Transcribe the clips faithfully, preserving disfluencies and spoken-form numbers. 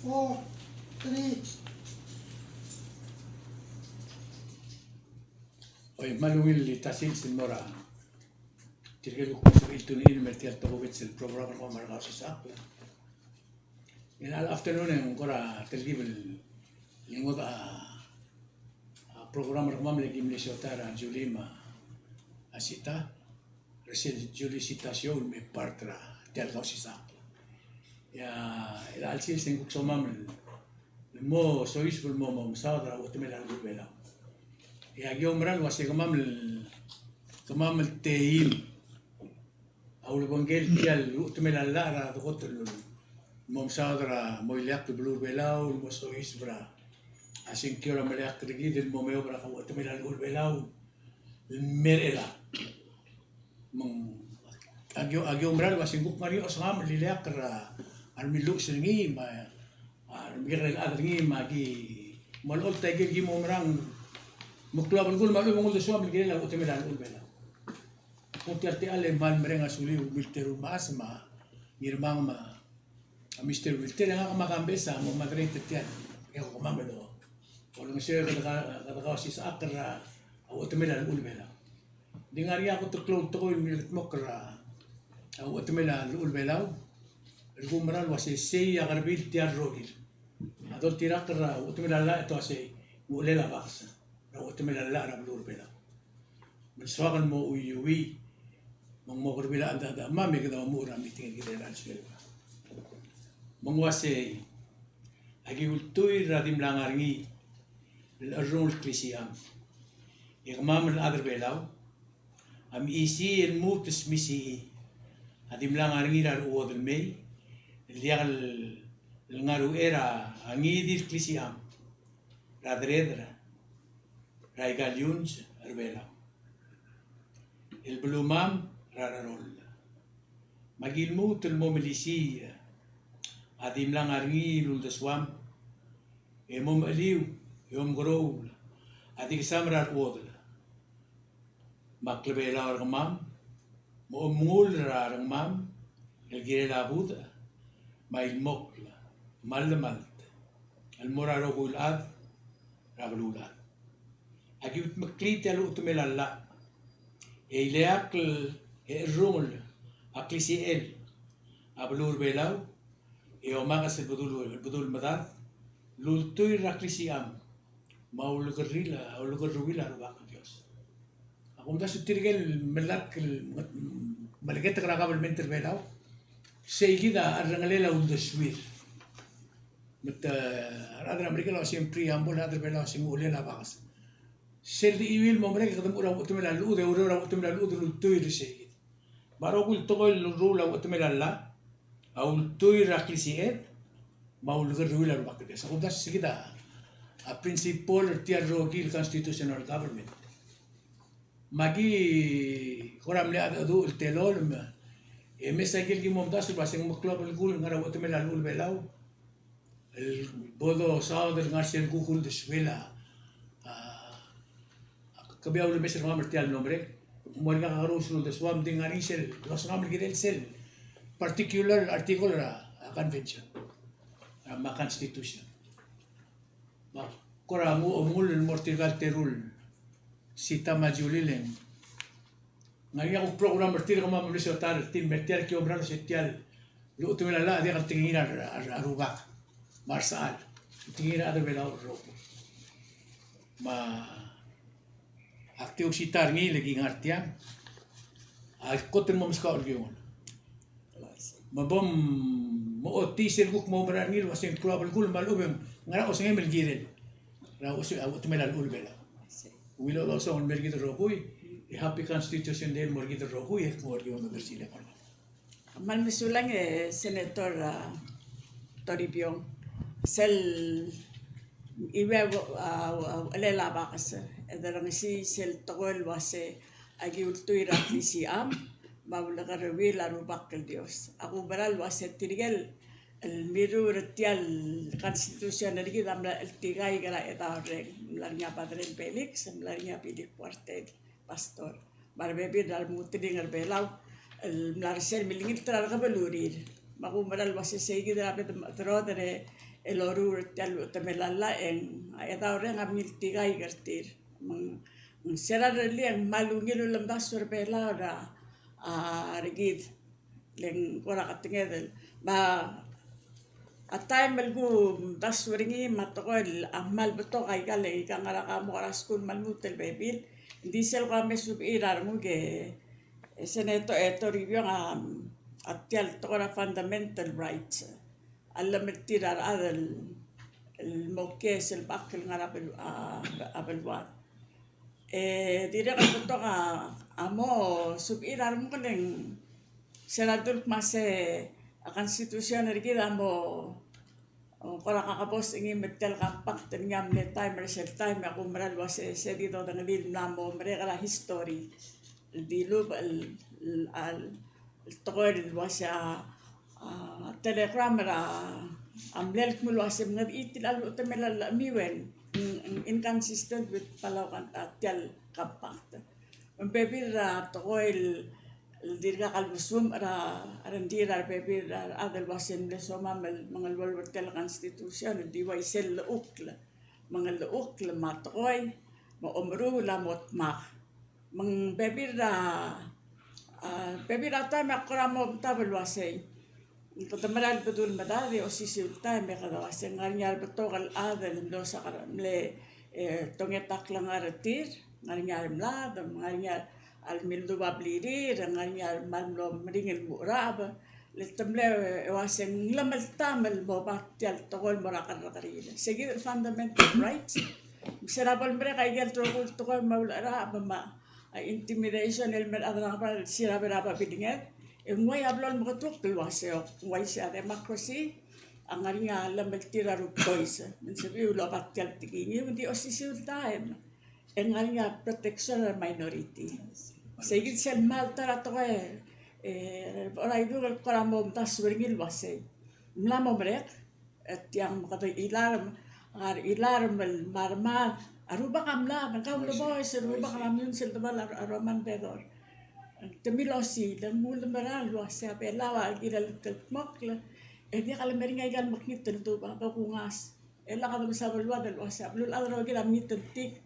Four, three. Oi, me a ungil el sils el mo er tirke el kuk sebechir el tune in el mer tia el tokubets el program er kemam er a Kausisechakl. Good afternoon, e ng kora telkib el ngodech a, a program er kemam el ki mle siotai er a Julie me a Sita, er sel Julie Sita Show el me part er tia el Kausisechakl. E a, el sils e ng kuk somam el mo soiseb el mo, mo mesaod er a uchetemel a rechad er a Belau. E aki oumera el uase kemam el, kemam el team a ulebengkel tia el uchetemel a llach er a dekot el mo mesaod er a mo ileakl el beluu er a Belau, el mo soiseb er a sengkio er a meleakl er kid el mo meob er a uchetemel a rechad er a Belau el mer chelechang. Me ng, aki, aki oumera el uase ng kuk ngar er ngii a osengam el ileakl er a, a remiluches er ngii me a, a remekekerei el chad er ngii me aki mo olecholt a ikel ki mo merang, me klou a belkul me a lechub e ng uldesuam el kirel a uchetemel a rechad er a Belau. Kuk tia el techall e kmal mereng a suliu Wilter Umechas me a Ngirmang me a Mister Wilter, e ngak me a Kambes a mo moderate er tia el, e kemam el olengeseu e kede ka, kede kausisechakl er a uchetemel a rechad er a Belau. Ng di ngar er ngii a kot el klou el tekoi el mle kldmokl er a uchetemel a rechad er a Belau el kuumera el uase sei a kerebil tia el rokir a doltirakl er a uchetemel a llach e te uasei ng uchelel a bakes er a uchetemel a llach er a beluu er a Belau. Me ng soak el mo chuiuii me ng mo kerebil a cheldecheduch er kemam e kede omuchel er a meeting el kirel a chelsel. Me ng uasei, aki ultuil er a di mla ngar er ngii el cherrungel el klisicham. E kemam el chad er a Belau a mechisii el lmuut el smisichii a di mla ngar er ngii er a rechuodel mei el diak el ngar er a uchei er a ngii di el klisicham er a deredel er aika el iungs er a Belau el belumam er a reroll. Me aki lmuut el mo melisiich a di mla ngar er ngii el uldesuam e mo mecheliu e omekeroul a di kesam er a rechuodel. Me a klebelau er kemam me omengull er a rengmam el kirel a budech me a ilemokl me a llemalt el mo er a rokui el chad er a beluulechad. Aki utmeklii tia el uchetemel a llach e ileakl e cherrungel a klisichel a beluu er a Belau e omakes el bedul, bedul medad el ultuil er a klisicham me a ulekerreuil, a ulekerreuil a Rubak el Dios. A kumdasu tirke el melatk el meleketek er a kabelment er a Belau, sei kid a cherrengelel a uldesuir. Me te, a rechad er a Merikel a uasei ng preamble, a rechad er a Belau a uasei ng uchelel a bakes. Sel di chiuil mo merek e kede mo er a uchetemel a llechud, e oureor er a uchetemel a llechud el ultuil er sei kid. Me a rokui el tekoi el ruul a uchetemel a llach a ultuil er a klisiched me a ulekerreuil a Rubak el Dios. A kumdasu sei kid a principle er tia el rokir el constitutional government. Me aki kora mle cheldecheduch el telolem, e mesa ikel ki mo omdasu el uasei ng meklou a belkul el ngar er a uchetemel a llechul Belau el bo dosaod el ngar sel kuk uldesuel a, a, kebia ulemes er kemam er tia el mlo merek. Mo er ngii a kakerous el uldesuam, ng di ngar er ngii sel losengam el kirel sel particular article er a, a convention, a, me a constitution. Me kora mo omengull el mo er tirka el teru el Sita me a Julie el ng ngar er ngii a kuk program er tir, kemam a mle siotai er tir, me tia el ki oumera el uasei tia el uchetemel a llach a diak el tekingir a, a, a Rubak me a resechal, tekingir a rechad er a Belau el rokui. Me ak di ousita er ngii el ki ngar tiang. A kot el mo meskau el kiungel. Me bo mochotii sel kuk mo oumera er ngii el uasei ng klou a belkul me a lechub e ng ngera osengem el kirel er a uchetemel a llechul Belau. Ungil olosong el mer kid el rokui, e happy Constitution Day el mo er kid el rokui, e kmo er kid a omekeroul. Kmal mesulang e Senator, a, Toribiong. Sel ibe a, a, uchelel a bakes, e de rengesii sel tekoi el uasei aki ultuil er a klisicham me a ulekerreuil a Rubak el Dios. A kuumera el uasei tirke el mirruul er tia el constitution er kid a mla cheltikaik er a Chedaol Reng, mla er ngii a Padre el Felix, mla er ngii a Philip Kuartei, pastor. Me a rebebil er a remengeteling er Belau el mla er sel milengit er a rekebelurir. Me a kuumera el uasei sei kid er a bedemechederoder e, el loruul er tia el chutem el llach e ng a chedaol er ngii a mngiltikaik er tir. Me ng, me ng se er a lerellii e ng kmal ungil ulemdasu er Belau er a, a, er kid. Le ng kora ketengedel. Me a taem el kumdasu er ngii me a tekoi el a kmal betok aika el, aika el ngar er a kmo er a skuul me a lmuut el bebil. Ng di sel kora me subechir a renguk e, e Senator, e Toribiong a, a tia el tekoi er a fundamental rights a llemeltir a rechad el, el mo kiei sel bechakl el ngar er a bel-, a, a beluad. E dirrek el betok a, a mo subechir a renguk e ng sel ledulk me a se a constitution er kid a mo, o, kora kakebos er ngii me tia el compact er ngii a mle taem er sel taem e a kumerang el uase se di dodengelii el mla mo merek er a history. El dilubech el, el, el tekoi el uase a, a, telegram er a, a mle kmo el uase mengedechii tia el chutem el llach me ng, ng inconsistent with Palau con, a, tia el compact. Me ng bebil er a tekoi el, el dirkak el mesumech er a, a rengrir a rebebil er a rechad el uase ng mle somam el mengeluolu er tia el constitution el di uaisei el llechukl, me ng llechukl me a tekoi, me a omeruul a mo dmak. Me ng bebil er a, a, bebil er a taem e ak kora mo omtab el uasei, kede mera el bedul medad e osisiu el taem e kede uasei ng ngar er ngii a rebetok el chad el mlo sak-, mle, e, tonget a klengar er tir, ng ngar er ngii a remlad, ng ngar er ngii a remildub a blirir, ng ngar er ngii a remal mlo meringel el mo cherecheb, le te mle, e, uasei ng llemeltaem el mo oba tia el tekoi el mo er a kerrekeriil. Se kid el fundamental rights. Me se er a bo lemerek aike el rokui el tekoi me a ulecherecheb me a, a, intimidation el mer a rechad er a Ngebard el siraber a babilnged. E ng uai a blo lemeketukl el uasei, ng uaisei a democracy a ngar er ngii a llemeltir a rubekul choice. Me ng sebechiu el oba tia el tekingir, me ng di osisiu el taem e ng ngar er ngii a protection er a minority. Se kid sel kmal ta er a tekoi, e, er a idung el kora mo omdasu er ngii el uasei ng mla mo merek, e tiang me kede chilarm, a rechilarm el mla er a, a rubak a mlad, ng kau el boys, a rubak a mla meiuns el debal a, a Roman Bedor. Te milosiik, le ng ulemerang el uasei a Belau a kirel el kldmokl, e diak a lemei er ngii aika el mekngit el dubech, a bo kungas. E lak a demes a beluad el uasei a beluulechad el rokir a mekngit el tik,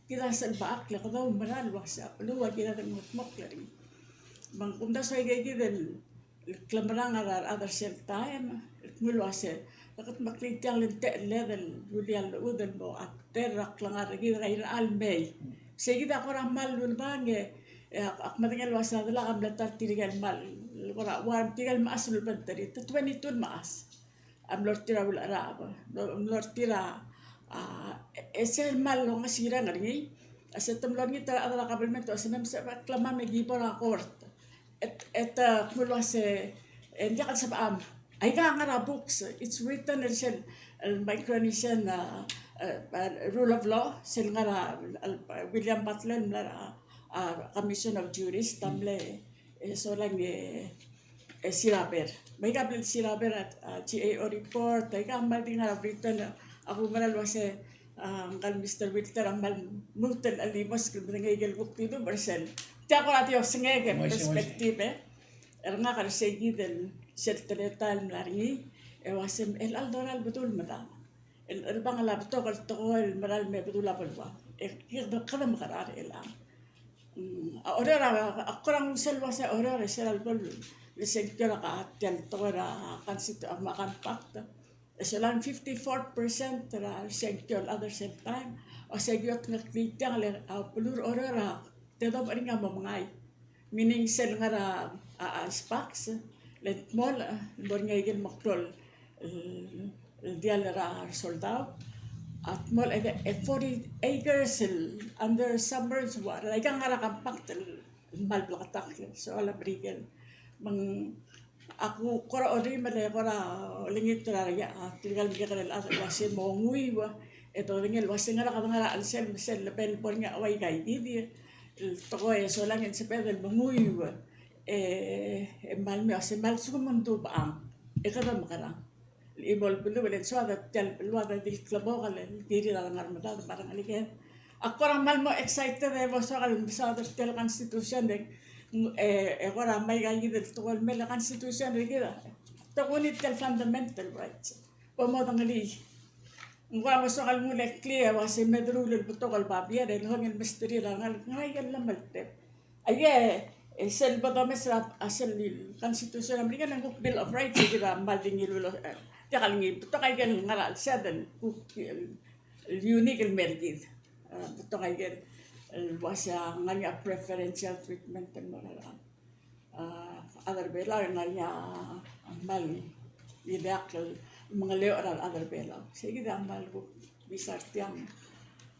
kid a sel bechakl e kede oumerang el uasei a beluu a kired el mengedmokl er ngii. Me ng kumdasu aika kid el klemerang er a rechad er sel taem, el kmo el uasei, te kede meklii tiang le ng techelled el rullii a llechud el mo update er a klengar er kid er a irechar el mei. Se kid a kora kmal ulebang e, e ak, ak medengei el uasei a delak a mle ta er tirke el kmal, kora uai tirke el mechas el ulebengterir, te twenty-two el mechas a mlo er tir a ulecheracheb, mlo, mlo er tir a, a, e sel kmal ongesireng er ngii, a se te mlo er ngii te rechad er a kabelment el uasei me sebechek el klemam e ki bo er a court. E te, e te kmo el uasei, e ng diak el sebecham. Aika a ngar er a books, it's written er sel, el Micronesian, a, a, a, rule of law, sel ngar er a, el, el William Butler, el mla er a, a, Commission of Jurists, a mle, e solang e, e siraber. Me aika a bla el siraber a, a, GAO report, aika a kmal di ngar er a Britain, a, a kumerang el uasei, a, ngka el Mister Wilter a kmal lmuut el chelimosk el medengei aike el kuk dilubech er sel. Tia kora di osengek e perspective, e. Er ngak er sei kid el sel teletael el mla er ngii, e uasei me chelecha el dorael el bedul medam. El, el bang el a betok el tekoi el mera el me bedul a beluad. E kede, kede mekerang er chelechang. Mm, a Oreor a, a kora ng sel uasei a Oreor e sel lebo el sengkio er a ka, tia el tekoi er a constitu-, a, me a compact. E solang fifty-four percent er a sengkio el chad er sel taem a osengkio el ngeklii tiang le a beluu er Oreor a tedobech er ngii a mo mengai. Meaning sel ngar er a, a, a, sparks, le ng dmolech, e, bo er ngii a ikel meklou el, el diall er a resoldau. A dmolech e, e forty acres el under submerged water. Aika ngar er a compact el kmal bleketakl, soal a Merikel. Me ng ak kora orrimel e kora olengit er a, a, tirka el mekekerei el chad el uasei mo nguiu, e dodengei el uasei ngera kede ngar er a chelsel me sel lebel bo er ngii a uaika ikid el tekoi e solang e ng sebeched el menguiu, e, e kmal mei, se kmal lsekum ng dubechang, e kede mekerang. Chimo el beluu, e le ng soad a tia el beluad a di el klebokel el kirir a rengar medad me a rengeleked. Ak kora kmal mo excited e bo soak el mesaod er tia el constitution e, e, e kora me aika kid el tekoi el mei el constitution er kid a tokuni tia el fundamental rights. Bo modengelii. Ng ua ng soak el nguu el clear el uase me deruul el betok el babier e lechong el mesterir a rengalek, ngera aike el llemelteb. Aike, e, sel bo domes er a, a sel constitution er a Merikel e ng kuk Bill of Rights, e kid a kmal di ngiluu el, e, diak el ngii, betok aike el ngar er a chelsel, kuk el, el unique el mer kid. E, betok aike el, el uase a ngar er ngii a preferential treatment el mo er a, a, chad er a Belau, e ng ngar er ngii a kmal ileakl el mengeleoch er a rechad er a Belau. Sei kid a kmal kuk bisa er tiang.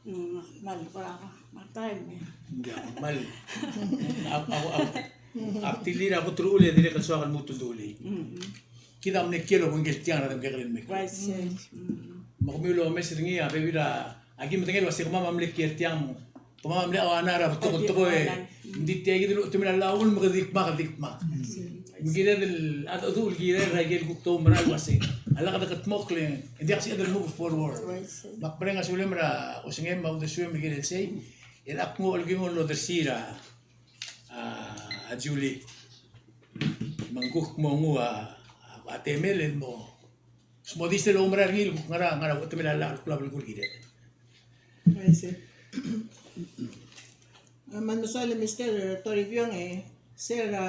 Mm, kmal kora, kmal taem e. Ng kmal, a, a, a, ak dilu er a kot er a uchul e dirrek el soak el lmuut el dulii. Mm, mm. Kid a mle kiei el obengkel tiang er a remekekerei el mekngit. Uaisei. Mm, mm. Me kemiu el omes er ngii a bebil er a Aki medengei el uase kemam a mle kiei er tiang, kemam a mle ua ngera er a betok el tekoi. Ng di tia kid el uchul me a llach a uchul me ke di dmak, di dmak. Me kired el, a dedu el kired er a ikel kuk doumera el uase a lak de kedmokl e ng diak sebeched el move forward. Me ak mereng a sulem er a osengem me a uldesuem el kirel sei, e ak nguu el kinguu el odersii er a, a, a Julie. Me ng kuk mo nguu a, a temel el mo smodii sel oumera er ngii el kuk ngar er a, ngar er a uchetemel a llach el klou a belkul el kired. Uaisei. Me ng mesaul e Mister Toribiong e, se er a,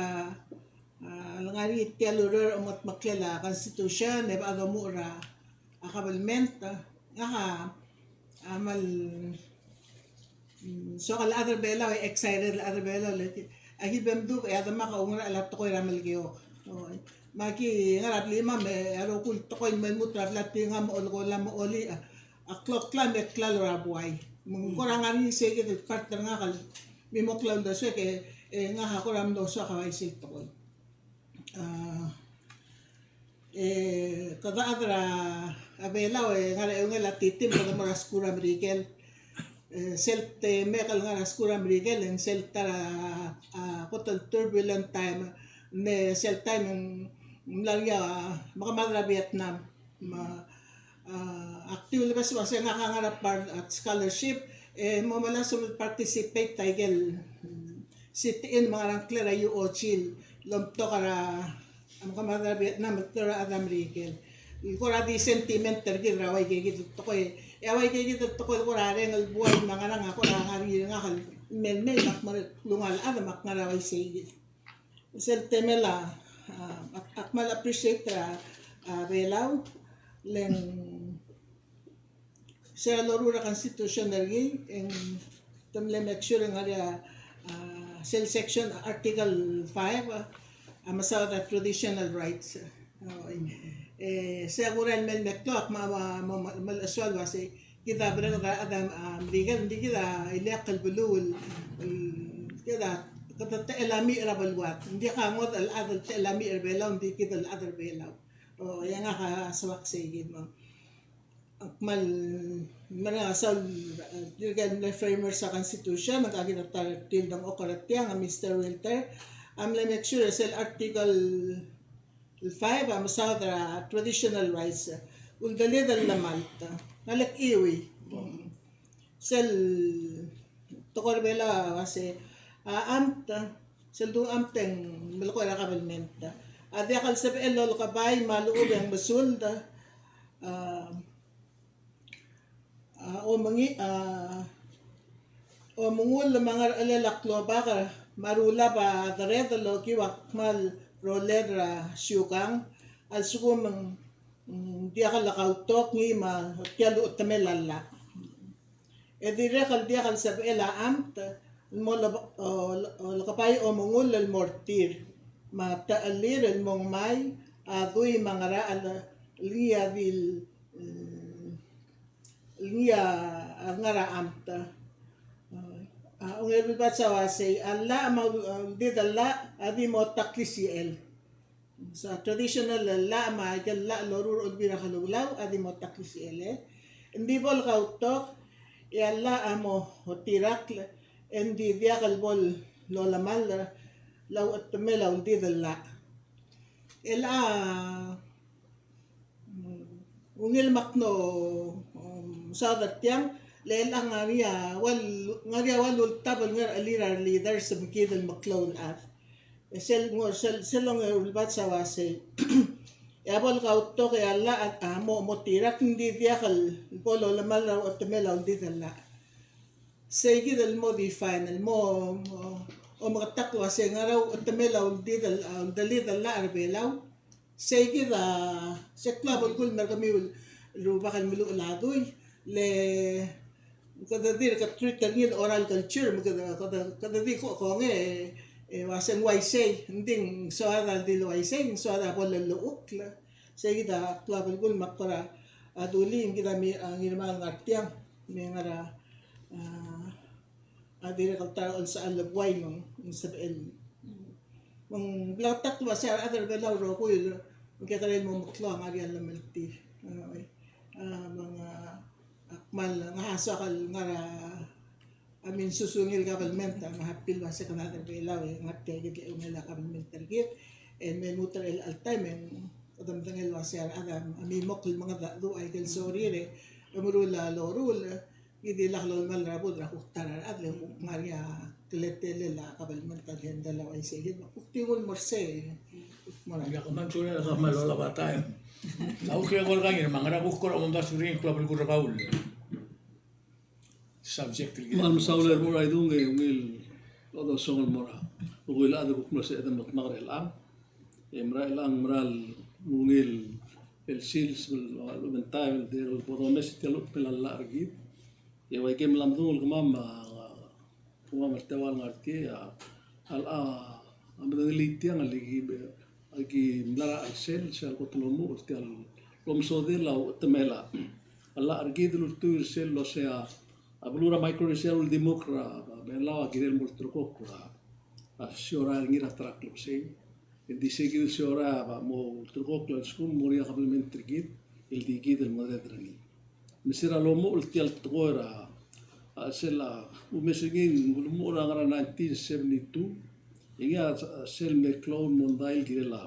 a, le ngar er ngii tia el ureor el omengedmeklel a constitution, e bo domuchel er a, a government, ngak a, a kmal Mm, soak el chad er a Belau, e excited el chad er a Belau, le aki, aki bo mdubech e a demak a oungerachel a tekoi er a Melekeok. Oi. Me aki ngar er a blimam e a rokui el tekoi el me lmuut er a blatk er ngii a mo olekola me olii a, a kloklam e klalo er a buai. Me ng kora ngar er ngii sei kid el part er ngak el mei mo klou el uldesuek e, e ngak a kora mlo soak a uaisei el tekoi. A, e, kede chad er a Belau e ngar er a eungel a titi me kede mo er a skuul er a Merikel. E, sel temek el ngar er a skuul er a Merikel, e ng sel ta er a, a, kot el turbulent time, me sel time e ng mla er ngii a, me kemad er a Vietnam. Me a, a, ak di ulebes el uase ngak a ngar er a part, a, scholarship, e mo melasem el participate a ikel, mm, sit-in me a ngera ngklel a U O G el omtok er a, a, me kemad er a Vietnam el klou er a chad er a Merikel. El kora di sentiment er kid er a uaikei kid el tekoi. E a uaikei kid el tekoi el kora reng el buai me a ngerang a kora ngar er ngii er ngak el mei el mei me ak mo er a klungiaol el chad me ak ngar er a uaisei kid. Sel temel a, a, ak, ak kmal appreciate er a, a, Belau, le ng se er a loruul er a constitution er ngii, e ng te mle make sure e ng ngar er ngii a, a, sel section article five, a, a mesaod er a traditional rights. O, e, e, se a kora el mei el meklou, ak mo, mo, mo, mo mesulang el uasei, kid a berenged er a, a, a Merikel, ng di kid a ileakl el beluu el, el, kid a, kede techellamiich er a beluad. Ng diak a ngodech el chad el techellamiich er a Belau, ng di kid el chad er a Belau. O, e ngak a soak sei kid me. Ak kmal mereng a saul, e, tirke el mle framers er a constitution, me ng kid a ta er tir el dengchokl er tiang, a Mister Wilter, a mle make sure sel article el five a mesaod er a traditional rights, uldelid el llemalt. Ng lak chiuii. Sel tekoi er a Belau a uase, a, amt, sel du amt e ng melekoi er a kabelment. A diak el sebechel el olekebai me a lechub e ng mesuld, a, a, omengi-, a, omengull me a ngerchelel a klobak me a rulab a deredel el okiu a kmal rolel er a siukang, a lsekum ng, ng diak el kautok ngii me tia el uchetemel a llach. E dirrek el diak el sebechel a amt el mo le-, o-, olekebai omengull el mo er tir, me a techellir el mo ngmai a dui me a ngerachel el ngii a di el, mm, el ngii a ngar er a amt. A, ongeru el bats a uasei, a llach me a ul-, uldid el llach a di mo ta klisichel. So, traditional el llach me a ikel llach el loruul er a Olbiil er a Kelulau a di mo ta klisichel, e. Ng di bo le kautok, e a llach a mo otirakl, e ng di diak el bo lolemall er a uchetemel a uldid el llach. El a, mm, ungil me ak mlo, mm, mesaod er tiang, le el a ngar er ngii a ua el, ngar er ngii a ua el ultab el ngerchelir a re leaders me kid el meklou el chad. E sel, ng, sel, sel ongeru el bats a uasei. E a bo le kautok e a llach a mo, mo tirakl, ng di diak el bo lolemall er a uchetemel a uldidel el llach. Sei kid el mo define, el mo, mo omeketakl el uasei ngera uchetemel a uldidel, a uldelidel el llach er a Belau. Sei kid a, se klou a belkul el mer kemiu el rubak el meluchel a dui, le kede dirk treat er ngii el oral culture, me kede, kede, kede di ko-, kongei, e, e uasei ng uaisei, ng di ng soad a di le uaisei, ng soad a bo lellechukl. Sei kid a klou a belkul me ak kora dulii, me kid a mi, a, Ngirmang el ngar tiang, me ngar er a, a, a dirrek el ta er a olsechal el buai me ng sebechel. Me ng bleketakl el uasei a rechad er a Belau el rokui el kekerei el mo meklou a ngar er ngii a llemeltir. A, me ng, a, ak kmal, ngak a soak el ngar er a, a minsusungil government, a, me a happy el uasei kede rechad er a Belau e ngar tia kid el eungel a government er kid. E me lmuut er chelecha el taem e ng kede medengei el uasei a rechad a mimokl el mengedecheduch a ikel sorir e meruul a loruul. Ng di lak lolemall er a budech er a kuk ta er a rechad le kuk ngar er ngii a teletelel a kabelment a di handle a uaisei kid, me kuk di nguu el mo er sei. Mo er a. Ia, kmal sulang, kmal sulang a taem. A kuk kora kangir, me a ngera kuk kora omdasu er ngii el klou a belkul er kau el subject el. Kmal mesaul er a bo er a idung e ungil odesongel el mo er a rokui el chad el kuk mlo sebeched el mo dmak er chelechang. E mera el chelechang, mera el ungil el sils el, a, lechub e ng taem el dirrek el bo domes tia el uchul me a llach er kid. E ua ikel mla medung el kemam, a, kemam el teua el ngar tia, a, a, a, a medengelii tiang el ki, a, ki mla er a chelsel, sel kot el omuchel tia el omesodel a uchetemel a llach er kid el ultuil er sel uasei a, a beluu er a Micronesia el uldimukl er a, a, Belau a kirel mo ulterekokl er a, a, siorai er ngii er a ta er a klebesei. Ng di sei kid el siorai a mo ulterekokl el lsekum ng mo er ngii a kabelment er kid el di kid el mengedecheduch er ngii. Me se er a lomuchel tia el tekoi er a, a, sel a, umes er ngii ng ulemuchel er a ngar er a nineteen seventy-two, e ngii a sel mle klou el mondai el kirel a,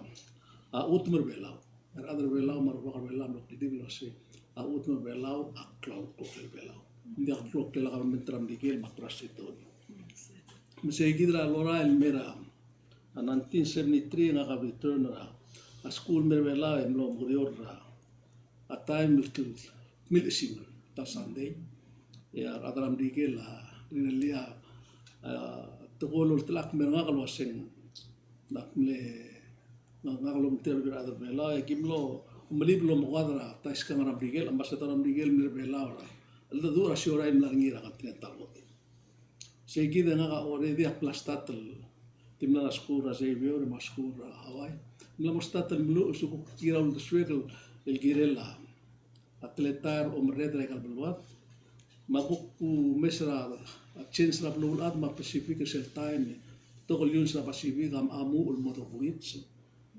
a, chutem er a Belau. A rechad er a Belau me a rubak er a Belau a mlo kldibel el uasei a chutem er a Belau a klou el klokl er a Belau. Ng diak el klokl er a kabelment er a Merikel me a Protestant. Me sei kid er a lorael el mei er a, a, nineteen seventy-three e ngak a return er a, a, skuul el mei er a Belau e mlo mekereor er a, a, taem el kl-, kmiu el chesimer, ta el Sunday. E a rechad er a Merikel a rirellii a, a, tekoi el oltelechakl el mei er ngak el uasei ng, ak mle, ngak, ngak el omtechei er a rechad er a Belau, e ki mlo melib el omekoad er a ta iskang er a Merikel, ambassador er a Merikel el mei er a Belau er a cheldecheduch er a siorai el mla er ngii er a Continental Hotel. Sei kid e ngak a already ak mla start el, di mla er a skuul er a Xavier me a skuul er a Hawaii. Mla mo start el meluches el kuk tir a uldesuek el, el kirel a, a teletael er a omerreder er aika el beluad. Me a kuk omes er a, a, change er a beluulechad me a Pacific er sel taem e betok el iungs er a Pacific a, a muchel el mo dokngits.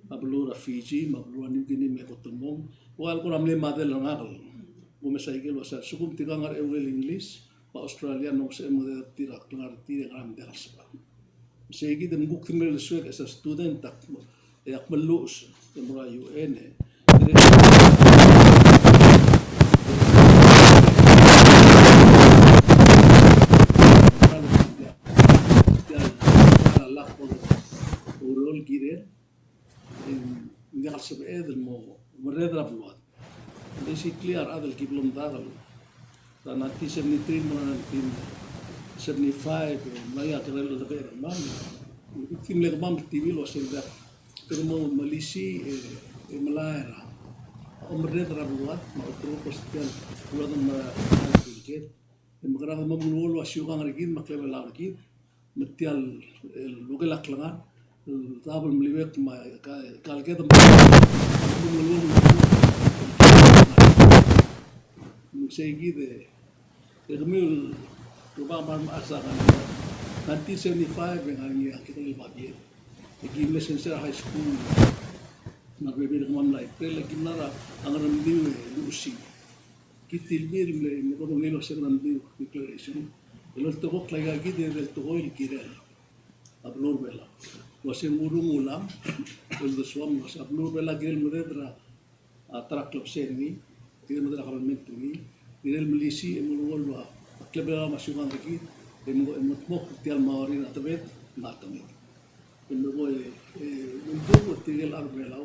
A beluu er a Fiji me a beluu er a New Guinea a mle kot el mong. Ua el kora mle model er ngak el kumes a ikel uasei a lsekum tirka a ngar er a eungel English me a Australia, ng sebechem el mengedecheduch er tir a klengar er tir e ngera me ng diak el sebechel. Me sei kid e ng kuk di mle uldesuek as a student, ak, e ak meluches e mo er a U N e. Kirel. Ng diak el sebeched el mo merreder a beluad. Basically a rechad el ki blo medad er a nineteen seventy-three el mo er a nineteen seventy-five, e mla er ngii a kerel el debate er kemam. Ki mle kemam el tir el uasei ng diak, kede mo melisiich e, e melai er a omerreder a beluad, me a ulterekokl er tia el beluad el mera el kid. E mekerang e mo meluolu a siukang er kid me a klebelau er kid. Me tia el, el lukel a klengar el daob el meliuekl me aika, aika el ked me ng sei kid e, e kemiu el rubak me a remechas a ngar er ngii. Nineteen seventy-five e ngar er ngii a kekerei el babier. E ki mle sensei er a high school me a rebebil er kemam el mla ikrel, e ki mla er a Ngeremlengui e luchesii. Ki tilbir el mle, mle bo dongil el uasei Ngeremlengui Declaration. El oltekokl aika kid e di el tekoi el kirel a beluu er a Belau. Uasei ng urung ulam el uldesuam el uasei a beluu er a Belau a kirel mengedecheduch er a, a, ta er a klebesei er ngii, kirel mengedecheduch er a kabelment er ngii, kirel melisiich e meluolu a klebelau me a siukang er kid, e mo, e mo dmokl er tia el maurir a tebed me a temed. E mo, e, e, uldugu er tirke el chad er a Belau,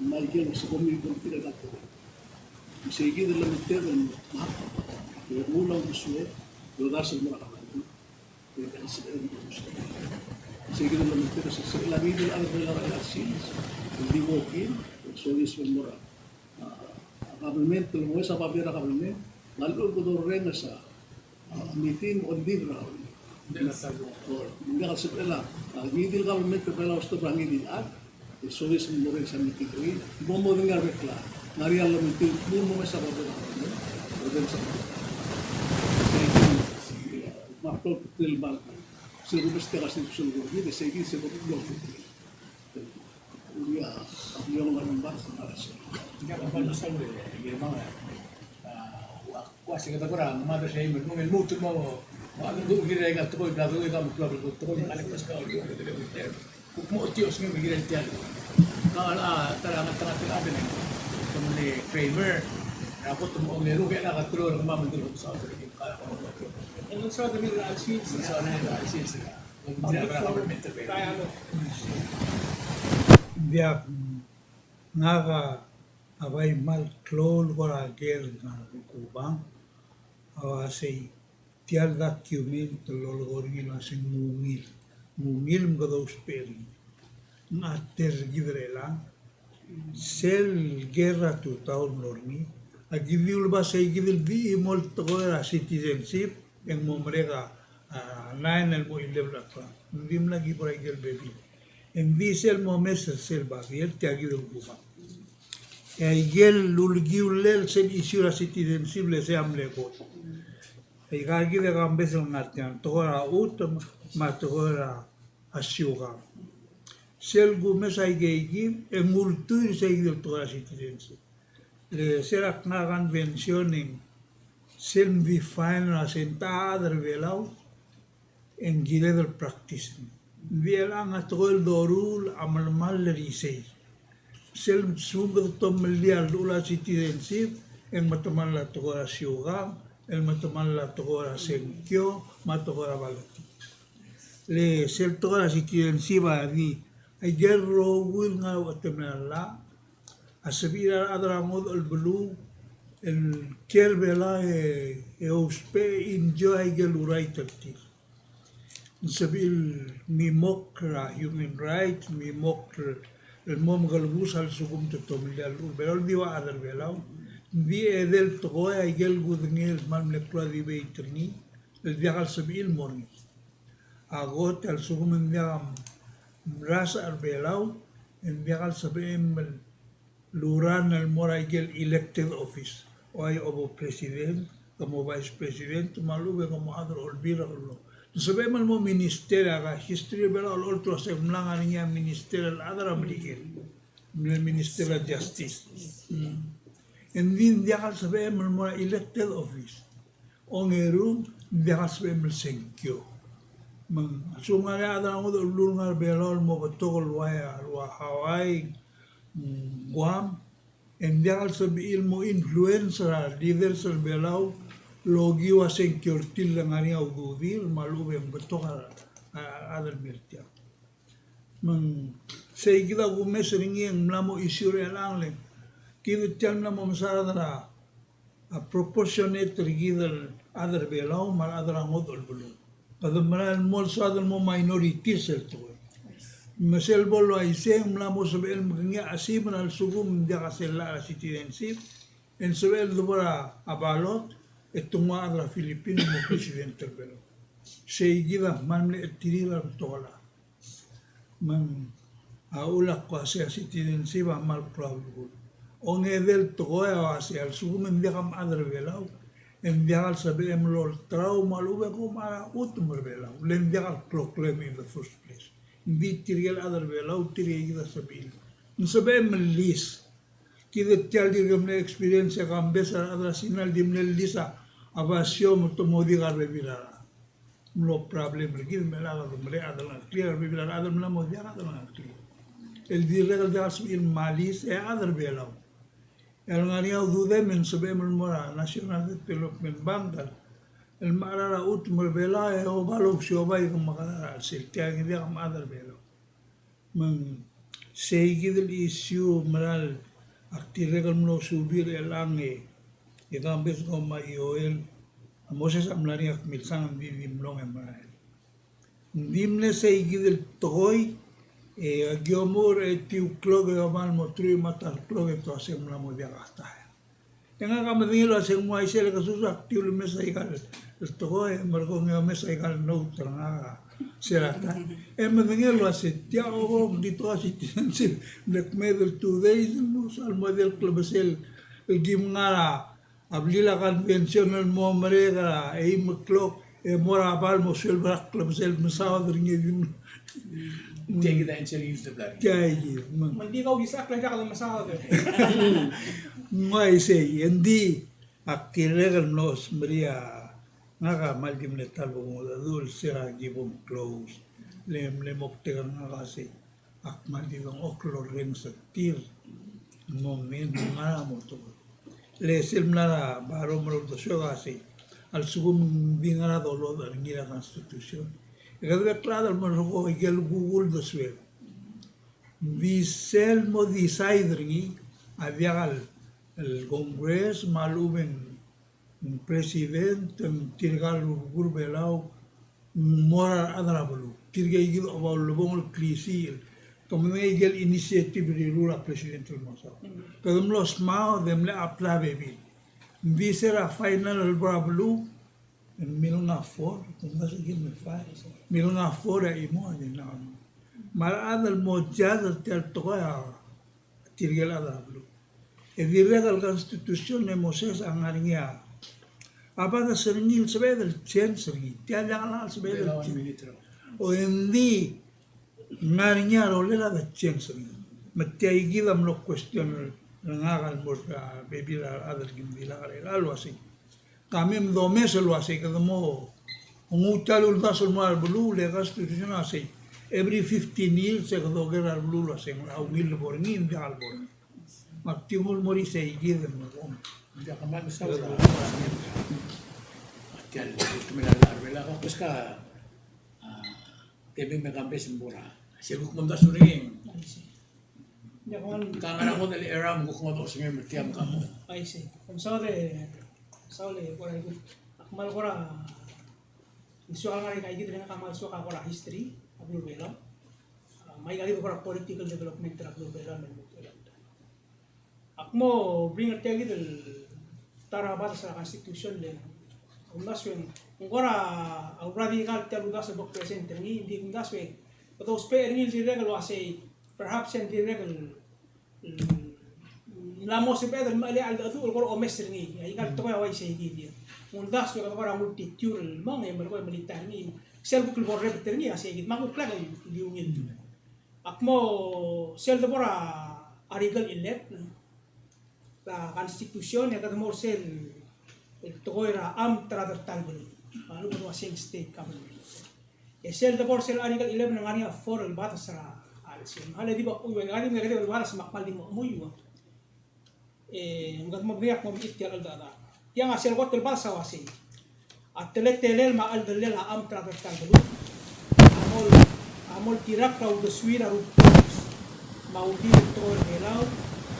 me a ikel se ko mle committee er a tekoi. Me sei kid el lemited el mo, me a, e, uchul a uldesued, e oldars el mo er a kabelment. Sei kid el lemited el se, se, a ngii di el chad er a Belau er a chelecha el sils, el di walk in, e soiseb el mo er a, a, a kabelment, el mo mesa a babier er a kabelment, me a lechub e kede orrenges a, a, meeting el di er a, o, ng diak el sebechel a, a, ngii di el kabelment er a Belau a stop er a ngii di el chad, e soiseb el mo er a meeting er ngii, mo modengei a rebek el chad, ng ngar er ngii a lemited, mo mesa a babier er a kabelment, orrenges a, me a klou el kuk di el mal, se el rumes tia el constitution el kuk di, e sei kid se el kuk di. Ulia, a ulia ng ngar er ngii a bar, se ngar er a se. Ng diak a bar, se ngar er a se. A, ua, ua se kede kora, me a mother sei me, me lmuut el mo, ua, ng di kirel aika el tekoi, bla, tekoi, ka mo klou el tekoi, me a le kuk se ka ulia, ulia, ulia, ulia. Kuk mo tia osengem el kirel tia el. Ka, a, ta er a ngeltengat el chad el, kemam el Kramer, er a kot el mo ongeru, ke er a kateloi er kemam el di el kuk se ka ulia, ka, ka, ka, ka. Ng soad er ngii er a sils, ng soad er ngii er a sils. Ng diak, ngak a bai kmal klou el kora ker er a Kubang, a uasei tia el document el lolekoi er ngii el uasei ng ungil, ng ungil me kede ousbech er ngii. Ng a tel kid er chelechang, sel ker er a tutau el mlo er ngii, a ki di uleba sei kid el di chimo el tekoi er a citizenship, e ng mo merek a, a, nine el mo eleven o'clock. Ng dimlak ki bo er a ikel bebil. E ng di sel mo mes er sel babier, tia kid el Kubang. E a ikel ulekiulel sel issue er a citizenship le sei a mle kot. E aika kid e kambes el ngar tiang, tekoi er a chutem, me a tekoi er a a siukang. Sel kumes a ikeikid, e ng ultuil sei kid el tekoi er a citizenship. Le sel ak ngar er a convention e ng sel define er a se ng ta a chad er a Belau, e ng kired el practice. Ng di chelechang a tekoi el doruul a melemall er isei. Sel sekum kede tomellii a llechul a citizenship, e ng metemall a tekoi er a siukang, el metemall a tekoi er a sengkio, me a tekoi er a balloting. Le sel tekoi er a citizenship a di, a ikel rokui el ngar er a uchetemel a llach, a sebechir a rechad er a ngodech el beluu el kiei er Belau e, e ousbech e enjoy a ikel right er tir. Ng sebechir el mimokl er a human rights, mimokl el mo mekelebus a lsekum te tomellii a llechul a Belau, el di ua chad er a Belau. Ng di edei el tekoi a ikel kudengei el kmal mle klou a debate er ngii el diak el sebechir el mo er ngii. A kot a lsekum ng diak a mrasech er a Belau, e ng diak el sebechem el luran el mo er a ikel elected office. Ua obo president, ke mo vice president, me a lechub e ke mo chad er a Olbiil er a Kelulau. Ng sebechem el mo minister, a history er a Belau a olecholt el uasei ng mla ngar er ngii a minister el chad er a Merikel. Mle minister er a justice. Mm. E ng di ng diak el sebechem el mo er a elected office. Ongeru, ng diak el sebechem el sengkio. Me ng, a lsekum ng ngar er ngii a chad er a ngodech el beluu el ngar er a Belau el mo betok el ua, ua Hawaii, mm, Guam, e ng diak el sebechir el mo influence er a leaders er a Belau el okiu a sengkio er tir el ngar er ngii a ududir, me a lechub e ng betok a, a, a chad el mer tiang. Me ng sei kid a kumes er ngii e ng mla mo issue er chelechang le kid tia el mla mo mesa er a, a proportionate er kid el chad er a Belau me a rechad er a ngodech el beluu. Kede mera el mo soad el mo minority er sel tekoi. Me sel bo el uaisei e ng mla mo sebechel el mekengei a chesimer a lsekum ng diak a sel llach er a citizenship, e ng sebechel el debo er a ballot e te nguu a chad er a Philippines el mo president er a Belau. Sei kid a kmal mle chetirir a rebetok el chad. Me ng, a uchul a ko uasei a citizenship a kmal klou a belkul. Ongedei el tekoi a uasei a lsekum e ng diak a chad er a Belau, e ng diak el sebechem el olterau me a lechub e kom mechar a chutem er a Belau. Le ng diak el kloklem in the first place. Ng di tirke el chad er a Belau, tirke kid a sebechir. Ng sebechem el lease. Kid tia el dirk mle experience e Kambes a rechad er a Sina el di mle lease a basio me te mo di ngar er a bebil er a rechad. Mlo problem er kid me a chad el mle chad el ngklel, a rebebil er a rechad el mla mo diak a chad el ngklel. El dirrek el diak el sebechir el lease e a chad er a Belau. El ngar er ngii a ududem e ng sebechem el mo er a National Development Bank el mechar a chutem er a Belau e oba el ousiobai e ke mekerang er a chelsel tia e ng diak a chad er a Belau. Me ng sei kid el issue el mera el ak dirrek el mlo subii er chelechang e, e Kambes, kom me a Ioel, a Moses a mla er ngii, ak milsang e ng di di mlong e merael. Ng di mle sei kid el tekoi, e aki omuchel er a etiu el klok e oba el mo truich me a ta el klok e te uasei ng mla mo diak a taem. E ngak a medengei el uasei ng uaisei e le ke soak el tia el mesa aika el tekoi, e merekong e omes aika el note er ngak er sel taem. E medengei el uasei tia, o, ng di tia el citizenship, ng mle kmeed el two days, mo soal mo di el klebesei el kim ngar er a blil a convention el mo merek er a eim el klok, e mo er a bar el mo sueleb er a klebesei el mesaod er ngii e di. Tia kid a answer er a blai. Tia kid, me ng. Me ng di kau isei a klendak el mesaod. Ng uaisei, e ng di ak dirrek el mlo smerii a, ngak a kmal di mle ta el bo kungedecheduch el se er a ki bo mclose. Le mle moktek er ngak a sei ak kmal di dengchokl el orrenges er tir el mo mei el ngar er a mo tekoi. Le sel mla er a Barom er a uldesuek a sei, a lsekum ng di ngar er a dolodech er ngii er a Constitution, e kede bek el chad el mo er a ikel kuk uldesuek. Ng di sel mo decide er ngii a diak el, el Congress me a lechub e ng president, me tirka el rubekul Belau, mo er a rechad er a beluu. Tirke kid a oba ulebongel el klisiich. Te medengei a ikel initiative er a rirruul a president el mo saod. Kede mlo smaod e mle apply a bebil. Ng di se er a final el bo er a beluu, e ng milenga four, kung se kid me five. Milenga four a chimo a di nang. Me a rechad el mo judge er tia el tekoi a tirke el chad er a beluu. E dirrek el Constitution e Moses a ngar er ngii a, a bades er ngii el sebeched el change er ngii. Tia diak el sebeched el change. O e ng di ngar er ngii a rolel a de change er ngii. Me tia kid a mlo question er ngak el mo er a bebil er a rechad el kim di lak er chelechang el uasei, ka mei me domes el uasei kede mo nguu tia el uldasu el mo er a beluu, le Constitution a sei every fifteen years e kede oker er a beluu el uasei ng ungil el bo er ngii, ng diak el bo er ngii. Me ak di nguu el mo er isei kid me kom. Ng diak a kmal mesaul a, tia el ultimate a Belau, a, bes ka, a, te mei me Kambes me bo er a sei kuk mo uldasu er ngii. Ka ngar er a ngodech el era me kuk ngodech el osengem er tia me ka mo. Aisei. Kom saul e, saul e kora ikung. Ak kmal kora soak el ngar er aika kid el kmal soak a kora history er a beluu er a Belau. A, me aika kid el kora political development er a beluu er a Belau me a beluu er a Belau. A Ak mo bring er tia kid el ta er a bades er a constitution le ng kumdasu e ng kora a radical tia el uldasu el bo present er ngii, ng di kumdasu e kede ousbech er ngii el dirrek el uasei perhaps e ng dirrek el, mm, mla mo sebeched el mechelei a cheldecheduch el kora omes er ngii. Aika el tekoi a uaisei kid. Ng uldasu e kede kora ngultitur el mong e melekoi e melita er ngii. Sel kuk lebo rebet er ngii a sei kid me a kuk lak el di ungil. Ak mo sel debo er a Article eleven er a constitution e kede mo er sel tekoi er a amt er a derta el beluu. A lechub e ng uasei state government. E sel debo er sel Article eleven e ng ngar er ngii a four el bades er a chelsel. Me a le di bo kuiuii, e ng ngar er ngii a four el bades me ak kmal di mo chemuiu. E, ng kede mo medengei ak mo mechit tia el cheldecheduch. Tiang a sel kot el bades a uasei. A teletelel me a cheldellel a amt er a derta el beluu a mo, a mo oltirakl a uldesuir a rubak me a uldiil el tekoi er a Belau,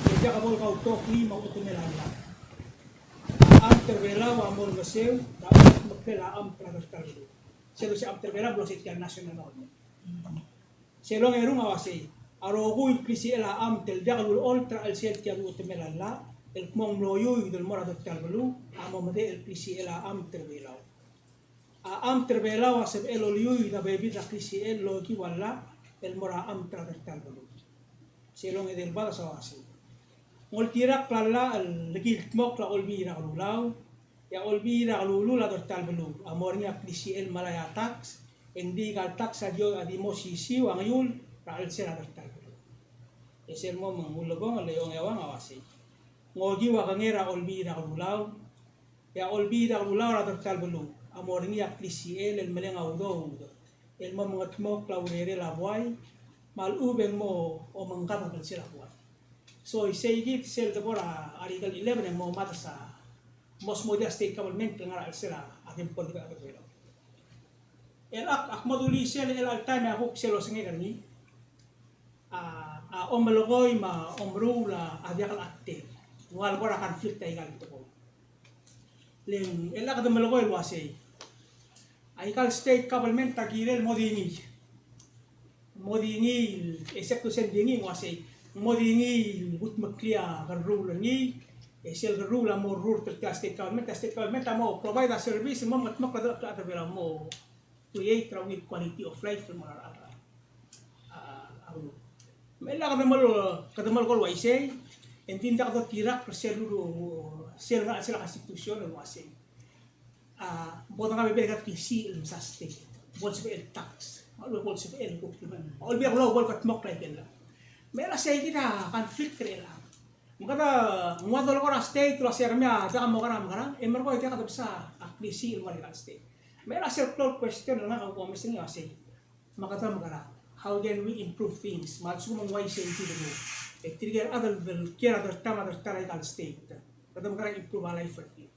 e diak bo le kautok ngii me a uchetemel a llach. A amt er a Belau a mo olengeseu er a uldesuir a amt er a derta el beluu. Sel uasei amt er a Belau a mlo sei tia el national government. Sel ongerung a uasei, a rokui el klisichel a amt el diak lulecholt er a chelsel tia el uchetemel a llach el kmo ng mlo iuid el mo er a derta el beluu a mo medechel el klisichel a amt er a Belau. A amt er a Belau a sebechel el oliuid a bebil er a klisichel el okiu a llach el mo er a amt er a derta el beluu. Sel ongedei el bades a uasei, ng oltirakl a llach el kildmokl a Olbiil er a Kelulau, e a Olbiil er a Kelulau a derta el beluu a mo er ngii a klisichel el melai a tax, e ng di aika el tax a di, a di mo osisiu a ngaiul er a chelsel a derta el beluu. E sel mo me ng ulebongel e ongeuang a uasei, ng okiu a kengei er a Olbiil er a Kelulau, e a Olbiil er a Kelulau er a derta el beluu a mo er ngii a klisichel el meleng a udoud el mo mengedmokl a urerel a buai me a lechub e ng mo omengkad a chelsel a buai. So isei kid sel debo er a Article eleven e ng mo mades a mo smodii a state government el ngar er a chelsel a tempo er a Belau. El ak, ak mo dulii sel, el chelecha el taem e a kuk sel osengek er ngii a, a omelekoi me a omeruul a diak el active. Ng ua le kora conflict aika el tekoi. Le ng, el ak de melekoi el uasei, aika el state government a kirel mo di ngii. Mo di ngii, e sel kuk sel di ngii ng uasei, mo di ngii el kutmeklii a kerruul er ngii, e sel kerruul a mo rurt er tia el state government, a state government a mo provide a service, mo mengedmokl a rechad er a Belau, mo create er a ungil quality of life el mo er a rechad a, a, a beluu. Me a kede mel, kede melekoi el uaisei, e ng di ng diak doltirakl er sel ulu, sel ngar er a chelsel a constitution el uasei a, bo dengai a bebil er a klisiich el mesa state, bo lsebechel el tax, me a lechub e bo lsebechel el kuk, me a Olbiil er a Kelulau a bo lekedmokl aike el llach. Me a sei kid a conflict er chelechang. Me kede, ng ua dolekoi er a state el uasei kemiu a diak mo mekerang, mekerang, e merekong e diak debsa a klisiich el mo er aika el state. Me a sel klou el question el ngak a kumes er ngii a sei, me kede mekerang, how can we improve things? Me a lsekum ng uaisei kid el, e tirke el chad el kiei er a derta me a derta er aika el state, kede mekerang improve a life er tir.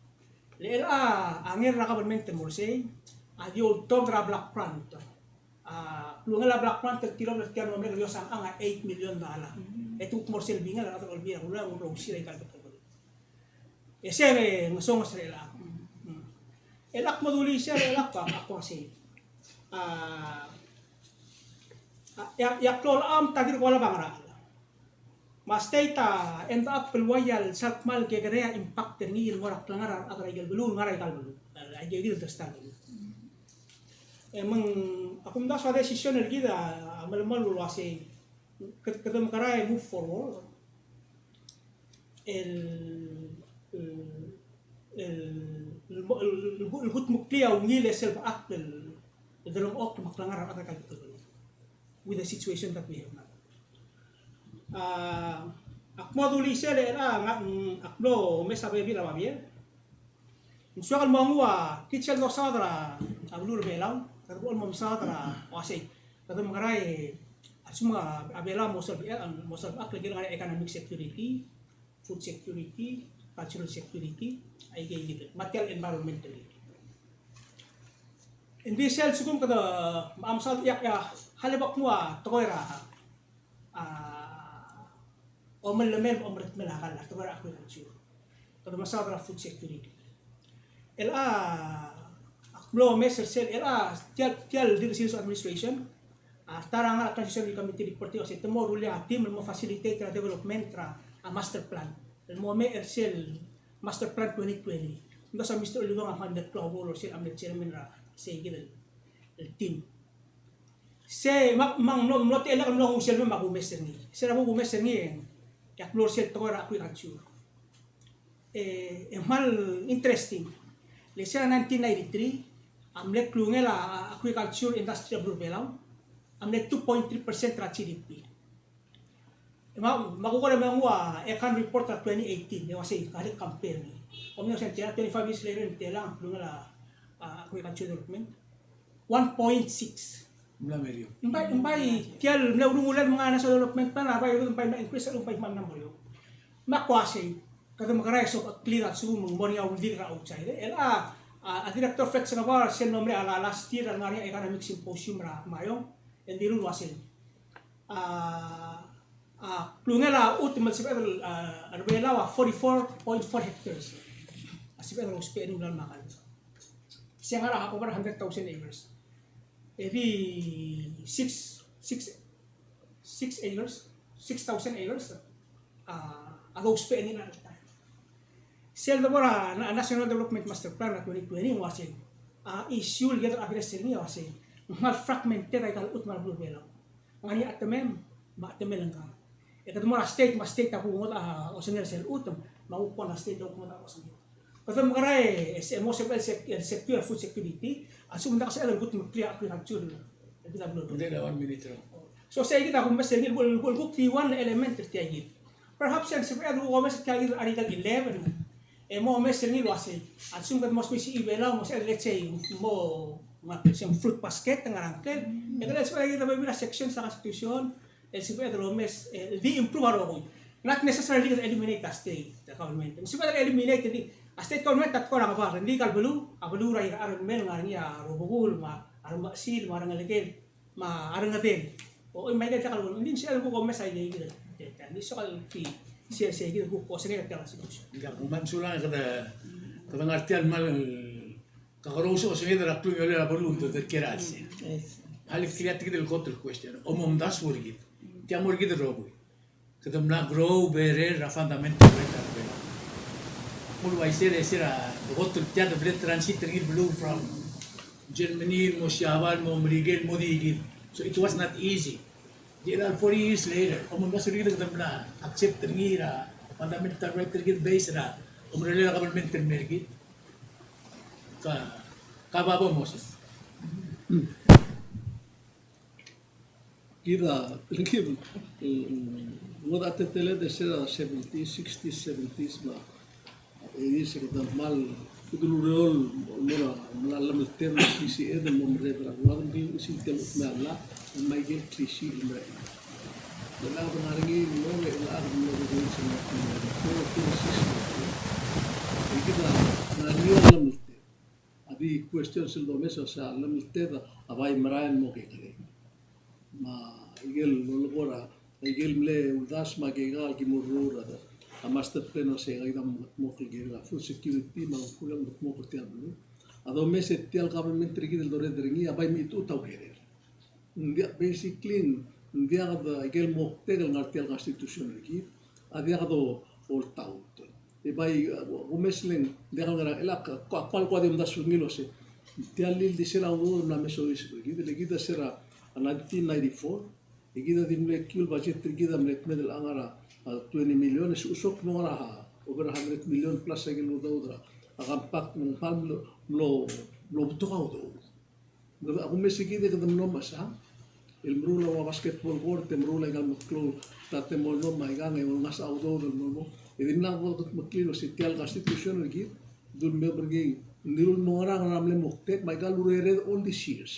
Le chelecha a ngera er a government el mo er sei a di oltobed er a block grant. A klungel a block grant el tilobed er tia el mo merek el iosang a eight million dollar. E te kuk mo er sel bingel a rechad er a Olbiil er a Kelulau a mo ousir aika el betok el beluu. E sei a ngesonges er chelechang. Chelechang ak mo dulii sel, chelechang ak uasei, a, a, e a, e a klou el amt a dirk olab a ngerachel. Me a state a end up el ua ia el sal kmal kekerei a impact er ngii el mo er a klengar er a rechad er aike el beluu el ngar er aika el beluu. Aike el di el ta el beluu. E me ng, a kumdasu a decision er kid a melemolem el uasei, kede, kede mekerang e move forward el, el, el, el, el kutmeklii a ungil e sel bechakl el delengchokl me a klengar er a rechad er aika el beluu with the situation that we have now. A, ak mo dulii sel, e chelechang, ak mlo omes a bebil a babier. Ng soak el mo nguu a kid sel dosaod er a beluu er a Belau, kede bo el mo mesaod er a uasei, kede mekerang e a lsekum a Belau a mo solve, a mo solve a klekil ngar er a economic security, food security, cultural security, aike kid, me a tia el environmental. Ng di sel lsekum kede mesaod e a, e a, hale bo knguu a tekoi er a, a, omellemel, omeredmel a kall, a tekoi er a agriculture. Kede mesaod er a food security. Chelechang a, ak mlo omes er sel, chelechang tia, tia el Dickinson administration a ta er a ngar er a transition committee report el uasei te mo rullii a team el mo facilitate er a development er a, a master plan. el mo mei er sel master plan twenty twenty. Ng di se Mister Uludong a kmal mle klou a role er sel a mle chairman er a sei kid el, el team. Se me, me ng mlo, mlo techellek el mlo nguu sel mei me a kumes er ngii. Se er a kumes er ngii e ak mlo er sel tekoi er a agriculture. E, e kmal interesting. Le se er a nineteen ninety-three a mle klungel a, a agriculture industry er a beluu er a Belau a mle two point three percent er a G D P. Me, me a kuk kora me nguu a Econ Report er a twenty eighteen, e uasei, kede compare. Omni uasei, tela twenty-five years later, tela, ng klungel a, a, agriculture development. One point six. Ng mla meriou. Ng bai, ng bai, tia el mle urungulel el menga national development plan, a bai, ng bai, ng increase, ng bai, ng bai, ng bai, me a kuasei, kede mekera e sobecheklii a lsekum ng mo er ngii a uldikel er a outside. El a, a, a Director Fred Sengebau, sel mlo mei er a last year, el ngar er ngii a Economic Symposium er a Meyuns, el dilu el uasei. A, a, klungel a chutem el sebeched el, a, er a Belau a forty-four point four hectares. A sebeched el ousbech er ngii el mle makal. Se ngar er a over hundred thousand acres. E di six, six, six acres, six thousand acres. A, a dousbech er ngii er a chelecha el taem. Sel debo er a, a National Development Master Plan er a twenty twenty, ng uasei. A issue el kede address er ngii a uasei. Ng kmal fragmented a ikal chutem er a beluu er a Belau. Ng ngar er ngii a chetemem, me a chetemel ngkang. E kede mo er a state, me a state a kuk ngodech a osengel sel chutem, me a kuk ngodech a state a kuk ngodech a osengel. Kede mekera e, e se-, mo sebechel el sec-, el secure, food security, a lsekum ng diak sebeched el kudmeklii a agriculture, el kid a beluu. Ng di one minute er a. So sei kid a kumes er ngii el, el, el kuk di one element er tia kid. Perhaps e ng sebeched el kuk omes er tia kid er a Article eleven. E mo omes er ngii el uasei. A lsekum kede mo ousbech er a Belau, mo sebeched, let's say, mo, me a se fruit basket, ngar er a ngklel. E kede sebeched kid a bebil er a section er a Constitution, el sebeched el omes, el di improve a rokui. Not necessarily kede eliminate a state government. Ng sebeched el eliminate, ng di, a state government a tekoi er a ngebard, ng di ikal beluu, a beluu er a irechar el mei el ngar er ngii a rubekul, me a remechesil, me a rengelekel, me a rengedel. O, oi, me aike el diak el beluu. Ng di ng sebeched el kuk omes a ikei kid. Ng di soak el kuk, sei, sei kid el kuk osengel er tia el Constitution. Ng di kuk me ng sulang kede, kede ngar tia el kmal kakerous a osenged er a klungiolel a beluu el uldesuir a chelsel. Yes. A le kid a tia kid el kot el question. Omomdasu er kid. Tia mo er kid el rokui. Kede mla grow better er a fundamental right er a Belau. Mo uaisei, e se er a kot el tia de ble transit er ngii el beluu from Germany, mo Siabal, mo Merikel, mo di kid. So it was not easy. Di er a forty years later, omomdasu er kid e kede mla accept er ngii er a fundamental right er kid based er a omerellel a government el mei er kid. Ka, ka babo Moses. Kid a, kid, mm, ngodech a teletelel er se er a seventies, sixties, seventies me a eighties, e kede kmal, kede ureor el mo er a, mla llemelted a klisiich el mo merreder er a rengul, ng di sel tia el kuk mla, me aike el klisiich el merreder. Chelechang e kede ngar er ngii el mo, chelechang e kede mlo er ngii el mo, e kid a ngar er ngii a llemelted. A di question sel domes a se a llemelted a bai merael el mo kekerei. Me a ikel lolekoi er a, ikel mle uldasu me a kekal ki mo ruul er a, a master plan a se kid a mo kldmokl el kirel a food security me a lengkul a mo kldmokl er tia el beluu. A domes e tia el government er kid el dored er ngii a bai mechitechut a urerir. Ng diak, basically, ng diak de ikel moktek el ngar tia el constitution er kid a diak de oltaut. E bai, uh, kumes el ng diak el ngar er a, el ak, ko, ko, ko di omdasu er ngii el uase tia el lildi sel a udoud el mla mesois er kid, le kid a se er a nineteen ninety-four, e kid a di mle kiu el budget er kid a mle kmeed el ngar er a, uh, twenty million, e se, se kuk mo ngar er a over a hundred million plus a ikel udoud er a, a compact me ng kmal mlo, mlo, mlo betok a udoud. Kede, a kumes e kid e kede mlo mechesang el meruul a ua basketball court, e meruul a ikal meklou, ta te mo lmo me aikang e olengasech a udoud el mo lmo. E dimlak bo kudmeklii el uase tia el constitution er kid, dul me, ng dilu el mo ngerang er a mle moktek me aikal urered all these years.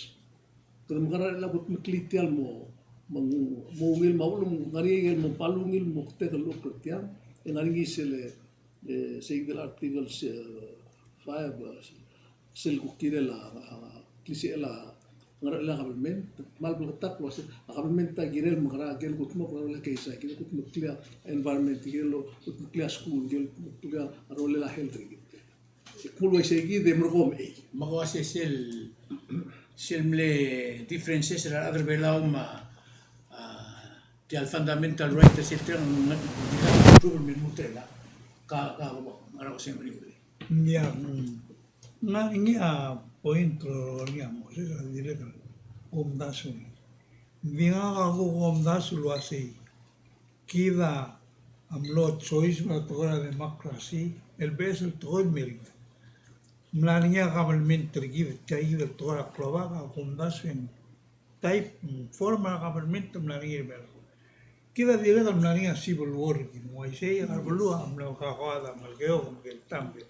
Kede mekerang el kudmeklii tia el mo, mo, mo ungil me a uchul me ng ngar er ngii el mo, bo el ungil moktek el llechukl er tiang, e ng ngar er ngii sel, e, se kid el article, e, five, e, sel kuk kirel a, a, klisichel a ngerachel a government, kmal bleketakl el uase a government a kirel mekerang, kirel kudmokl a rolel a keizai, kirel kudmeklii a environment, kirel kudmeklii a school, kirel kudmeklii a rolel a health er kid. E kmo uaisei kid e merekong e. Me ko uase sel, sel mle differences er a rechad er a Belau me a, a, tia el fundamental right er sel tia el ngar er a approval me lmuut er chelechang. Ka, ka, ka, ngar er a osengel er ngii. Ng diak, mm. Ng ngar er ngii a point el rokui er ngii a Moses, a dirrek el kumdasu. Ng di ngak a kuk omdasu el uasei, kid a mlo choice er a tekoi er a democracy, el beches el tekoi el mei er kid. Ng mla er ngii a government er kid, tia kid el tekoi er a klobak a kumdasu e ng type, mm, form er a government el mla er ngii er Belau. Kid a dirrek el mla er ngii a civil war er kid, me ng uaisei e a beluu a mla kakoad a Melekeok me a Ngiratmang.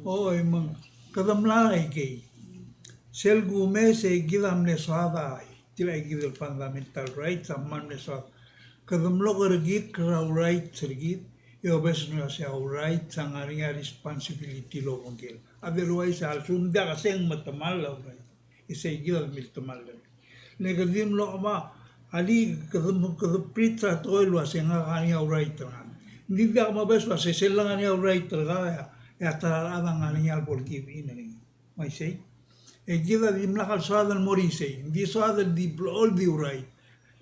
Oi, me ng kede mla er a ikei. Sel kumes e kid a mle soad a tirka kid el fundamental rights a kmal mle soad. Kede mlo kerekikl er a rights er kid, e obes el uasei a rights a ngar er ngii a responsibility el obengkel. Otherwise a lsekum ng diak a seng metemall a rights, e sei kid a di mle temall. Le kede di mlo ba, alii, kede, kede preach a tekoi el uasei ngak a ngar er ngii a rights er ngak. Ng di diak mobes el uasei sel ngar er ngii a rights er kau, e a, e a ta er a rechad a ngar er ngii a lebo el give in er ngii. Me a isei. E kid a dimlak el soad el mo er isei. Ng di soad el di blechoel di rights.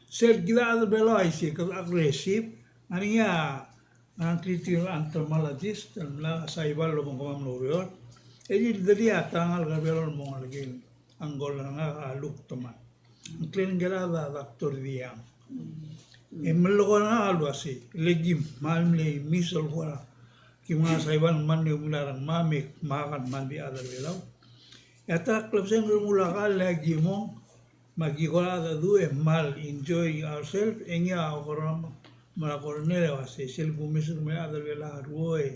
Sel kid a chad er Belau a isei, kede aggressive. Ngar er ngii a, a ngklel tirke el anthropologist el mla er a Saipan el obengkemam el oureor. E di el dulii a ta er a ngalek er Belau el mo ngelekel a ngkol er ngak a Lukteman. Ngklel ngike el chad a Doctor Diang. E melekoi er ngak el uasei, le ki kmal mle miss el kora, ki ngar er a Saipan, kmal mle ungil a rengmam, me kmal, kmal di chad er Belau. E a ta er a klebesei e ng remuul a kall e aki mong, me aki kora dedu e kmal enjoy ourselves, e ngii a okeram, me a Colonel a uasei, sel kumes el mei a chad er Belau a ruoi,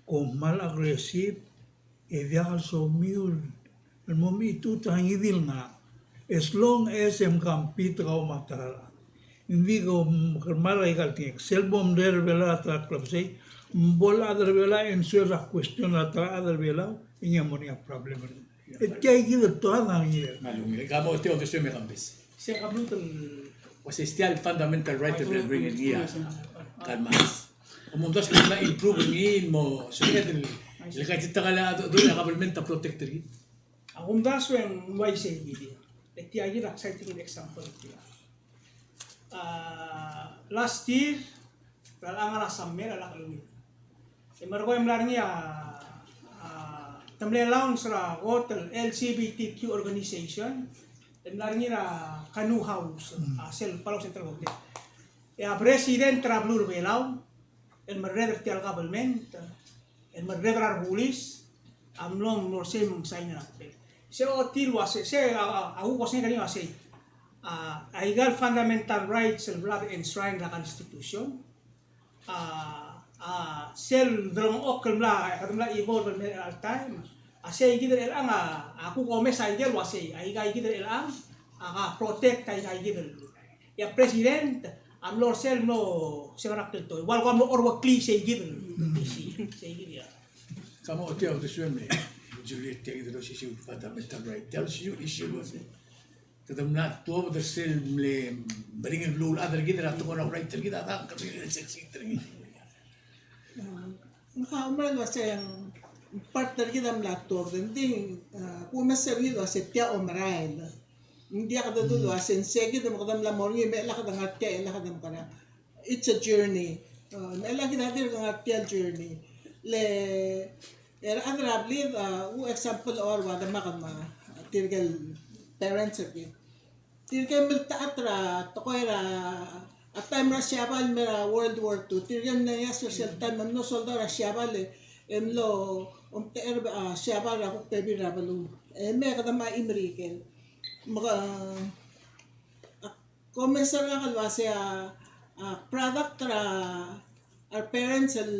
kom kmal aggressive, e diak el somiu el mo mechitechut er a ngii di el ngerang. As long as e mkambit kau me a ta er a rechad. Ng di kau kmal er aika el tekingek. Sel bo mrei er Belau a ta er a klebesei, me bo el chad er Belau e ng soal er a question er a ta er a chad er Belau, e ngii a mo er ngii a problem er ngii. E tia kid el tuobed a ngii. Ng ungil, ka mo tia kid el soal me kambes. Se ka mluut el uasei tia el fundamental right el bring er ngii a Karl Marx. Omdasu e ng mla improve er ngii el mo sebeched el, el kaititekangel a, a, a government a protect er ngii. A kumdasu e ng uaisei kid. E tia kid a exciting example er tia. A, last year, er a ngar er a summer, a lak el ungil. E merekong e mla er ngii a, a, te mle launch er a kot el L G B T Q organization, e mla er ngii er a Canoe House, a sel Palau Central Hotel. E a president er a beluu er a Belau, el merreder er tia el government, el merreder er a rebulis, a mlo, mlo er sei me ng sign er a papel. Se ochotii el uasei, se a, a, a kuk osengek er ngii el uasei, a, aika el fundamental rights el bla de enshrine er a Constitution, a, a, sel delengchokl el mla, el mla evolve el mei er a chelecha el taem, a sei kid er chelechang a, a kuk omes a ikel uasei, aika kid er chelechang, a ka protect aika kid el. E a president a mlo er sel mlo, se ngar er a kltoi. Ua el kuk mlo orweklii sei kid el, sei kid a. Ka mo tia uldesuem e, Juliet, tia kid el osisiu el fundamental right. Tia el osisiu el issue el uasei. Kede mla tuobed er sel mle meringel el beluulechad er kid er a tekoi er a right er kid a dang, kede mle sexy er ngii. Ng kau mera el uasei ng part er kid a mla tuobed, ng di, a, kumes er ngii el uasei tia omerael. Ng diak dedu el uasei ng sei kid me kede mla mo er ngii me chelechang kede ngar tia, chelechang kede mekerang. It's a journey. A, me chelechang kid a dirk ngar tia el journey. Le, e a rechad er a blid, a, u example er a ua demak me, a, tirke el parents er kid. Tirke el miltechat er a tekoi er a, a taem er a Siabal el mei er a World War Two. Tirke el mle ngeasek er sel taem el mlo soldau er a Siabal e, e mlo omtechei er a, a, Siabal er a kuk bebil er a beluu. E mei e kede mla chimerikel. Me ke, a, comments er ngak el uasei a, a, product er a, our parents el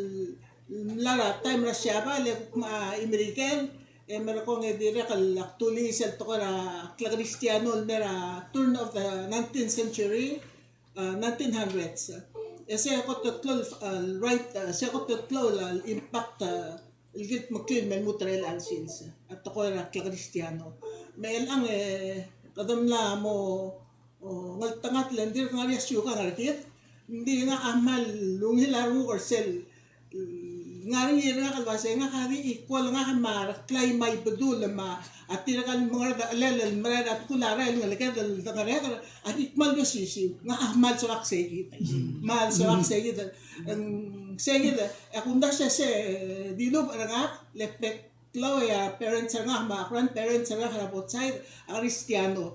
mla er a taem er a Siabal e kuk mla chimerikel, e merekong e dirrek el ak dulii sel tekoi er a klekristiano el mei er a turn of the nineteenth century, a, nineteen hundreds. E sei a kot el klou, a, right, a, sei a kot el klou el impact, a, el kildmeklii el me lmuut er a chelecha el sils, a tekoi er a klekristiano. Me chelechang e kede mla mo, o, ngeltengat le ng dirk ngar er ngii a siukang er kid, ng di ngak a kmal ungil a renguk er sel, mm, Ngar er ngii er ngak el uasei ngak a di equal ngak me a Reklai me a Ibedul me a tirka el mengeredechelir el merael er a tkul a rael el ngeleked el dengereker a di kmal di osisiu. Ngak a kmal soak sei kid. Kmal soak sei kid. Ng sei kid e kumdasu e se dilubech er ngak le bek el klou e a parents er ngak me a grandparents er ngak er a both side a Kristiano.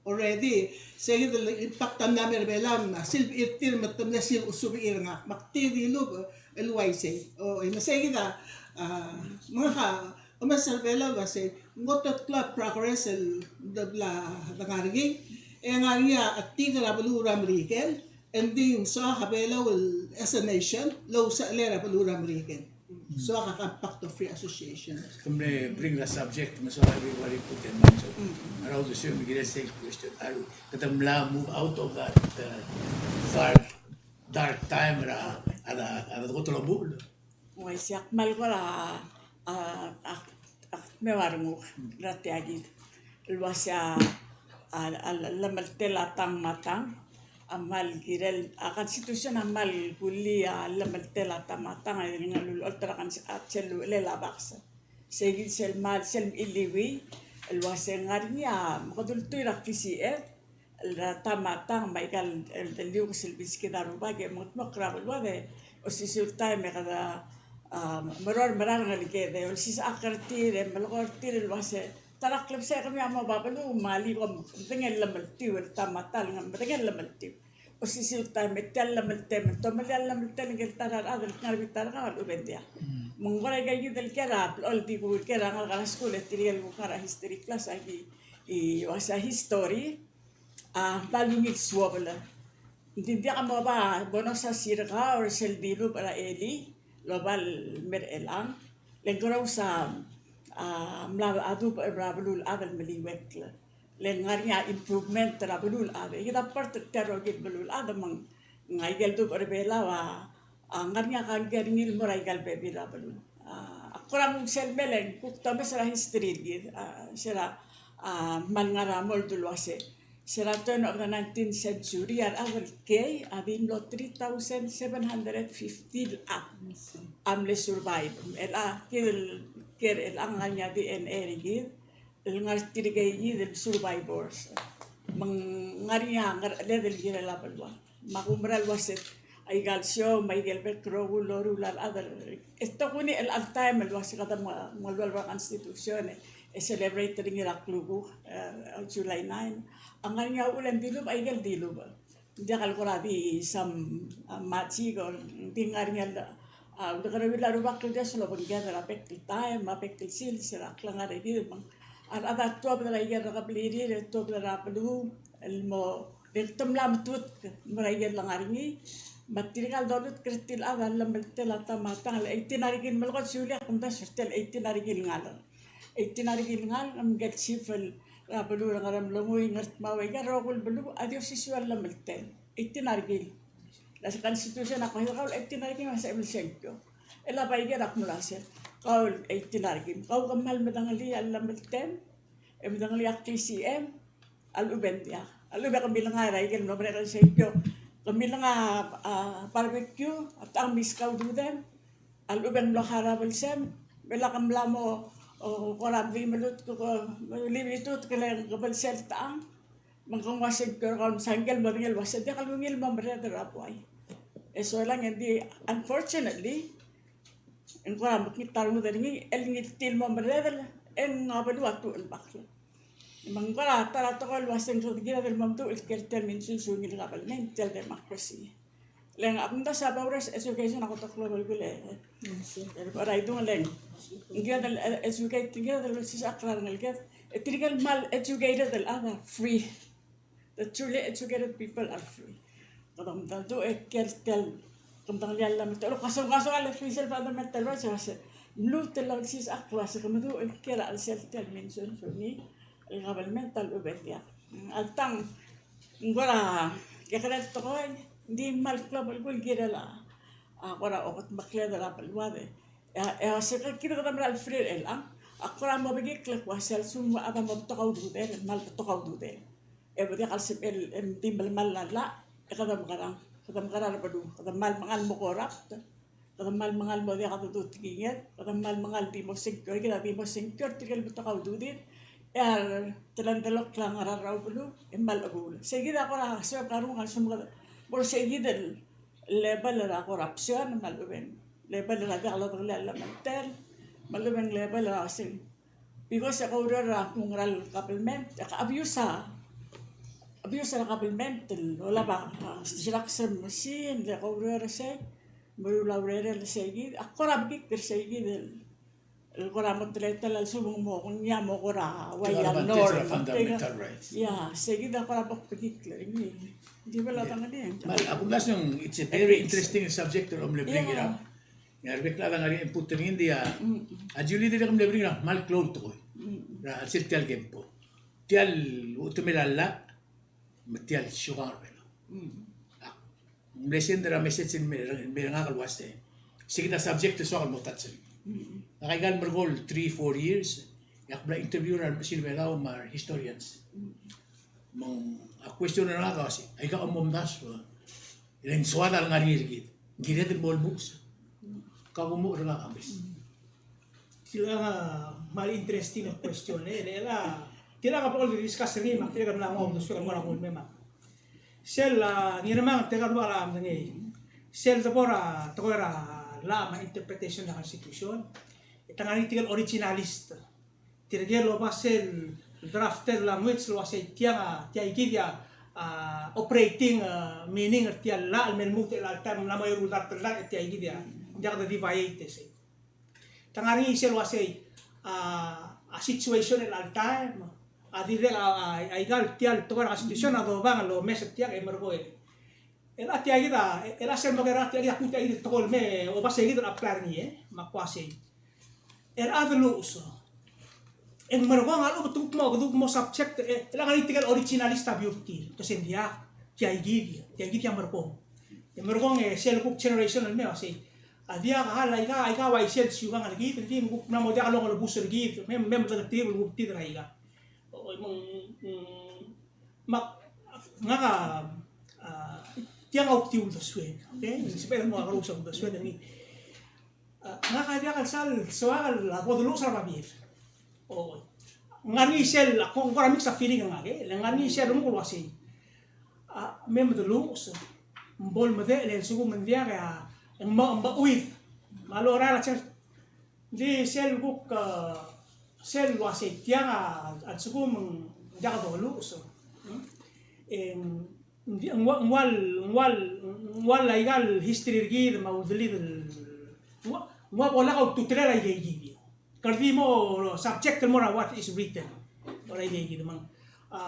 Already, sei kid el impact a mla mer Belau, a sel bechir tir me te mle sel usubechir er ngak. Me ak di dilubech el uaisei. O, e me sei kid a, a, me ngak a omes er Belau el uasei, ng kot el klou a progress el de bla de ngar er ngii, e ngar er ngii a chetik er a beluu er a Merikel, e ng di ng soak a Belau el as a nation, el ousechelei er a beluu er a Merikel. Soak a Compact of Free Association. Ke mle bring the subject, me soak a everybody put their minds on. Mm. Around the same, me kirel sel question. Are, kede mla move out of that, uh, dark, dark time er a, a, a, a, kot el omuchel? Uaisei, ak kmal kora, a, a, ak mle ua renguk er a tia kid el uasei a, a, a llemeltel a tang me a tang a kmal kirel, a Constitution a kmal kulii a llemeltel a tang me a tang el ngar er a ulecholt er a Cons-, a sel uchelel a baks. Sei kid sel kmal, sel mchiliuii el uasei ng ngar er ngii a mekedultuil er a klisichel er a tang me a tang me aika el, el, el liukes el beskid a rubak e mengetmokl er a beluad e osisiu el taem e kede, a, meror me a rengeleked e olsisechakl er tir e melekoi er tir el uasei ta er a klebesei kemiu a mo oba beluu me alii kom medengei el llemeltiu er a tang me a tang, medengei el llemeltiu. Osisiu el taem e tia el llemeltem, el tomelii a llemeltel ngike el ta er a rechad el kngar er a bita er kau a lechub e ng diak. Me ng kora aika kid el kiei er a blechoel di kuk kiei er a ngalek er a skuul e tirke el kuk ngar er a history class a ki, e uasei a history a kmal ungil suobel. Ng di diak a mo oba bono sasirka or sel dilubech er a elii el oba el mer chelechang. Le ng kerous a, a, mla, a dubech er a beluulechad el meliuekl. Le ng ngar er ngii a improvement er a beluulechad. E kid a part er tia el rokir el beluulechad me ng, ng aike el dubech er a Belau a, a ngar er ngii a kangkei er ngii el mo er aika el bebil er a beluu. A, ak kora nguu sel mle, e ng kuk domes er a history er kid, a, se er a, a, kmal ngar er a mold el uasei se er a turn of the nineteenth century a rechad el kiei a di mlo three thousand seven hundred fifty el chad a mle survive. El a kid el kiei er chelechang a ngar er ngii a D N A er kid el ngar er tirke kid el survivors. Me ng ngar er ngii a ngerecheled el kirel a beluad. Me a kumerang el uasei aika el show me aike el bek el rokui el loruul a rechad el, e tokuni el chelecha el taem el uasei kede mo, mo ua el Constitution e celebrate er ngii er a klukuk, e, July nine. A ngar er ngii a uchul e ng dilubech aike el dilubech. Ng diak el kora di some, a, magic or ng di ngar er ngii a, a, uldekeruul a Rubak el Dios el obengked er a bek el taem, a bek el sils er a klengar er kid me ng, a rechad a tuobed er aike el rekeblirir, e tuobed er a beluu el mo, le te mla metutk el mo er aike el ngar er ngii. Me tirka el dolutk er tir el chad a llemeltel a tang me a tang el eighteen a rekil, me le kot siuliak kumdasu er tia el eighteen a rekil ngalek. Eighteen a rekil ngalek, me ngike el chief er a beluu er a Ngeremlengui, Ngardmau, aika el rokui el beluu a di osisiu a llemeltel. Eighteen a rekil. Le se Constitution a kmo kau el eighteen a rekil me a sebechel el sengkio. E le bai aike el kmo el uasei, kau el eighteen a rekil, kau ke kmal medengelii a llemeltem, e medengelii a klisichem a lechub e ng diak. A lechub e ke milengai er aike el mlo merek el sengkio. Ke milengai a, a, barbecue, a tang miskau dudem, a lechub e ng mlo harau a belsem, me lak mla mo, o, kora di melutk, ko, limitutk e le ng kebelsel tang, me ng kmo uasei ng kora kau me sangkel mo dengei el uasei diak el ungil mo merreder er a buai. E solang e ng di, unfortunately, e ng kora mekngit a rengud er ngii el ngiltii el mo merreder, e ng a beluu a tuchelbakl. Me ng kora ta er a tekoi el uasei ng kired el mo meduch el kiei er tia el minsunsungi el government, tia el democracy. Le ng a kumdasu a vouchers education a kot el klou el belkul e, e, er a idung le ng kired el, e, educate, kired el olsisechakl er a rengeleked. E tirke el kmal educated el chad a free. The truly educated people are free. Kede medengelii e kiei er tia el, kede medengelii a llemeltel. Kaso, kaso a le fis el fundamental rights, e uasei, mluut el olsisechakl el uasei ke meduch el kiei er a chelsel tia el minsunsungi el government a lechub e ng diak. Alta ng kora kekerei el tekoi, ng di kmal klou a belkul el kirel a, a kora okedmekled er a beluad e. E a, e a se kid kede mera el free er chelechang, a kora mo bekikl el kmo a sel lsekum ng ua chad a mo betok a ududel, el kmal betok a ududel, e bo diak el sebechel el di melemall a llach, e kede mekerang, kede mekerang er a beluu, kede kmal mengal mo corrupt. kede kmal mengal mo diak a dedu el tekinged, kede kmal mengal di mo sengkio, kid a di mo sengkio er tirke el betok a ududir, e a teletelel a ngerang er a beluu, e kmal chebuul. Sei kid a kora soak a renguk a lsekum kede mo er sei kid el level er a corruption, me a lechub e ng level er a diak lodengelii a llach el mei, me a lechub e ng level er a sei. Because e koureor er a kuk ngerang el government, e ke abuse a, abuse er a government el olab a, a, construction machine, le koureor er sei, me a lurerel er sei kid, a kora bekikl er sei kid el el kora mo teletelel a lsekum ng mo, ng mo kora, uai, a, advantage er a fundamental rights. Ia, sei kid a kora bo bekikl er ngii. Di bla dang ngii. Me a, a kumdasu ng, it's a very interesting subject el mle bring it up. Ia, a rebek el dang ngii el put er ngii, ng di a, a Julie, dirrek el mle bring it up, kmal klou el tekoi er a sel tia el kempo. Tia el uchetemel a llach, me tia el siukang er a Belau. Ak mle send er a message el me, me er ngak el uase, sei kid a subject el soak el mo touch er ngii. Ngak aika el merekong el three, four years, e ak mla interview er a remechesil Belau me a re historians. Me ng, a question er ngak a uase, aika a omomdasu e le ng soad a lengar er ngii er kid, ng kired el mo lmuches? Kau a mo er ngak a mes. Tia a kmal interesting question, e, e, a, tia a kmal discuss er ngii, me tia a kmal nguu a uldesuek el mo er a kulmem. Sel, a, ngii er a mang, tia a kmal a medengei. Sel debo er a tekoi er a llach me a interpretation er a constitution, e te ngar er ngii tirke el originalist. Tirke el oba sel drafted language el uasei tiang a, tia kid a, a, operating, a, meaning er tia el llach el me lmuut er chelecha el taem el mla mo eru el dart el llach, e tia kid a, ng diak de deviate er sei. Te ngar er ngii sel uasei, a, a situation er chelecha el taem a dirrek a, a, aika el tia el tekoi er a constitution a dobang el omes er tiang e merekong. E le tia kid a, e le sel mo ker a tia kid a kuk tia kid el tekoi el me oba sei kid el apply er ngii, e, me ak uasei, e a deluches, e ng merekong a lechub e te kuk mo, te kuk mo subject, e, e le ngar er ngii tirke el originalist a biur tir, te se ng diak, tia kid, tia kid a merekong. E merekong e sel kuk generation el me uasei, a diak a, aika, aika uaisei el siukang er kid, ng di ng kuk mla mo diak longelebus er kid, me, me medengelterir el kuk tir er aika. O, me ng, mm, me ak, ngak a, a, tiang a kuk di uldesuek, okay? Sebeched el mo a kerous a uldesuek er ngii. A, ngak a diak el sal soak el bo deluches er a babier. O, ng ngar er ngii sel, a, ko, ng kora mix a feeling er ngak, e, le ng ngar er ngii sel renguk el uasei, a, me medeluches, me bo lemedechel e a lsekum ng diak e a, ng mo, ng mo chuid. Me a lorael a chance, ng di sel kuk, a, sel uasei tiang a, a lsekum ng diak dodeluches, e ng, ng ua, ng ua, ng ua, ng ua aika el history er kid me a uldelid el, ng ua, ng ua bo lak a ultutelel aika kid. Kede di mo subject el mo er a what is written. Or aika kid me ng, a,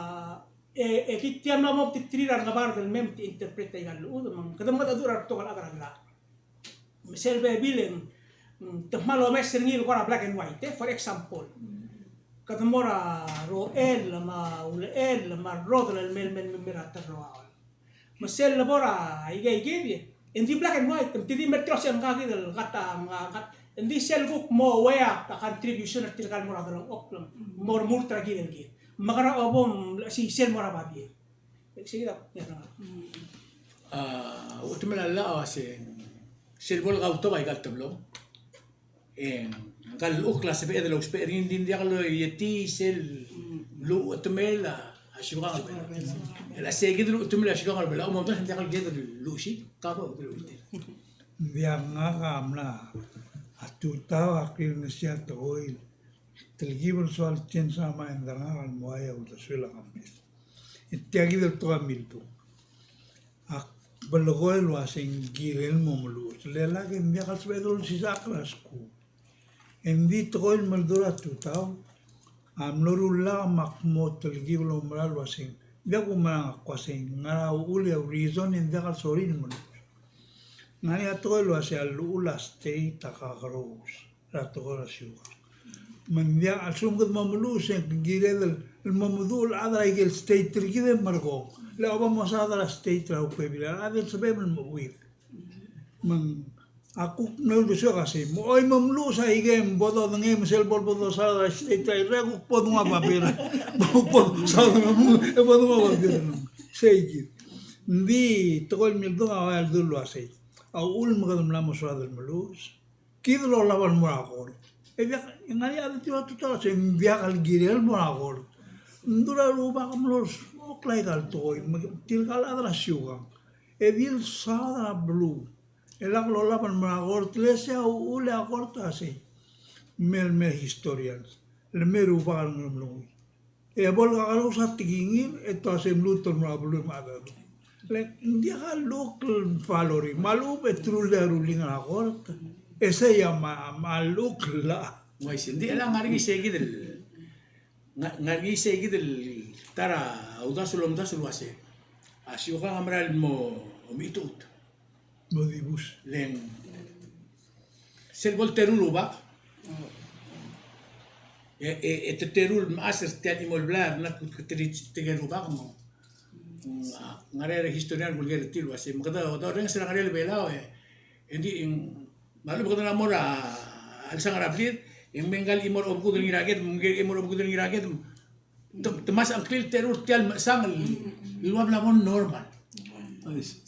e, e kid tia mla mo beterir a rengebard el mei me te interpret aika el llechud, me ng kede mengedecheduch er a rebetok el chad er a llach. Me sel bebil e ng, mm, te kmal omes er ngii el kora black and white, e, for example. Kede mo er a rochel, me a ulechel, me a rrodel el mei, mei, mei, mei er a terroaol. Me sel lebo er aika kid, e ng di black and white, me te di mer tir el uasei ngka kid el kata, ngka, ngka, ng di sel kuk mo uai a contribution er tirka el mo er a delengchokl, mo remurt er a kired el kid. Me kora obom, sei sel mo er a babier. A, uchetemel a llach a uasei, sel bo lekautok aika el teblong, e ngka el llechukl a sebeched el ousbech er ngii, ng di ng diak loietii sel luchetemel a siukang er a Belau. E le sei kid el luchetemel a siukang er a Belau, a omdasu e ng diak el kired el luchesii, ka bo el luchetii. Ng diak, ngak a mla, a tutau a kirrengesii a tekoi el telkib el soal change a mind er ngak el mo uai a uldesuel a kames. E tia kid el tekoi a mildung. Ak belkul el uasei ng kirel mo meluches. Le lak e ng diak el sebeched el olsisechakl er a skuul. E ng di tekoi el mildung er a tutau a mlo rullak me ak mo telkib el oumera el uasei, ng diak kumerang, ak uasei ng ngar er a uchul e a reason e ng diak el sorir el meluches. Ng ngar er ngii a tekoi el uasei a llechul a state a kakerous er a tekoi er a siukang. Me ng diak, a lsekum kede mo meluches e ng kired el mo meduch el chad er aike el state er kid e merekong. Le a bo mo saod er a state er a ukebil, a rechad el sebechem el mo chuid. Me ng, a kuk mle uldesuek a sei, me choi, me meluches aike, me bo dodengei, me sel bo lebo dosal er a state er a Irrai, kuk bo denguu a babier. Bo, bo saod, e bo denguu a babier. Sei kid. Ng di tekoi el mildung a ua el dul uasei. a uchul me kede mla mo soad el meluches. Kid el olab el mo er a kort. E diak, e ng ngar er ngii a di ua tutau el uasei ng diak el kirel el mo er a kort. Ng di a rubak a mlo smokl aika el tekoi, me tirka el chad er a siukang. E di el saod er a beluu. E lak lolab el mo er a kort, le sei a uchul e a kort a sei. Me el mei a historians. Le mei a rubak el ngeremlengui. E bo lekakerous a tekingir, e te uasei mluut el mo er a beluu me a chad. Le ng diak a llechukl el follow er ngii. Me a lechub e te rullii a ruling er a kort. E sei a ma, ma llechukl el llach. Uaisei, ng di chelechang e ng ngar er ngii sei kid el, nga, ngar er ngii sei kid el ta er a uldasu el omdasu el uasei a siukang a mera el mo omechitechut. Mo dibus. Le ng sel bo el teru el rubak. E, e, e te teru el mechas er tia el chimo el blai, ng kuk te, te, te, te rubak mo. Mm, a, ngar er a historian el kuleker er tir el uasei, me kede, kede orrenges er a ngar er a Belau, e, e ng di, ng, me a lechub e kede mla mo er a, a lsang er a blid, e ng me ngka el chimo er a obekud el ngiraked, me ngka el chimo er a obekud el ngiraked, Te, te mesa a ngklel el teru er tia el mechesang el ua bla mo normal.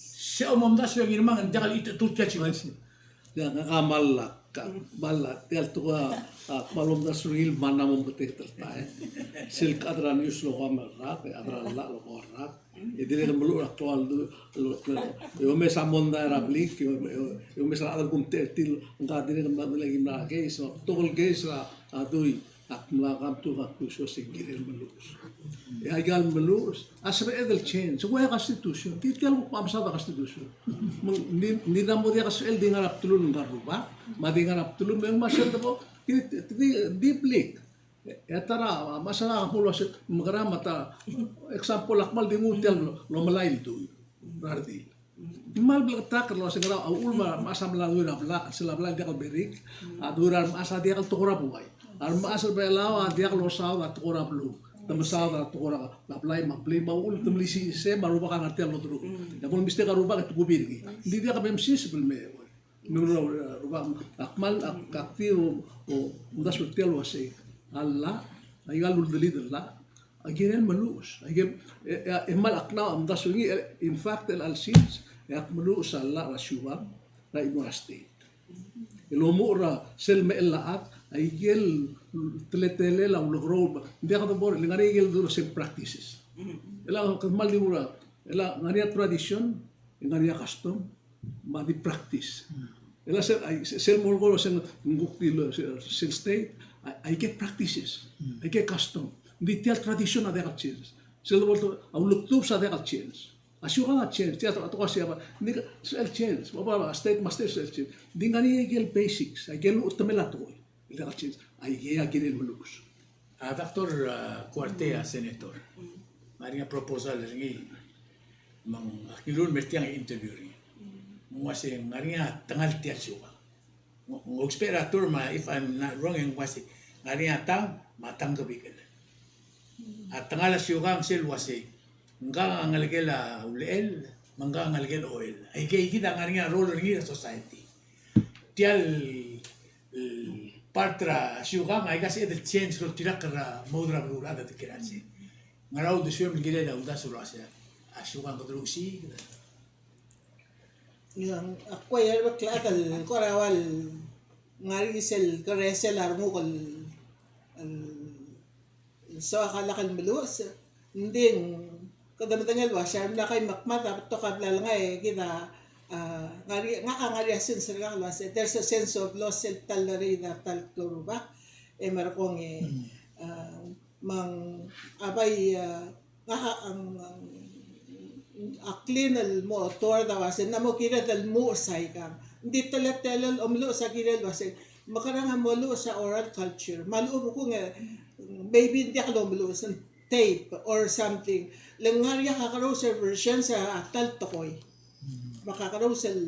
Sei a omomdasu e Ngirmang, ng diak el chitechetur tia el siukang. Ia, ngak a mle, ka, mle, tia el tekoi a, a, kmal omdasu er ngii el mla mo beteket el taem. Sel kede er a news el oba el rak, e kede er a llach el oba el rak. E dirrek el meluches er a klou el du, el, el, e omes a mondai er a blik, e, e, e omes a rechad el kumtechei er tir, ngka dirrek el mla, mla, mla, case, betok el case er a, a dui. Ak mla come to conclusion se ng kirel meluches. E aika el meluches a sebeched el change. Ng ua constitution. Tia el kuk mesaod a constitution. Me ng di, ng di mo diak a sebechel di ngar er a bdelul ngka el rubak, me a di ngar er a bdelul me ng mesa el debo, di, di, di blik. E ta er a, mesa el kmo el uasei, mekerang me ta, example, ak kmal di nguu tia el omelai el dui er a redil. Ng kmal bleketakl el uasei ngera uchul me a remechas a mla dui er a blai, sel blai a diak el merik, a dui er a remechas a diak el tekoi er a buai. A remechas er a Belau a diak losaod a tekoi er a beluu. Te mesaod a tekoi er a blai me a blai me a uchul te melisiich se me a rubak a ngar tia el loteruich. E a bo el mistake a rubak e te kubi er ngii. Ng di diak a bem siseb el me, me a rubak, ak kmal, ak, ak di o, omdasu er tia el uasei. A llach, aika el uldelid el llach. A kirel meluches. A kirel, e, e, e kmal ak mla omdasu er ngii, e, in fact, el chelecha el sils, e ak meluches a llach er a siukang, er a chimo er a state. El omuchel er a sel mechell a chad, aike el teletelel a ulekerreu, ng diak debo, le ngar er ngii aike el dulu sel practices. El a, kmal di ua, el a ngar er ngii a tradition, e ngar er ngii a custom, me a di practice. El a sel, ai, sel molekoi el uasei ng kuk di el, sel, sel state, ai, aike practices, aike custom. Ng di tia el tradition a diak el change. Sel bo el, a ulekdubs a diak el change. A siukang a change, tia el tekoi a siukang, ng di sel change, bo a state me a state sel change. Ng di ngar er ngii aike el basics, aike el uchetemel a tekoi. El diak el change, aike a kirel meluches. A Doctor, a, Kuartei, a Senator. Ng ngar er ngii a proposal er ngii. Me ng, ak ngiluu el mer tiang e interview er ngii. Me ng uasei ng ngar er ngii a tengal tia el siukang. Ng, ng ousbech er a term, me if I'm not wrong, e ng uasei ng ngar er ngii a tang, me a tang kebikel. A tengal a siukang sel uasei. Ngka a ngelekel a ulechel, me ngka a ngelekel a ochel. Aike kid a ngar er ngii a role er ngii er a society. Tia el, el part er a siukang, aika sebeched el change el oltirakl er a mo er a beluulechad a dekiei er a sel. Ngera uldesuem el kirel a uldasu el uasei a siukang kede luchesii, kede. Ia, ak ua el bek el chad el kora ua el ngar er ngii sel keresel a renguk el, el soak a lak el meluches, ng di kede medengei el uasei a remle kai me kmad a betok a bla lengai e kid a, a, ngar er ngii, ngak a ngar er ngii a sense er ngak el uasei, there's a sense of loss el ta el lereid a ta el klou el rubak, e merekong e, a, me ng a bai, a, ngak a, a, a clean el mo toward a uasei, ng mo kired el meluches aikang. Ng di teletelel omeluches a kirel el uasei, mekerang a meluches a oral culture. Me a lechub e kung e, maybe ng diak lomeluches, ng tape or something. Le ng ngar er ngii a kakerous el versions er a ta el tekoi. Me a kakerous el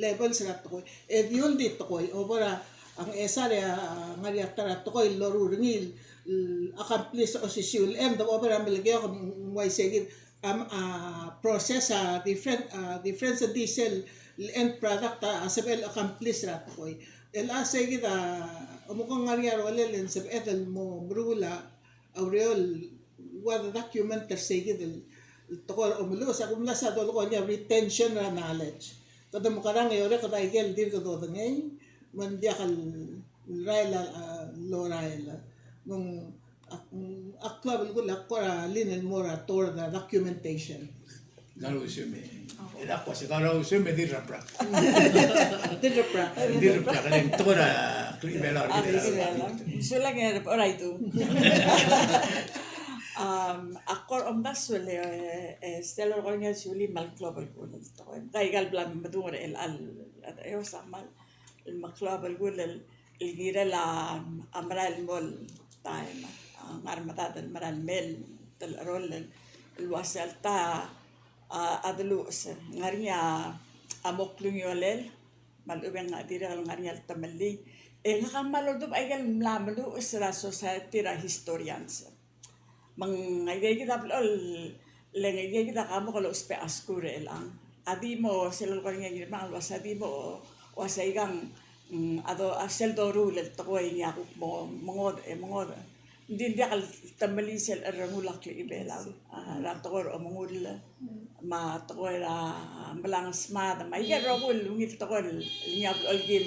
levels er a tekoi. E di ol di tekoi, over a, a Ngchesar e a, a ngar er ngii a ta er a tekoi el loruul er ngii el, el accomplish osisiu el end, over a Melekeok, ng uaisei kid, a, a process a different, a difference, ng di sel end product a, a sebechel accomplish er a tekoi. El a sei kid a, omko ng ngar er ngii a rolel e ng sebeched el mo meruul a a ureor el ua document er sei kid el tekoi er a omeluches, a kumdasu a dolekoi er ngii a retention er a knowledge. Kede mekerang e orreked a ikel dirk dodengei, me ng diak el rael a, a, lorael. Me ng ak, ak klou a belkul a kora lean el mo er a toward the documentation. Kau a useu me. E ak ua se kau a useu me di rebrak. Di rebrak. Di rebrak, le ng tekoi er a klechibelau er kid. Sulang e, all right. Um, ak kora omdasu el, e, e, sel lolekoi er ngii a Julie me a klou a belkul el tekoi. Ngka a ikal bla medung er chelecha el, el, el, el meklou a belkul el, el kirel a, a merael el mo el taem, a, ngar medad el merael el mei el telecherol el, el ua se alta, a, a deluches, ngar er ngii a, a mo klungiolel, me a lechub e ng dirrek el ngar er ngii a letemellii. E ngak a kmal oldubech a ikel mla meluches er a Society er a Historians. Me ng aikakid a blechoel, le ng aikakid a kmo kede ousbech a skuul er chelechang. A di mo, sel lolekoi er ngii a Ngirmang el uase a di mo, uase aikang, mm, a do, a sel doruul el tekoi e ngii a kuk mo mengodech, e mengodech. Ng di ng diak el temellii sel cherrengul a klechibelau. A, er a tekoi er a omengull, me a tekoi er a melangesmad, me a ikel rokui el ungil tekoi el ngii a blechoel kim,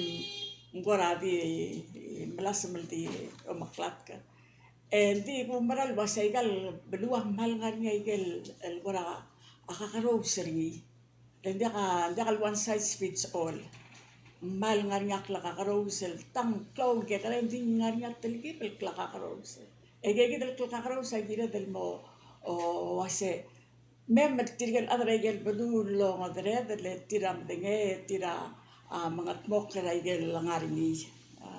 ng kora di melasem el di omeklatk. E ng di kumerang el uase aikal beluu a kmal ngar er ngii a ikel, el kora a kakerous er ngii. Le ng diak a, diak el one size fits all. Kmal ngar er ngii a klekakerous el tang klou el kekerei, ng di ngar er ngii a telkib el klekakerous. E aikakid el klekakerous a kired el mo, o, uase, me, me tirke el chad er a ikel beluu el ongedereder, le tir a medengei, tir a, a, mengetmokl er a ikel ngar er ngii. A,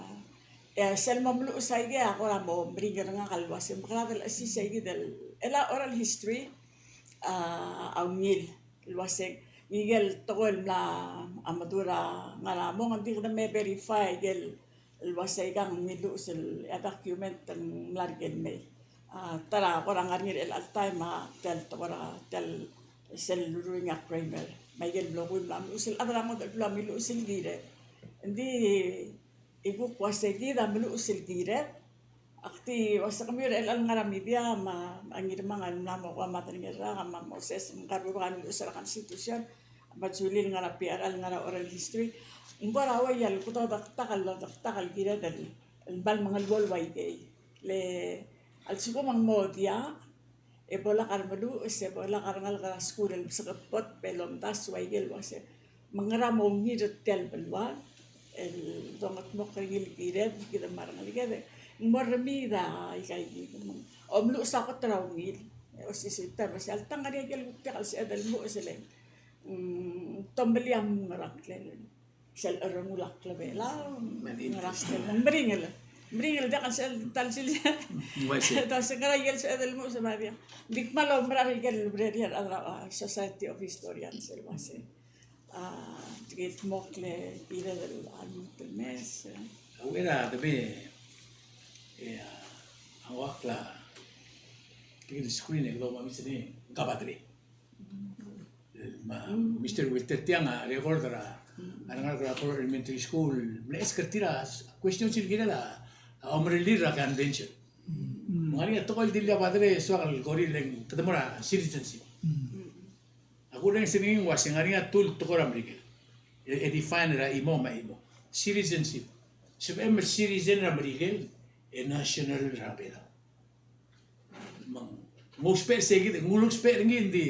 e sel mo meluches aikei a kora mo meringel er ngak el uase mekerang el chesii se aikid el, el oral history, a, a ungil el uase ngike el tekoi el mla, a, meduch er a ngar er a mong, ng di kede me verify aikel el uase aikang ng miluches el, a, document el mla er ker el mei. A, ta er a kora ngar er ngii er chelecha el taem a tia el tekoi er a tia el sel lurruul er ngii a Kramer. Me aikel mlo kuk mla meluches el chad er a ngodech el beluu a miluches el kired. Ng di kuk uase kid a meluches el kired. Ak di uase kemiu er chelecha el ngar er a media me a, me a Ngirmang el mla mo kuk a Madrengelrak me a Moses, me ng kuk a meluches er a Constitution. Me a Julie el ngar er a P R, el ngar er a oral history. Ng kora ua ia el kuk dodektak el, dodektak el kired el, el kmal mengeluolu aikei. Le a lsekum ng mo diak, e bo lak a remeluches, e bo lak a rengalek er a skuul el msekepot, me lomdasu aikel uase, me ngera mo ungil er tia el beluu el dongetmokl er ngii el kired, kid me a rengeleked, ng mo remediate aikakid, me ng omeluches a kot er a ungil. E osisiu el taem, me se alta ngar er ngii aikel kuk diak el sebeched el meluches el, mm, tomellii a mong er a ngklel. Sel cherrengul a klebelau, me ng di ngar er a klel, meringel. Meringel, diak el sel ta el sel. Uaisei. Ta se ngera ikel sebeched el mo se me a diak. Di kmal oumera er aikel library er a, a, Society of Historians el uase, a, tirke el kmo kle kired el lmuut el mes. A uchei er a debe, e, a, a uak a, tirke el screen el kmo me a mei, ng kabadre. Me a Mister Wilter, tiang a record er a, a rengalek er a Koror Elementary School, mle ask er tir a question sel kirel a, a omerellir er a convention. Me ng ngar er ngii a tekoi el dilu a padre, soak el kora le ng kede mo er a citizenship. A kurrenges er ngii ng uase ng ngar er ngii a tool el tekoi er a Merikel. E, e define er a chimo me a chimo. Citizenship. Sebechem el citizen er a Merikel, e national er a Belau. Me ng ousbech er se kid, ng ulusbech er ngii, ng di,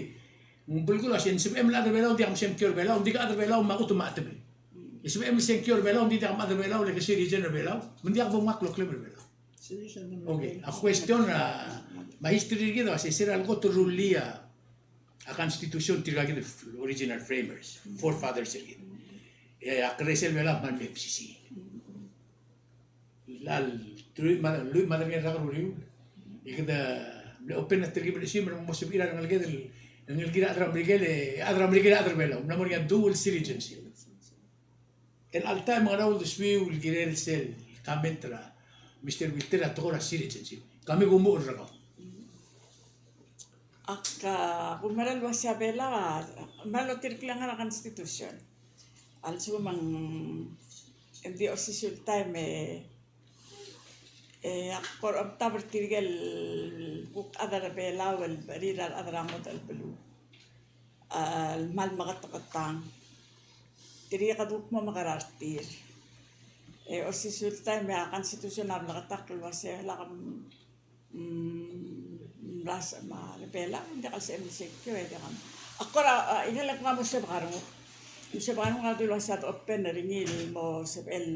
ng belkul a se ng sebechem el chad er a Belau, ng diak msengkio er a Belau, ng di ke chad er a Belau me a chutem me a chetebel. E sebechem el sengkio er a Belau, ng di diak mchad er a Belau, le ke citizen er a Belau, me ng diak bo ngak el oklem er a Belau. Okay, a question er a, me a history er kid a se, se er a lekot el rullii a constitution tirka kid el original framers, forefathers er kid. E a kerreisel Belau a kmal mle mesisiich. Lal, teruich me a, lluich me a tang el rak er a uriul. E kede mle open a telkib el chesimer me mo sebechir a rengeleked el, rengelekir a chad er a Merikel, e chad er a Merikel, chad er a Belau. Ng mla mo er ngii a dual citizenship. El alta e me ngera uldesuiu el kirel sel comment er a Mister Wilter a tekoi er a citizenship. Kemiu a kumuchel er kau. Ak, a, kumerang el uasei a Belau a, a mla lotireklii a ngar er a constitution. A lsekum ng di osisiu el taem e, e ak kora omtab er tirke el kuk chad er a Belau el becherir a rechad er a ngodech el beluu. A, el kmal meketeketang. tirka a kuk mo mekerang er tir. E osisiu el taem e a Constitution a bleketakl el uasei lak, mm, mla se-, me a Belau ng diak el sebechem el secure, e diak. Ak kora, a, ikel kuk mo sebechel a renguk. Mo sebechel a renguk a dilu el uasei a open er ngii el mo sebechel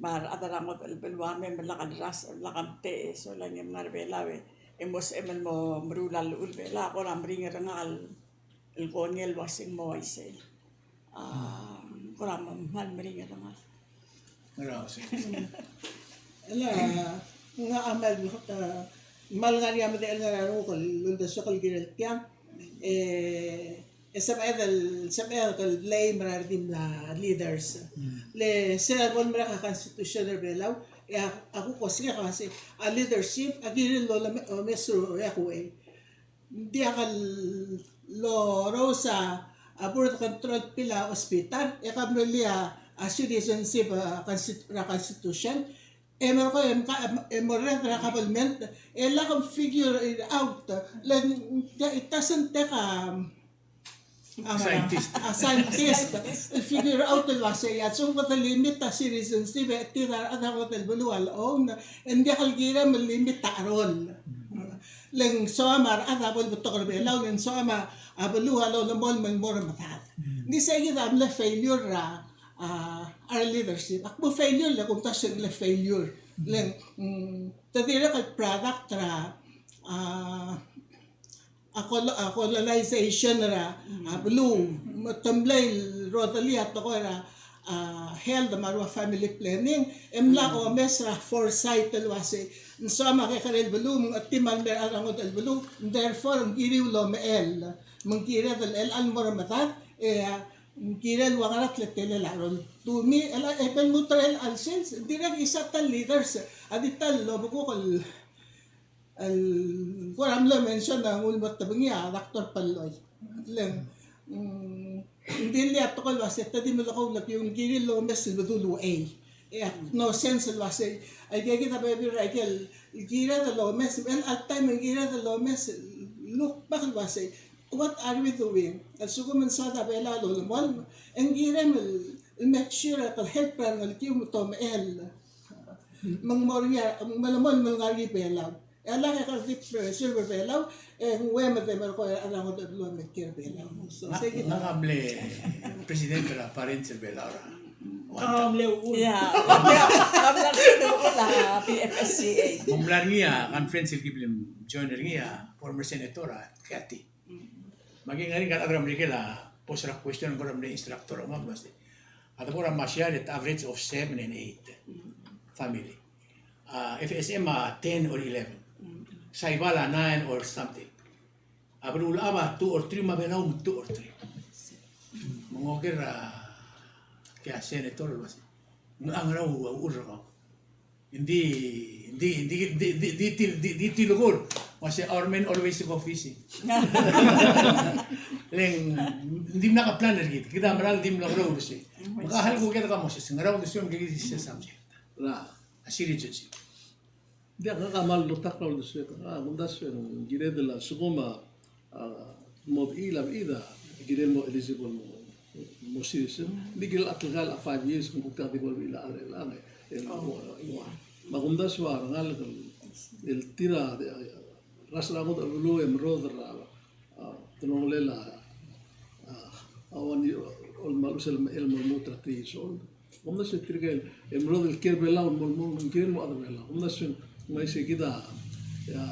me a rechad er a ngodech el beluu a mei me lak el ras, lak a mtei, e sola ngii e mngar er a Belau e, e mo sebechem el mo meruul a llechul Belau, a kora meringel er ngak el el kongei el uasei ng mo uaisei. A, kora me ng kmal meringel er ngak. Ngera uaisei? Ele, ngak a kmal, a, kmal ngar er ngii a medechel el ngar er a renguk el uldesuek el kirel tiang. E, e sebeched el, sebeched el blame er a redil el leaders. Le sel bo lemerek a Constitution er a Belau, e a, a kuk osengek a uasei, a leadership a kirel el oleme-, omes er a uchei. Ng diak el loros a, a birth control pill a hospital, e ke mlo rullii a, a citizenship, a, consti-, er a Constitution, e merkong e mka-, e mo er a government, e lak mfigure it out, le ng, it doesn't take a, a, scientist. A scientist el figure out el uasei, a lsekum kede limit a citizenship, e tir a rechad er a ngodech el beluu a loan, e ng diak el kirem el limit a cheroll. Le ng soam a rechad a bo lebetok er a Belau, le ng soam a beluu a lolemolem el mo er a medad. Ng di sei kid a mle failure er a, a, our leadership. Ak bo failure le kumdasu e ng mle failure. Le ng, mm, te dirrek el product er a, a, a col-, a colonization er a, a beluu, me te mlei el rodelii a tekoi er a, a, health me a rua family planning, e mla omes er a foresight el uasei, ng soam a kekerei el beluu, me ng chetim a lemei er a rechad er a ngodech el beluu, therefore, ng kiriu el omechell, me ng kired el, el mo er a medad, e, a, ng kirel ua ngera teletelel a rol. To me, el, e, bo lmuut er a chelsel, dirrek isei a ta el leaders, a di ta el obekuk el el kora mlo mention a nguu el mo tebengii a Doctor Palloi. Le ng, mm, ng di le a tekoi el uasei te di melekoi el kiu, ng kirir el omes el bedul uchei. E a no sense el uasei, aike kid a bebil er aike el kired el omes, el all time ng kired el omes, look back el uasei, what are we doing? A lsekum ng soad a Belau a lolemolem, e ng kirem el, el make sure el help er a rengelekiu me te omechell. Me ng mo er ngii a, me ng melemolem el ngar er ngii a Belau. E a lak e kede di pressure er a Belau, e ng ua me de merkong e a rechad er a ngodech el beluu a mei el kiei er a Belau. So, sei kid. Ngak a mle president er a parents er a Belau er a. Ngak a mle uchul. Ia, ngak a mle uchul a P F S C A. Me ng mla er ngii a conference el ki bla mjoin er ngii a former senator a Kathy. Me aki ngar er ngii a rechad er a Merikel a pose er a question, ng kora mle instructor er kemam el uasei, a debo er a Marshall e te average of seven and eight family. A, F S M a ten or eleven. Saipan a nine or something. A Beluulechab a two or three, me a Belau a two or three. Me ng oker a, tia senator el uasei, ng ngerang a uchul er kau? Ng di, ng di, ng di tilechang, ng di tilechang. Uasei, our men always go fishing. Le ng dimlak a plan er kid, kid a mera el dimlak a uldesuek. Me ka hal kuk kede ka mo uasei, ngerang a uldesuek me kid a subject er a citizenship. Diak, ngak a kmal lotak er a uldesuek, a, kumdasu e ng kired el a lsekum a, a, mo bechil a bechil a, kired el mo eligible mo, mo citizen. Ng di kirel a telkal a five years, me ng kuk diak di bo lebechil a chad er chelechang, e, e, me a kumdasu a rengalek el, el tir a, a, rasech er a ngodech el beluu e merodel er a, a, delongelel a, a, a one year old me a lechub e sel mechell el mo lmuut er a three years old. Kumdasu e tirke el, el merodel el kiei er a Belau, mo, mo, mo kiei el mo chad er a Belau. Kumdasu e ng uaisei kid a, a,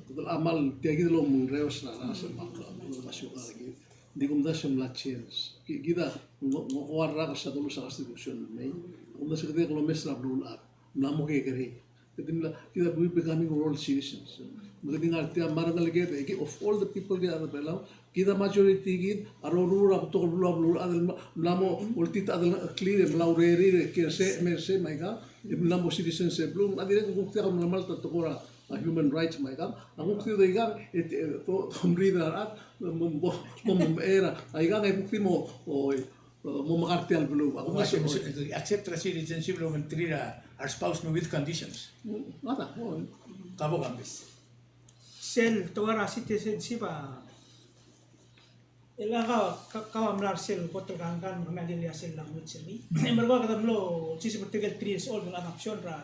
kede kmal, tia kid el omengereos er a rasech me a, me a, me a siukang er kid. Ng di kumdasu e ng mla change. Ki-, kid a, ng, ng, ng ua rak er sel dolu el Constitution el mei. Kumdasu e kede kuk lomes er a Beluulechad. Ng mla mo kekerei. Kede mla, kid a, we becoming world citizens. Me kede ngar tia me a rengeleked, e, of all the people er a Belau, kid a majority kid a rokui er a betok el beluu a Beluulechad el mla, mla mo oltitechedelengcheklir e mla urerir e kiei er sei, me er sei me aikang, e mla mo citizens er a beluu, a dirrek el kuk diak el melemalt a tekoi er a, a human rights me aikang, a kuk tia de aikang, e, e, to, to mrid er a rechad, mo, mo, mo, mo, er a, aikang e kuk di mo, o, e, mo mekar tia el beluu. Ak mo accept er a citizenship el obengterir a our spouse me with conditions. Mm, ngak a, o. Ka bo kambes. Sel tekoi er a citizenship a, E le ka, ka, ka mla er sel kot el kankan me kemiu a dilu a sel language er ngii. E merekong e kede mlo, sel tirke el three years old el adoption er a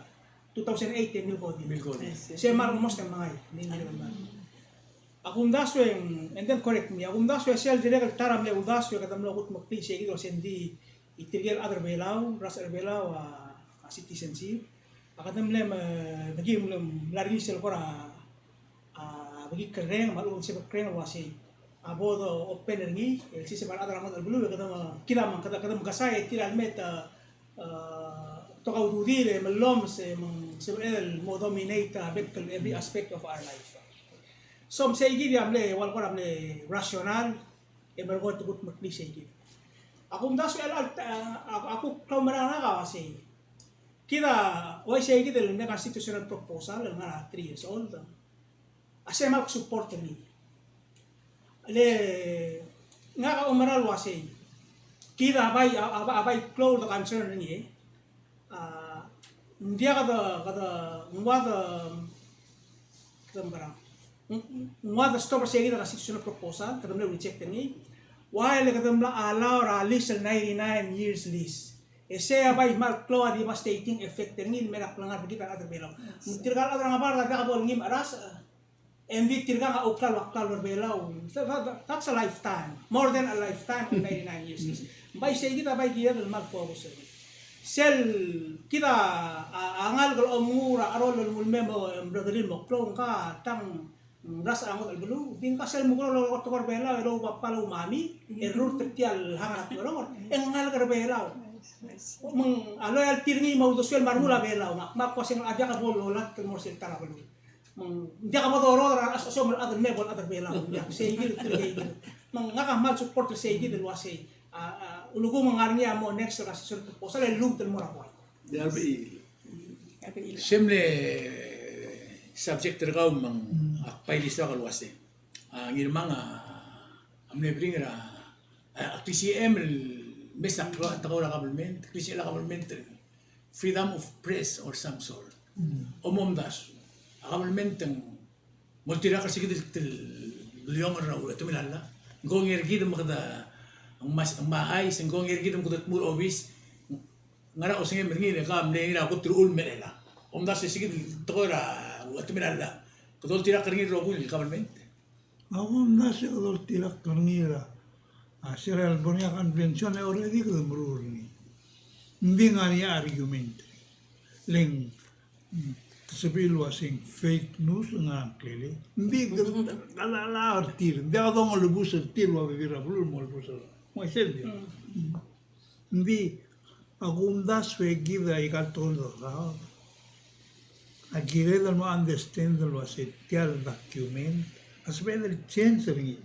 two thousand eight e milkodid. Milkodid. Se mla almost e mengai, ng di, ng di. A kumdasu e ng, and then correct me, a kumdasu e sel dirrek el ta er a mle uldasu e kede mlo kudmeklii sei kid el uase ng di, e tirke el chad er a Belau, rasech er a Belau a, a citizenship. A kede mle me, me ki mle mla er ngii sel kora, a, bekik el reng, me a lechub e ng sebechek el reng el uasei, a bo dopen er ngii, el siseb a rechad er a ngodech el beluu, e kede me, kid a me, kede, kede mekesai, e tir a lemeet, a, a, betok a ududir, e mellomes, e me ng sebeched el mo dominate, a, bek el every aspect of our life. So, me sei kid a mle, ua el kora mle rational, e merekong e te kudmeklii sei kid. A kumdasu e a, a, a, a kuk klaumerang a uasei. Kid a, uaisei kid el mle constitutional proposal, el ngar er a three years old. A sei a kmal kuk support er ngii. Le, ngak a oumera el uasei. Kid a bai, a, a, a bai klou el concern er ngii, e. A, ng diak de, kede, ng ua de, kede mekerang. Ng, ng ua de stop er sei kid a constitutional proposal, kede mle reject er ngii. Ua le kede mla allow er a lease el ninety-nine years lease. E sei a bai kmal klou a devastating effect er ngii el mei er a klengar er kid el chad er a Belau. Me tirka el chad er a ngebard a diak bo lengii me a rasech, e ng di tirkang a ouklalo a klalo er a Belau. That, that, that's a lifetime. More than a lifetime of ninety-nine years. Ng bai sei kid a bai kired el kmal focus er ngii. Sel kid a, a, a ngalek el omengur a cheroll el nguu el mei me ng blekerir el mo klou, ngka a tang, mm, rasech er a ngodech el beluu. Di ngka sel mukeroul el tekoi er a Belau, e loubab a loumami, e rurt er tia el hangar er a tekoi er a ngodech. E ng ngalek er a Belau. Me ng a loyalty er ngii me a uldesuel me a rengul a Belau. Me ak, me ak kmo sei ng a diak bo lolatk el mo er sel ta er a beluu. Me ng diak bo dorodech er a rechesochesomel el chad el mei bo el chad er a Belau. Ng diak, sei kid el tirke kid. Me ngak a kmal support er sei kid el uasei. A, a, ulekum ng ngar er ngii a mo next er a session el proposal e lluut el mo er a buai. Diak el bechil. Se mle subject er kau me ng ak bai di soak el uasei. A, Ngirmang a, a mle bring er a, a, a klisichel el mesa klou a tekoi er a government, klisichel a government el freedom of press or some sort. Mm. Omomdasu. A government ng mo oltirakl er se kid el, el bliongel er a uchetemel a llach. Ng kongei er kid me kede, ng mas, ng machais, ng kongei er kid me kede dmu er a obis. Ngera osengem er ngii el ka mle ngii er a kot el uchul me er chelechang. Omdasu e se kid el tekoi er a uchetemel a llach. Kede oltirakl er ngii el rokui el government. A kumdasu e kede oltirakl er ngii er a, a, se er a California Convention e already kede meruul er ngii. Ng di ngar er ngii a argument. Le ng, mm, te sebechir el uasei ng fake news, ng ngar er ngii a ngklel. Ng di kede, kede allow er tir. Ng diak dongelebus er tir el ua bebil er a beluu el mo lebus er a. Mo isei el di. Mm. Ng di, a kumdasu e kid a ikal tekoi el doraod a kired el mo understand el uasei tia el document a sebeched el change er ngii.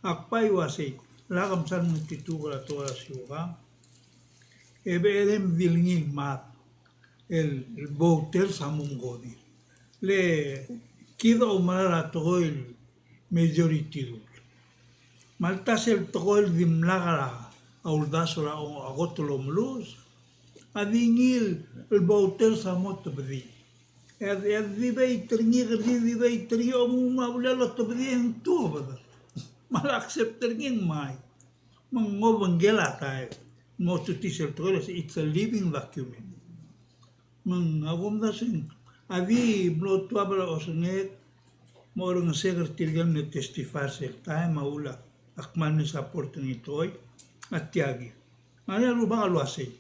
Ak bai uasei, lak msa el mengetituk er a tekoi er a siukang, e becherei me di el ngii el mad el, el voters a mo mekodir. Le kid a oumera er a tekoi el majority rule. Me alta sel tekoi el dimlak er a uldasu er a kot el omelus a di ngii el voters a mo tebedii. E a, e a debate er ngii, kede debate er ngii, omum a ulel otebedii e ng tuobed. Me a le accept er ngii e ng mei. Me ng obengkel a taem. Mo tutii sel tekoi el uasei it's a living document. Me ng a kumdasu e ng, a di mlo tuab er a osengek me a orrengesek er tirke el mle testify er sel taem, a uchul a kmal mle support er ngii el tekoi a tia kid. Ngar er ngii a rubak el uasei,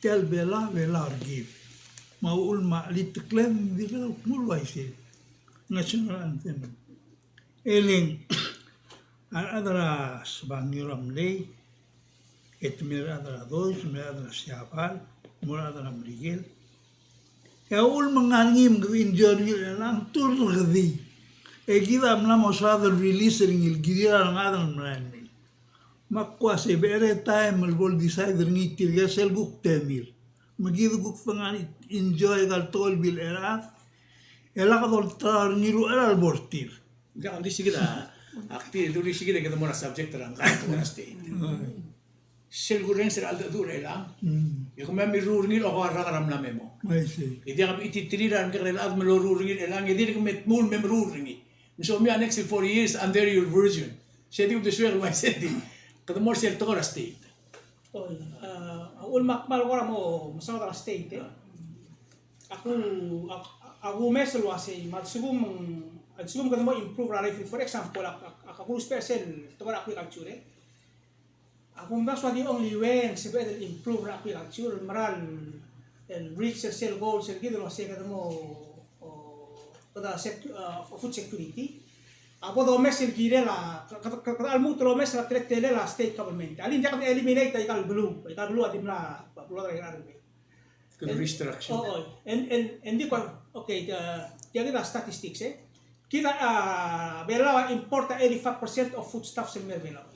tia el Belau, Belau er kid. Me a uchul me a cheliteklem, dirrek el kmu el uaisei. National anthem. E le ng, a rechad er a Sebangiu er a mlei, e te mei a rechad er a Dois, mei a rechad er a Siabal, mo er a rechad er a Merikel. E a uchul me ng ngar er ngii me kede enjoy er ngii er chelechang, te rekedii. E kid a mla mo soad el release er ngii el kirir a rengad el merael mei. Me ak kmo uasei becherei taem el bo le decide er ngii tirke sel kuk temir. Me kid kuk fengar enjoy aika el tekoi el bilcherachad. E lak dolterau er ngii el uchei er a lebo er tir. Ng diak, ng di se kid a, ak di, di se kid a kede mo er a subject er a ngka el tekoi er a state. Sel kurrenges er a cheldecheduch er chelechang. Mm. E kemiu a mirruul er ngii el okeua el rak er a mla me mo. I see. E diak a bechititerir a remekekerei el chad me loruul er ngii er chelechang, e dirk me tmuu el me meruul er ngii. Me somiu a next forty years under your version. Sel di uldesuek el uaisei, kede mo er sel tekoi er a state. Oi, a, a uchul me ak kmal kora mo mesaod er a state, e. Ak, ak, ak omes el uasei, me a lsekum, a lsekum kede mo improve er a life, for example, ak, ak, ak ousbech sel tekoi er a agriculture, e. Ak omdasu a di only way ng sebeched el improve er a agriculture, el mera el reach er sel goal, sel kid el uasei kede mo, o, kede sec-, a, food security. A bo domes el kirel a, kede, kede, kede lmuut el omes er a teletelel a state government. Alii, ng diak de eliminate a ikal beluu, ikal beluu a di mla, beluu a di mla. Kede restructure. O, o, and, and, and di kora, okay, the, the other statistics, e. Kid a, a, Belau a import a eighty-five percent of foodstuffs el mei er a Belau.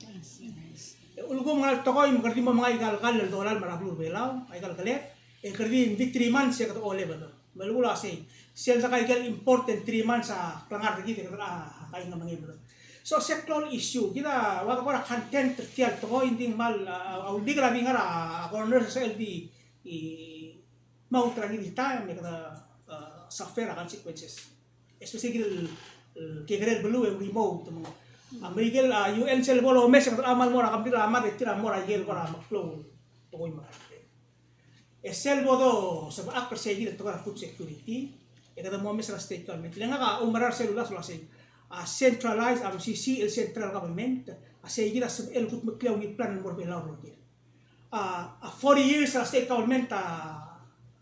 E ulekum ng ngar er a tekoi me kede di mo mengai ikal kall el dolai el mei er a beluu er a Belau, a ikal keled, e kede di, ng di three months e kede olebed. Me a lechub e sei, sel dekaik el import e ng three months a klengar er kid e kede, a, kaingeseu. So, se klou el issue, kid a ua kora content er tia el tekoi, ng di ng kmal, a, a, a uldikel a di ngar er a corner sel di, e, me a ultra ngii di taem e kede, e, suffer a consequences. Especially kid el, e, kekerei el beluu e remote, me ng, a, me ikel, a, U N sel bo lomes e kede kmal mo er a kemril a mad e tir a mo er a ikel kora meklou el tekoi me a. E sel bo do sebechakl er sei kid el tekoi er a food security, e kede mo omes er a state government. Le ngak a oumera er sel uldasu el uasei, a, centralized, a, M C C el central government, a, sei kid a sebechel el kutmeklii a ungil plan el mo er a Belau el rokir. A, a forty years er a state government a,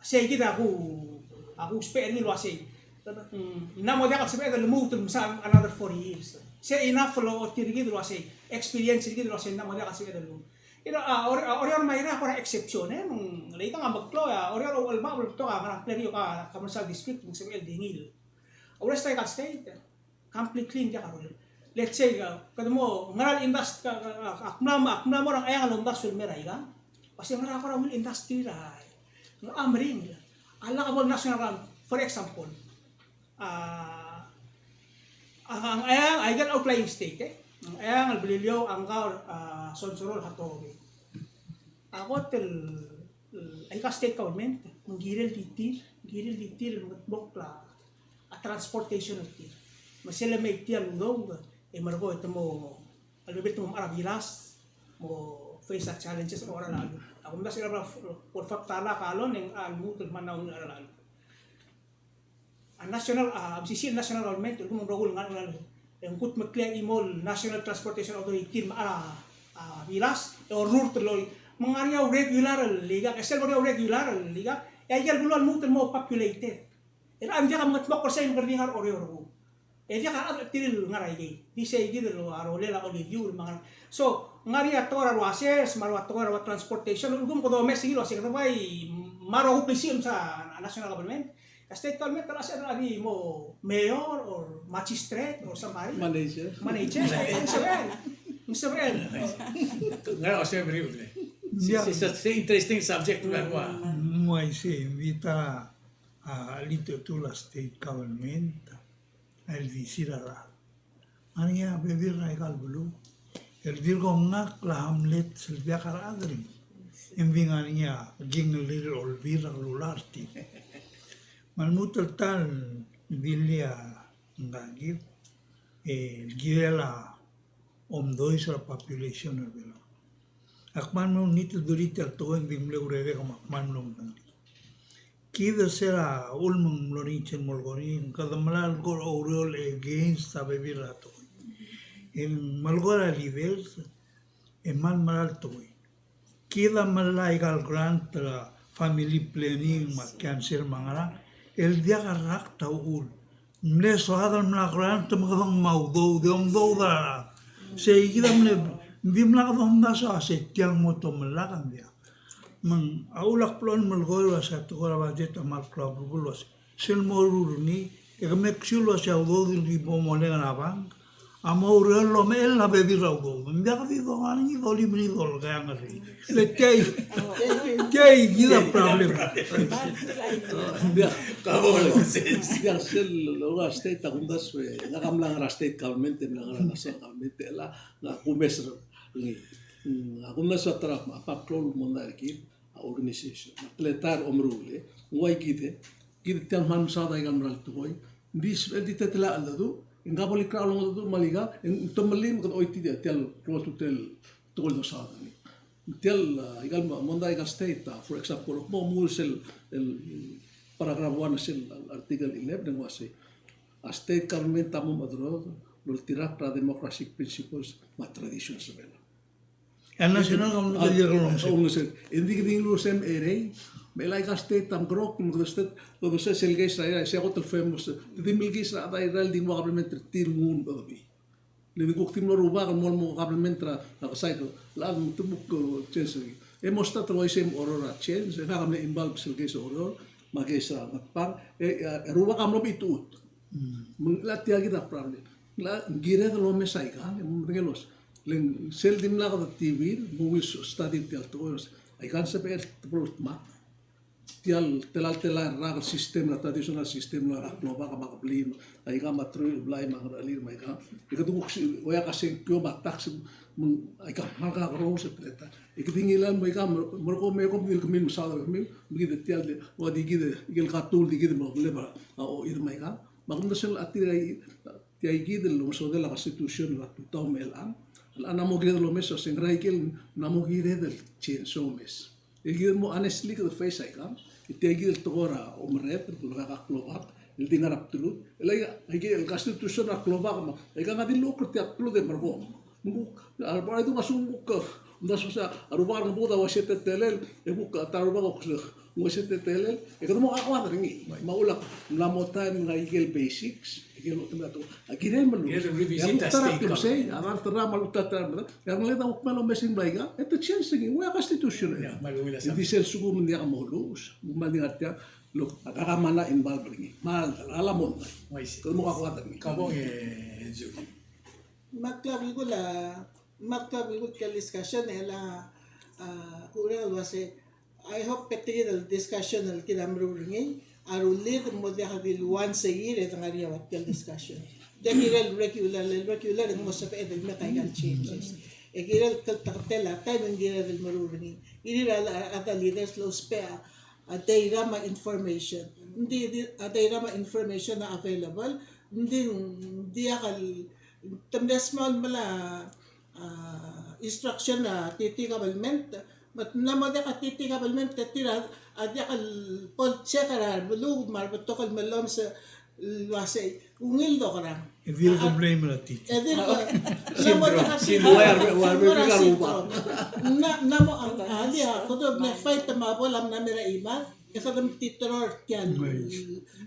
sei kid a ku, a kusbech er ngii el uasei. Mm, ng mla mo diak el sebeched el lmuut el mesa another forty years. Sei enough el ochotii er kid el uasei, experience er kid el uasei ng mla mo diak el sebeched el lmuut. You know, a, Ore-, a, Oreor me a Irrai a kora exception, e, me ng, le ikang a meklou, a, Oreor a uchul me a betok a ngar er a Clarion a commercial district, me ng sebechel di ngii. A rest er a ikal state, completely ng diak a rolel. Let's say, a, kede mo, ngera el indust-, a, a, a, ak mla, ak mla mo er a Ngcheangel el omdasu el mei er a ikang. Uasei ngera kora ungil industry er a, ng meringel. A lak bo el national, for example, a, a, a Ngcheangel, a ikel outlying state, e. A Ngcheangel, Beliliou, Angaur, a, Sonsorol, Hatohobei. A kot el, a ikal state government, ng kirel di tir, ng kirel di tir el mengedmokl a, a transportation er tir. Me sel lemei tia el udoud, e merekong e te mo, a lebebil te mo mechar a bilas, mo face a challenges er a cheral a lluut. A kumdasu er a, for five dollar a gallon, e ng a lmuut el mla mo er a cheral a lluut. A national, a, M C C el national government, el kmo ng rokui el ngar er ngii, e ng kutmeklii a chimo el National Transportation Authority el mechar a, a, bilas, e orrurt el lorry. Me ng ngar er ngii a regular el ikang, e sel bo er ngii a regular el ikang, e a ikel beluu a lmuut el mo populated. E ng diak a mengedmokl er sei me kede di ngar er a Oreor er kuk. E diak a rechad er tir el ngar er a ikei. Di sei kid el ua rolel a olidiu el me a ngar. So, ng ngar er ngii a tekoi er a ua sers, me a ua tekoi er a ua transportation, el kmo kede omes er ngii el uasei kede bai, me a rokui el blisiich el mesa a national government. A state government a sebechel a di mo mayor or magistrate or somebody. Manager. Manager. Ng sebechel. Ng sebechel. Ng sebechel. It's a, it's a interesting subject, me a ua. Ng uaisei, ng di ta, a, litetu el state government, el di sir a rechad. Ng ngar er ngii a bebil er a ikal beluu el dirk omngakl a hamlet el diak a rechad er ngii. E ng di ngar er ngii a kingellel el olbiil er a kelulau er tir. Me a lmuut el ta el dilu a ngak kid, e, el kirel a omdois er a population er a Belau. Ak kmal mlo ngii el dulii tia el tekoi, ng di mle urerek me ak kmal mlo ngii. Kid er se er a uchul me ng mlo er ngii sel molekoi er ngii, kede melai el kora oureor against a bebil er a tekoi. E ng melekoi er a leaders, e kmal mera el tekoi. Kid a melai a ikal grant er a family planning me a cancer me a ngerang, el diak a rakt a uchul. Mle soad el mla grant me kede ngmai a udoud, e omdoud a rechad. Sei kid a mle, ng dimlak domdasu a se tiang mo tomellak, ng diak. Me ng a uchul ak blechoel el melekoi el uasei a tekoi er a budget a kmal klou a belkul el uasei sel mo ruul er ngii, e ke make sure el uasei a udoud el di bo moleng er a bank a mo oureor el omechell a bebil er a udoud. Ng diak di dongar er ngii, dolim er ngii, dolkeang er ngii. Le tia, tia kid a problem. Ng diak, ng diak sel, lo, a state a kumdasu e, ngak a mla ngar er a state government, e mla ngar er a national government, e le ngak a kumes er ngii. Mm, a kumdasu a ta er a, a paklou el mondai er kid a organization. A teletael a omeruul e, ng ua kid e, kid a tia el kmal mesaod a ikal mera el tekoi, ng di sebechel di ta el cheldecheduch, Ng kabel ikal longedecheduch me a ika, e ng temelii me kede oitii tia el klou a ultutelel tekoi el dosaod er ngii. Tia el, a, ikal mo, mondai ikal state, a, for example, mo, mo sel, el paragraph one er sel article eleven, e ng uasei, a state government a mo mechederodel el oltirakl er a democratic principles me a traditions er a Belau. A national government a, a, a, a, e ng di kede ngiluu er sel erei, me a ika state a mkerok, me kede state, kede sel case er a, sei a kot el famous, te di milkis er a chad er a Irrai el di mo government er tir el nguu el bechedebii. Le di kuk di mlo rubak el mo, mo government er a, a kesai el chad me te kuk, e, change er ngii. E mo start el uaisei me Oreor a change, e ngak a mle involve sel case er a Oreor, me a case er a Ngatpang, e, e, e rubak a mlo mechitechut. Me ng, le tia kid a problem. Le ng kired el omes a ika, e mo medengei el uase, le ng sel dimlak detibir, mo study tia el tekoi el uase, aika ng sebechel el teblo el dmak. Tia el tela el, tela el rak el system, el traditional system, el rak el klobak me a kebliil, aika me a teruich el blai me a ngerechelir me aika. E kede kuk si, oeak a sengkio me a tax, me ng aika, me a kakerous e teletael. E kede ngilai el mo aika, me, me kom, me kom di el kemiu el mesaod er kemiu, me kid tia el di, ua di kid, ikel katuu el di kid me a, a, o, ir me aika. Me a kumdasu el a tir a, tia kid el omesodel a constitution er a tutau me a chelechang. A, a ng mo kired el omes a se ng ngera ikel ng mo kired el change omes. E kid el mo honestly kede face aika. E tia kid el tekoi er a omerreder, el oeak a klobak, el di ngar er a bdelud. El aika, aike el constitution er a klobak me, aika ng di luk er tia el bdelud e merekong. Me kuk, a, a, a, dung a sung kuk, ng di sosa, a rubak er a ngebuked a uaisei teletelel, e kuk, a ta rubak a kuk, ng uaisei teletelel, e kede mo kakoad er ngii. Me a ulak, ng mla mo taem ng aike el basics, aike el mo temel a tekoi. A kirel me lulus. Kirel revisit a state government. E a kuk ta er a klebesei, a ta er a terang me a luk ta er a terang me a, e a rengeleked a kuk mle omes er ngii el bai aika, e te change er ngii, ua constitution. Yeah, me a lungil a, e di sel lsekum ng diak mo lulus, me ng di ngar tiang, lok, a kuk mla involve er ngii. Me a, a la mondai. Uaisei. Kede mo kakoad er ngii. Kabong e, Judy. Me a klou a belkul a, me a klou a belkul tia el discussion, e le, a, kureng el uase, I hope e tia el discussion el kid a meruul er ngii a rullii el mo diak di el once a year e de ngar er ngii a ua tia el discussion. Diak kirel regular, el regular e ng mo sebeched el make aika el changes. E kirel klteketel a taem e ng kired el meruul er ngii. Kirir a, a, a leaders el ousbech a, a data me a information. Ng di, di, a data me a information a available. Ng di, ng diak el, te mle small me a, a, instruction er a T T government, me te mla mo diak a T T government, te tir a, a diak el bo el check er a beluu me a rebetok el mellomes el uasei, ungil dokerang. E dirk blame er a T T. E dirk, a, mla mo diak a T T. Syndrome. Syndrome. Syndrome. Syndrome. Ng mla, ng mla mo, a, a, di a, kede mle fight me a bo el mla mer a chimad, e kede mtiteror tia el,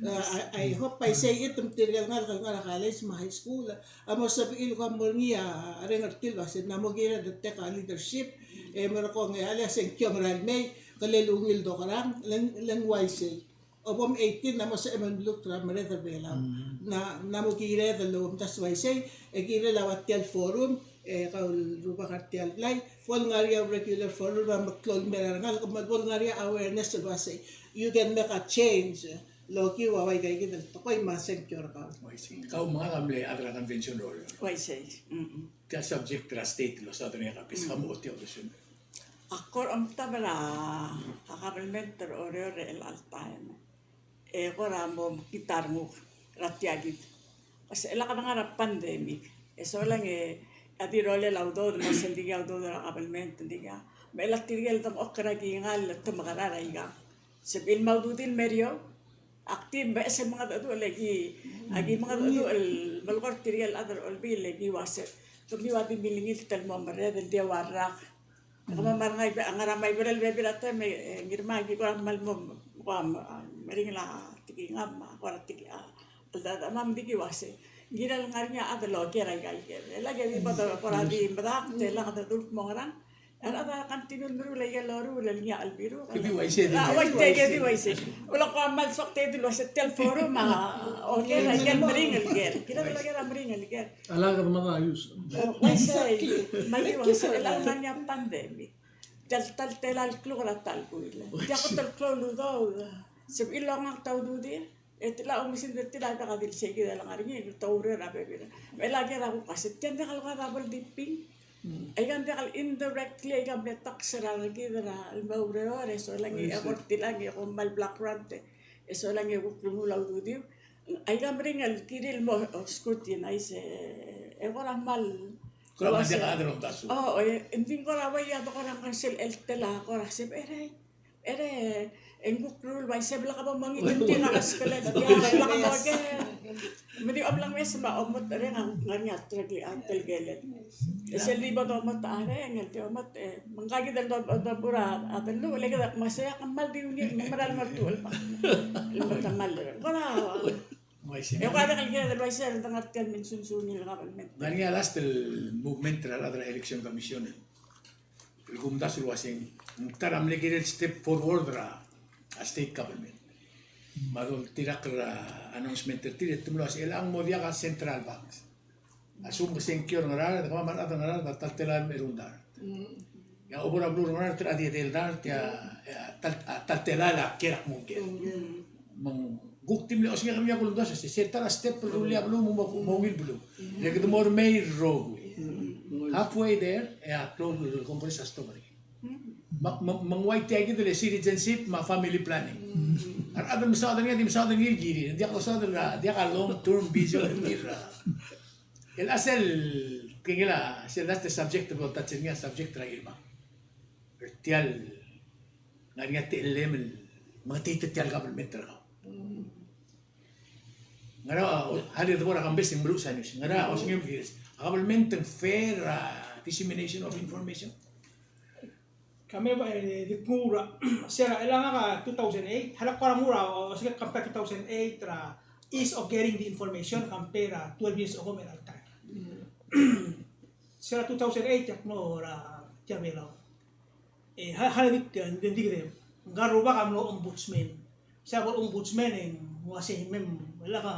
a, I, I hope I say it, me tirke el ngalek el ngar er a college me a high school, a mo sebechir el kmo er ngii a reng er tir el uase ng mo kired el take a leadership, e merekong e a le sengkio a mera el mei, ke le ungil dokerang, le ng, le ng uaisei. A bo m eighteen a mo sebechem el mluk er a merreder er a Belau. Mm. Ng, ng mo kired el omdasu uaisei, e kirel a ua tia el forum, e kau el rubak er tia el blai, bo el ngar er ngii a regular forum, me a meklou el mei er a rengalek, me bo el ngar er ngii a awareness el uasei, you can make a change. Lokiu a ua ika kid el tekoi me a sengkio er kau. Uaisei. Kau me ngak a mle chad er a convention er Oreor. Uaisei. Mm-mm. Tia el subject er a state el losaod er ngii a kapis, mm, ka mo ochotii a uldesuel. Ak kora omtab er a government er Oreor er chelecha el taem. E kora mo mekngit a renguk er a tia kid. Uase chelecha kede ngar er a pandemic, e solang e a di rolel a udoud, me sel dikea udoud er a government, dikea. Me chelecha tirke el dengchokl er a kingall el te mekerang er a ikang. Sebechir me a ududii el mer eou. Ak di beches el mengedecheduch el ki, a ki mengedecheduch el melekoi er tirke el chad er a Olbiil el ki uase, kemiu a di milengilt el mo merreder el di ua rak. Kemam a ngar er a Maiberel, bebil er a taem e, e, Ngirmang a ki kora kmal mo, kora, a, meringel a tekingam, a, kora teki, a, el da, da, mam di ki uase. Ng kirel ngar er ngii a chad el oker aika el ker. E le ke di bo de, kora di medakt, e le kede dulk mo ngerang. A rechad a continue el meruul aike el loruul el ngii a Olbiil. Ke di uaisei, di uaisei. A, uaisei, ke di uaisei. Ula kora kmal soak tia el uase tia el forum a, oker aike el meringel ker. Kirel oker a meringel ker. A lak de mada use. Uaisei, me a ki uaisei, el ngar er ngii a pandemic. Tia el ta el tela el kluk er a ta el buil. Tia kot el klou el udoud. Sebechir el longang ta ududir. E tia el oumesingd er tir a diak a di el sei kid el ngar er ngii, el ta oureor a bebil. Me a ker a kuk uase, tia ng diak el kora double dipping. Aika ng diak el indirectly, aika mle tax er a rekid er a leme oureor, e solang e kora tiang e kom kmal bla grant, e solang e kuk remuul a ududir. Aika meringel el kirir el mo, o, scrutinize, e, e kora kmal. Kora kmal diak a chad el omdasu. O, e, ng di kora bai a de kora ngar sel el tela, kora se bai er a, er a, e ng kuk rule bai se bai lak bo mongit, ng di kora skelet, ng di kora lak bo ke. Me di omlang mes me a omot er a ngar, ngar er ngii a telekelel, a telekelel. E sel di bo domot a reng, el di omot, e, me ngka kid el do, do, bura, a, a delul, e le kid a kmo se a kmal di ungil, me meral ngar tuol ba. El mo ta kmal, kora. E kora diak el kired el uaisei, el dengar tia el mensunsun el kabelment. Ngar er ngii a last el movement er a rechad er a Election Commission el kumdasu el uasei ng ta er a mle kirel step forward er a state government. Me a doltirakl er a announcement er tir e te mlo uasei, el ng mo diak a central banks. A lsekum ke sengkio er a Ngaraard, e kemam a rechad er a Ngaraard a ta el telael el mei er a dart. Mm. E a obo er a beluu er a Ngaraard a di edei el dart, e a, e a ta el, a ta el telael a kiei er a kmo ngke. Mm. Me ng kuk di mle osengek er ngii a kulengdosech, se, se ta er a step el rullii a beluu me mo, mo ungil beluu. Mm. Le kede mo er a mei el rokui. Mm. Halfway there, e a klou el Congress a stop er ngii. Mm. Me, me, me ng ua tia kid el citizenship me a family planning. Mm. A rechad el mesaod er ngii a di mesaod er ngii el kirir, diak losaod el, diak a long term vision er tir. El a sel, kengei a sel last subject el bo touch er ngii a subject er a Irma. Er tia el ngar er ngii a techellem el mengetiterir tia el government er kau. Ngera, o, a di debo er a campaign e ng meluches a news. Ngera osengem el kirel a government a fair er a dissemination of information? Ka me ba, e, di kmu er a, se er a, el ngak a two thousand eight, a lak kora kmu er a, o, se el compare two thousand eight er a ease of getting the information, compare er a twelve years ago me er a chelecha el taem. Se er a two thousand eight, e ak mlo er a tia Belau. E, ha, ha, di, di, di, di, ngka el rubak a mlo ombudsman. Se a bo el ombudsman e ng uasei me ng, el lak a,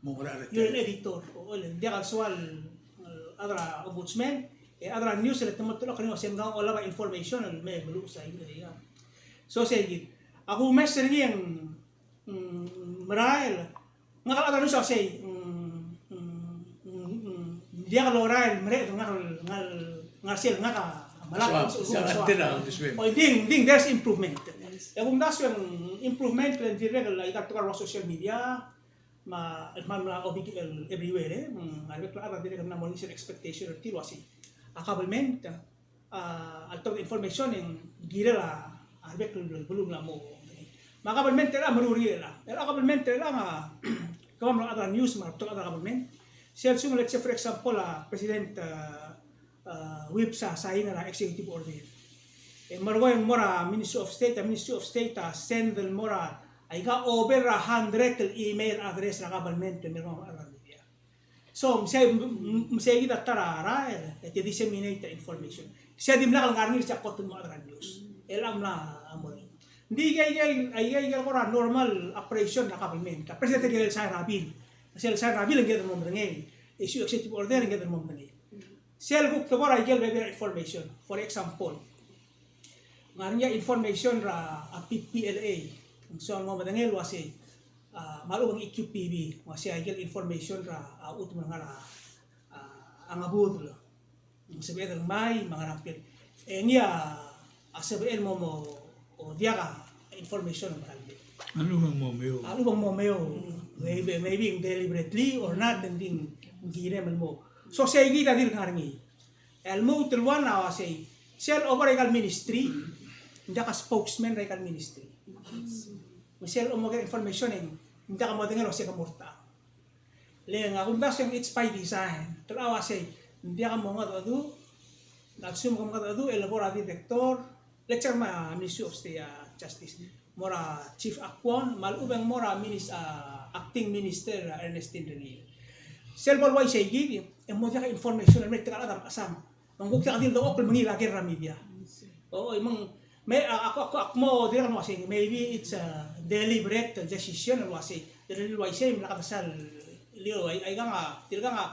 mo er a, you're an editor. O, el, ng diak el soal, el, a chad er a ombudsman, e a chad er a news, el te mo telechokl er ngii el uasei ng olab a information, el me, meluches a, e, e, so sei kid. A kumes er ngii e ng, mm, merael. Ngak el chad er a news a sei, mm, mm, mm, mm, ng diak lorael el mereched el ngar, ngar, ngar sel ngak a melak. So, so, so, so, so, so, o, ng di, ng di, there's improvement. E a kumdasu e ng improvement el dirrek el aika el tekoi er a social media, me a, el kmal mla obengkel everywhere, e. Mm, a rebek el chad a dirrek el mla mo er ngii sel expectation er tir el uasei a government, a, a ltobed a information e ng kirel a, a rebek el beluu el mla mo. Me a government er chelechang a meruul er ngii er chelechang. Er a government er chelechang a, kemam el chad er a news me a rebetok el chad er a government. Sel lsekum, let's say, for example, a President, a, a, Whipps a sign er a executive order. E merekong e ng mo er a Ministry of State, a Ministry of State a send el mo er a, aika over a hundred el email address er a government el merekong a media. So, me sei, me sei kid a ta er a rael, e te disseminate a information. Sei a dimlak el ngar er ngii el se a kot el mo er a news. El a mla mo er ngii. Ng di aike, aike, aike, aike el kora normal operation er a government. A president a kirel el sign er a bill. Sel sign er a bill e ng kired el mo medengei. Issue executive order e ng kired el mo medengei. Sel kuk tekoi er aike el bebil er a information. For example, ngar er ngii a information er a P P L A. Ng soal mo medengei el uasei, a, me a lechub e ng E Q P B, uasei aike el information er a, a chutem el ngar er a, a, a ngebudel. Ng sebeched el ngmai, me a ngerang, e ngii a, a sebechel el mo, mo, o diak a information el merael. A lechub e ng mo meou. A lechub e ng mo meou. Maybe, maybe deliberately or not, ng di ng kirem el mo. So sei kid a dirk ngar er ngii. El lmuut el one a uasei, sel over aika el ministry, ng diak a spokesman er aika el ministry. Me sel omoker a information e ng diak a modengei el uasei ke mo er tang. Le ng a kumdasu e ng it's by design. Te locha uasei, ng diak a mongedecheduch, a lsekum ke mengedecheduch, e le bo er a director, let's say me a Ministry of State, a, Justice. Mo er a Chief Akwon, me a lechub e ng mo er a minis-, a, Acting Minister, a, Ernestine Rengiil. Sel bo el uaisei kid, e ng mo diak a information el mei, te kuk a chad a mechesang. Me ng kuk diak di ledechokl el mengiil a ker er a media. O, me ng, me, a, ak, ak, ak mo dirrek el uasei, maybe it's a deliberate decision el uasei. Dirrek el uaisei, me lak a desal, lio, ai, aikang a, dirkang a,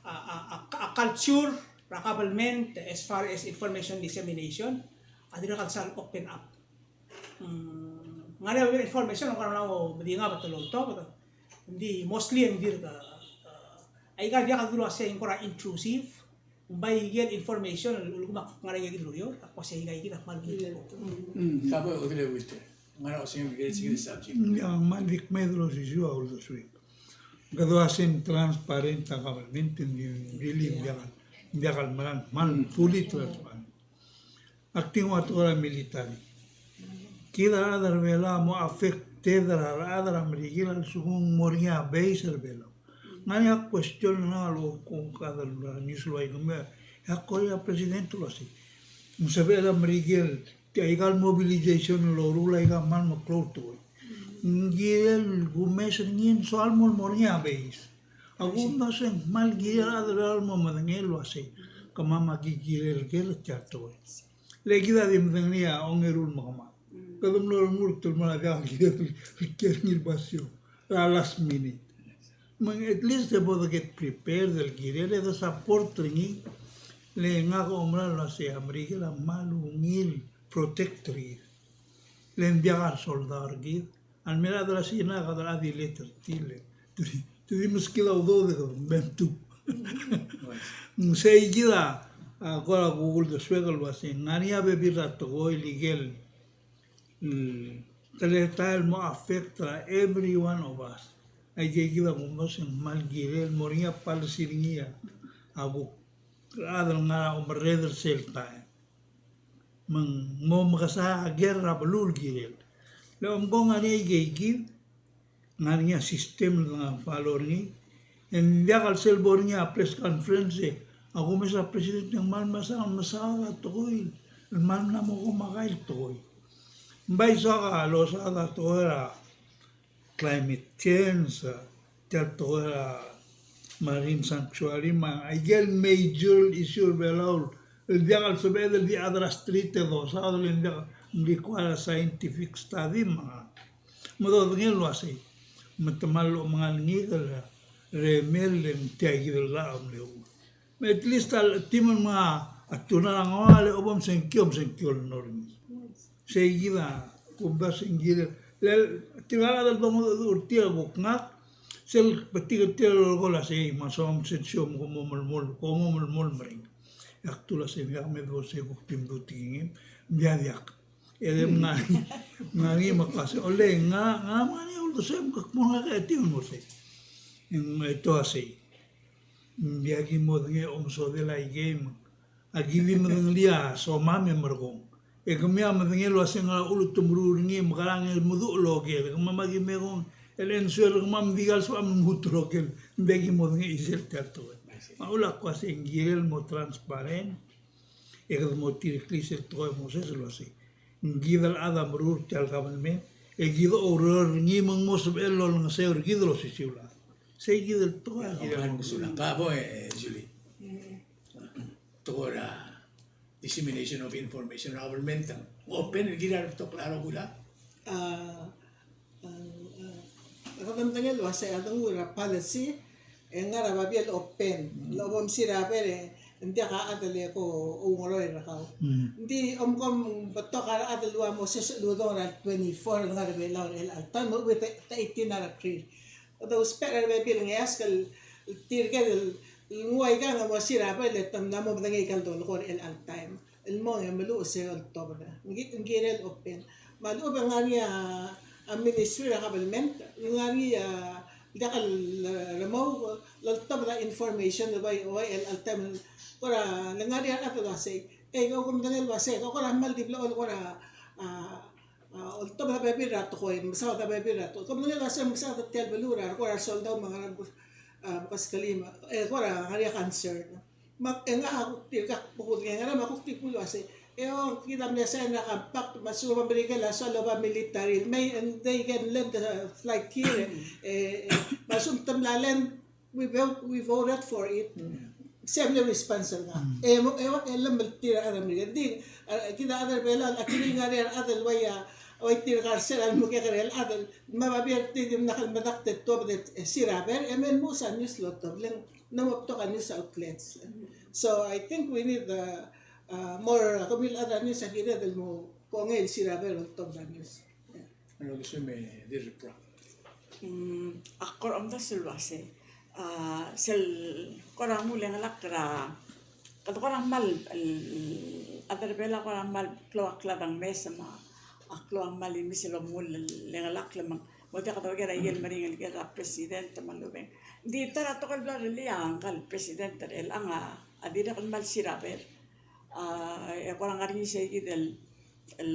a, a, a, a culture er a government as far as information dissemination, a dirkak a desal open up. Mm, ngar er ngii a bebil el information el kora mla mo medengei a betok el oltobed. Ng di mostly e ng dirk, a, aika diak a dulu uasei ng kora intrusive, ng bai aike el information el ulekum ak ngar er aike el ureor, ak uasei aika kid a kmal. Mm. Ka bo, Odile Wilter. Ngera osengem el kirel sel subject? Ng di a kmal di kmeed el osisiu a uldesuek. Kede ua se ng transparent a government, ng di, ng di, ng diak, ng diak el meral, meral fully transparent. Ak di nguu a tekoi er a military. Kid a rechad er a Belau a mo affected er a rechad er a Merikel a lsekum ng mo er ngii a base er a Belau. Ng ngar er ngii a question el ngak el ko, ko, ko, a rechad er a news el ua ikemam, e ak kora president el ua se ng sebechel a Merikel tia ikal mobilization el loruul aika el kmal meklou el tekoi. Ng kirel kumes er ngii e ng soal el mo, mo er ngii a base. A kumdasu e ng kmal kirel a rechad el mo medengei el ua se kemam a ki kirel ker tia el tekoi. Le kid a di medengelii a ongeru el mekemad. Kede mlo remurt el mo er a diak el kired el kiei er ngii el basio er a last minute. Me ng at least e bo de get prepared el kirel e de support er ngii. Le ngak a oumera el ua se a Merikel a kmal ungil protect er kid. Le ng diak a resoldau er kid. A lmei a rechad er a Sina, kede rechad el letter er tir, le te di, te di meskid a udoud e kede mei me tuu. Ng sei kid a, a, kora kuk uldesuek el ua se ng ngar er ngii a bebil er a tekoi el ikel, mm, teletael el mo affect er a every one of us. Aike kid a kumdasu e ng kmal kirel el mo er ngii a policy er ngii a, a kuk rechad el ngar er a omerreder er sel taem. Me ng mo mekesai a ker er a beluu el kirel. Le omko ng ngar er ngii a ikeikid, ng ngar er ngii a system el dengar follow er ngii. E ng diak el sel bo er ngii a press conference e a kumes a president e ng kmal mesaod, mesaod a tekoi el kmal mla mo komakai el tekoi. Ng bai soak a losaod a tekoi er a climate change, a, tia el tekoi er a marine sanctuary, me a ikel major issue er a Belau el diak el sebeched el di chad er a street e dosaod, le ng diak, ng require a scientific study, me a, me dodengei el ua sei me te kmal lomengal ngikel a remei el tia kid el llach a mle uchul. Me at least a le team el menga a tuna er a ngoa le obo msengkio, msengkio el ngar er ngii. Sei kid a kumdasu e ng kirel. Le tirka el chad el dongedecheduch er tir a kuk ngak, sel betik er tir a lolekoi el ua sei, me a soam sel show me kom mo melemolem, kom mo melemolem er ngii. E ak dul ua sei, ng diak me debo sei kuk di mdu tekingem, ng diak, diak. E de mngar, mngar er ngii me ak ua sei, ole, ngak, ngak a mngar er ngii a uldesuem, kuk mo ngak e tir el mo sei. Ng, e te ua sei. Ng diak ki modengei a omesodel aikei me a ki di medengelii a somam e merekong. E kemiu a medengei el ua se ngera uchul e te meruul er ngii me kerang e meduch el oker. Kemam a ki mekong el answer er kemam, di kal sebecham el lmuut el oker. Ng diak ki modengei a chisel tia el tekoi. Me a uchul a kuk ua se ng kirel el mo transparent. E kede mo tireklii sel tekoi el Moses el ua sei, ng kid el chad a meruul tia el government, e kid a oureor er ngii me ng mo sebechel el olengeseu er kid el osisiu el chad. Sei kid el tekoi. Ia, kmal mesulang. Ka bo, e, Julie. Tekoi er a dissemination of information er a government, ng open el kirel a rebetok el rokui el chad. A, a, a, kede medengei el ua sei a denguu er a policy, e ngar er a babier el open, el obo msiraber e ng diak a chad el ko oungeroel er kau. Ng di omko ng betok a rechad el ua Moses Uludong er a twenty-four el ngar er a Belau er chelecha el taem, me a uchei e te, te eighteen a rekrir. Kede ousbech er a rebebil el ngeasek el tirke el nguu aikang e mo siraber le te mla mo medengei aika el dolekoi er chelecha el taem. El mong e meluches e oltobed. Ng ki-, ng kirel open. Me a lechub e ng ngar er ngii a, a ministry er a government, ng ngar er ngii a diak el, e, remoke, loltobed a information el bai, bai el, el taem, kora, le ngar er ngii a rechad el ua sei, e, ko, kom medengei el ua sei, ko, kora kmal di blechoel, kora, a, a, oltobed a bebil er a tekoi, mesaod a bebil er a tekoi. Kom medengei el ua sei, mesaod tia el beluu er a, kora soldau me a ngar er a, a, Mekeskelii, e, kora ngar er ngii a concern. Me ak, e ngak a kuk tirka kuk kudengei er ngii, me a kuk di kuk ua sei, e ong, kid a mle sign er a compact, me a lsekum a Merikel a soal el oba military el mei, and they can land the flight here, e, e, me a lsekum te mla land, we vote, we voted for it. Sei a mle response er ngak. E, mo, e, e, lem el tir a rechad er a Merikel. Di, a, kid a rechad er a Belau, a kirir el ngar er ngii a rechad el ua ia, ua tirka er sel a lmekek er a chad el, me a babier tir a dimlak el medakt e tuobed e siraber, e me ng mo sa news el oltobed, le ng mla mo betok a news outlets. So I think we need, uh, uh, more, uh, kemiu el chad er a news a kired el mo kongei el siraber el oltobed a news. Yeah. Ng uldesuem e Dirk Brock. Mm, ak kora omdasu el ua sei, uh, sel kora nguu el ngelakl er a, kede kora kmal, el, chad er a Belau a kora kmal klou a klad a ngmes me a klou a kmal imis el omengull el ngelakl me ng Bo diak doker a ikel meringel el ker a president me a lobeng. Ng di ta er a tekoi el bla lerellii a ngka el president er chelechang a dirrek el kmal siraber. A, e kora ngar er ngii seikid el, el,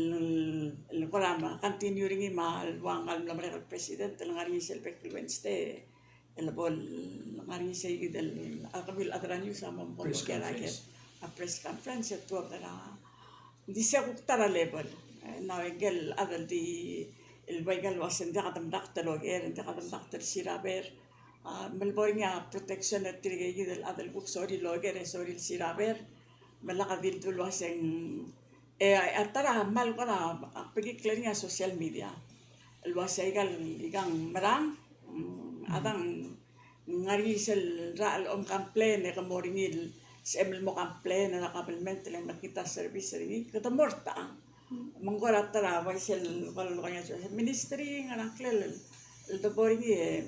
el kora continue er ngii me a lua ngka el mla merek el president el ngar er ngii sel bek el Wednesday. El bo el ngar er ngii seikid el, a kebil a chad er a news a mo, mo press conference. A press conference e tuobed er a Ng di se kuk ta er a level. E, ng ngar er ngii a chad el di, el bai ngka el uase ng diak a demdakt el oker, ng diak a demdakt el siraber. A, me le bo er ngii a protection er tirke kid el chad el kuk sorir el oker e sorir el siraber. Me lak di le dul uase ng, e, a ta er a kmal kora, a, bekikl er ngii a social media. El uase aika el ikang merang, mm, a dang Ng ngar er ngii sel rechad el om complain, e ke mo er ngii el sebechem el mo complain er a kabelment el mekngit a service er ngii, kede mo er tang. Me ng kora ta er a bai sel, kora el kora el ministry, ngar er ngii el, el debo er ngii, e,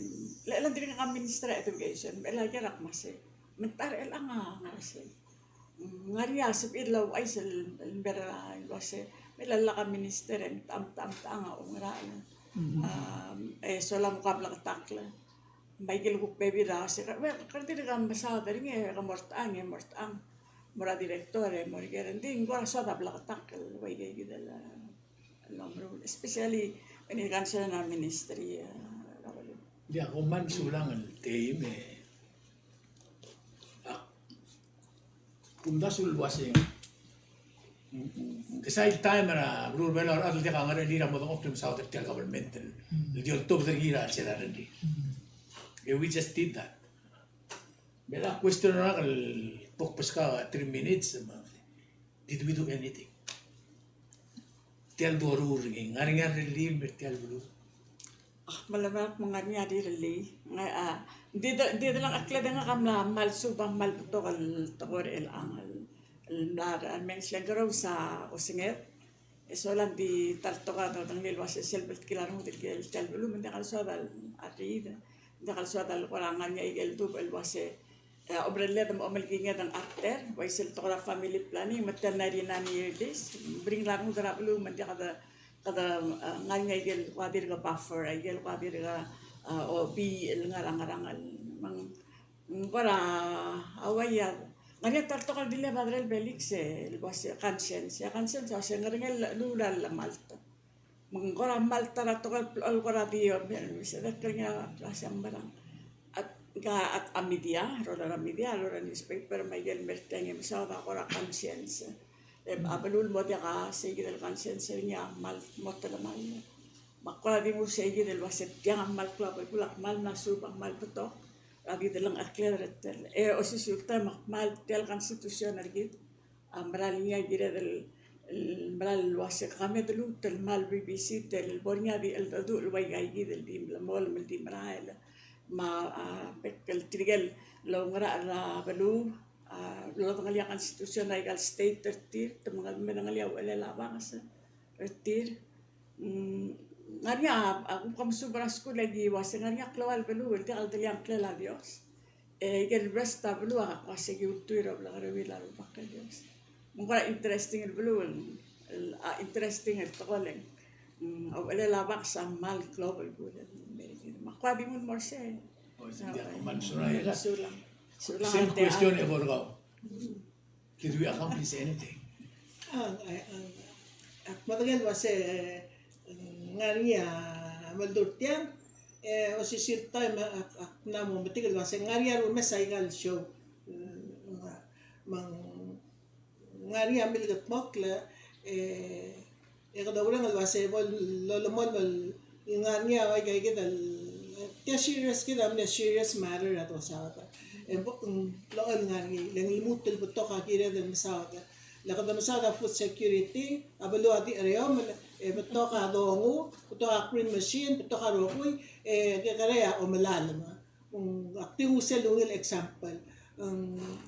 le, le ng dirrek a Ministry of Education, me le ker a kmo se. Me ng ta er chelechang a ngar er sei. Ng ngar er ngii a sebechir el ouchais el, el mei er a, el uase, me le lak a minister, e ng ta, ta, ta, a, ungera, e, a, e, sola mo kau bleketakl. Me aike el kuk bebil a se, we, kede dirk mesaod er ngii, e ke mo er tang, e mo er tang. Mo er a director, e mo er ker, e ng di ng kora soad a bleketakl, el ua ike kid el, el omeruul, especially when it comes to a ministry, e, er a beluu. Diak, kom kmal mesulang el teim, e, Ak, kumdasu el uase, mm, mm, kesai el taem er a beluu er a Belau a rechad el diak a ngerechelir a mo dengchokl el mesaod er tia el government el, el di oltobed er ngii er a chelsel a rengrir. E we just did that. Me a question er ngak el bo kbeskau a three minutes, me, did we do anything? Tia el doruul er ngii, ng ngar er ngii a rellii el mer tia el beluu? A, me a lak me ng ngar er ngii a rirellii. Ng, a, di de, di delengchekled e ngak a mla kmal suub a kmal betok el tekoi er chelechang el, el mla er a, el mengs el ngkerous a osenged. E sola ng di ta el tekoi a dodengelii el uase sel bltkil a rengud el kirel tia el beluu, me ng diak el soad a riid, ng diak el soad el kora ngar er ngii a ikel dubech el uase e, omerelled me a omelekinged a ngar er tir, uaisei el tekoi er a family planning, me te ninety-nine year lease, bring a rengud er a beluu me ng diak kede, kede, e, ngar er ngii a ikel kuk dirk buffer, a ikel kuk dirk, e, obii el ngar er a ngerang el, me ng, ng kora, a uai a, ngar er ngii a ta el tekoi el di le Padre el Felix, e, el uase conscience, e conscience, a uase ngerang el, el ua le malt. Me ng kora kmal ta er a tekoi el, el kora di, o, me, me se de klengia a siang merang. A, ngka a, a media, rolel a media, rolel a newspaper, me a ikel mer tiang e mesaod a kora conscience. E, a beluu el mo diak a seikid el conscience er ngii a kmal mo telemall. Me a kora di nguu seikid el uase tiang a kmal klou a belkul a kmal mla suub a kmal betok. A di delengchekled er tir. E osisiu el taem a kmal tia el constitution er kid a mera el ngii a kired el, el mera el uase ke me de lmuut el kmal revisit el bo er ngii a di cheldecheduch el ua ika kid el di melemolem el di merael. Me a, a, bek el tirke el oungerachel er a beluu a lodengelii a constitution er aika el state er tir, te me, medengelii a uchelel a banges er tir. Mm, ngar er ngii a, a, kuk mesuub er a skuul e ki uase ngar er ngii a klou el beluu el diak el delii a ngklel a Dios. E ikel rest a beluu a kuk uase ki ultuil er a blekereuil a Rubak el Dios. Me ng kora interesting el beluu, el, a, interesting el tekoi el, mm, a uchelel a banges a kmal klou el beluu el mei er kid. Me a kuk di nguu el mo er sei. O, se ng diak, kmal mesulang. Sulang. Sulang. Same question e bo er kau. Did we accomplish anything? A, a, a, ak medengei el uase, e, ng ngar er ngii a meldur tiang, e, osisiu el taem, ak, ak mla mo metik el uase ng ngar er ngii a rumes aika el show. Mm, me ng ngar er ngii a milkedmokl, e, E kede oureng el uase bo lolemolem el ngar er ngii a ua ika kid el, tia serious kid a mle serious matter a dosaod. E bo, mm, locha el ngar er ngii, le ng lmuut el betok a kired el mesaod. Le kede mesaod a food security, a beluu a di chereomel, e betok a dongu, betok a green machine, betok a rokui, e kekerei a omelalem. Mm, ak di nguu sel ungil example. Mm,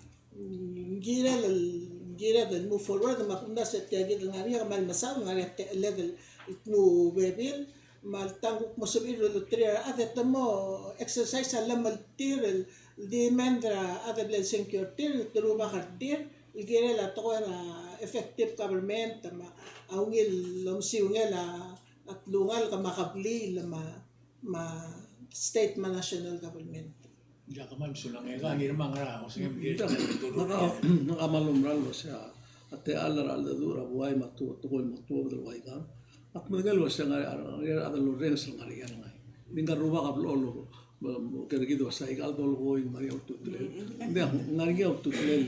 ng kired el, ng kired el move forward, me a kumdasu e tia kid el ngar er ngii a kmal mesaod, ngar er ngii a techelled el kmu bebil, me alta ng kuk mo sebechir el ultuil er a rechad e te mo exercise a llemeltir el demand er a chad el bla lsengkio er tir, el terubak er tir, el kirel a tekoi er a effective government, me a ungil omesiungel a telungalek me a kebliil, me a me a state me a national government. Ia, kmal mesulang, e ka ngii me a ngar er a osengem. Ia, ngak a, ngak a kmal oumera el uasei a techall er a cheldecheduch er a buai me a tu, tekoi el mo tuobed el ua ikang. Ak medengei el uasei a ngar er ngii a rechad el orrenges el ngar er ngii a rengai. Ng di ngar er a rubak a blechoel, me, me, ker kid el uasei aika el dolekoi me a ngar er ngii a ultutelel. Ng di ngar er ngii a ultutelel.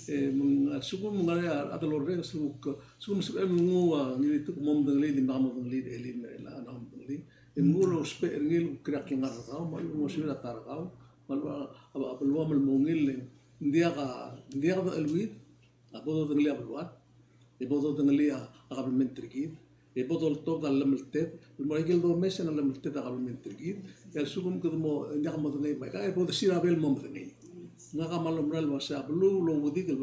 E, me ng, a lsekum ng ngar er ngii a rechad el orrenges el kuk, lsekum sebechem el nguu a ngilai el tekoi el mo medengelii, di mla mo medengelii, e le me a lak a mo medengelii. E mnguu er a usbech er ngii el kuk er a klengar er kau, me a lechub e ng mo sebechir a ta er kau, me a lechub a, a, a beluam el mo ungil, e ng diak a, ng diak a cheleuid, a bo dodengelii a beluad, e bo dodengelii a, a kabelment er kid, e bo doltobed a llemelted, el mo er a ikel domes e ng llemelted a kabelment er kid, e a lsekum kede mo, ng diak modengei me aika, e bo desir a bel mo medengei. Ngak a kmal oumera el uasei a beluu el ouedikel,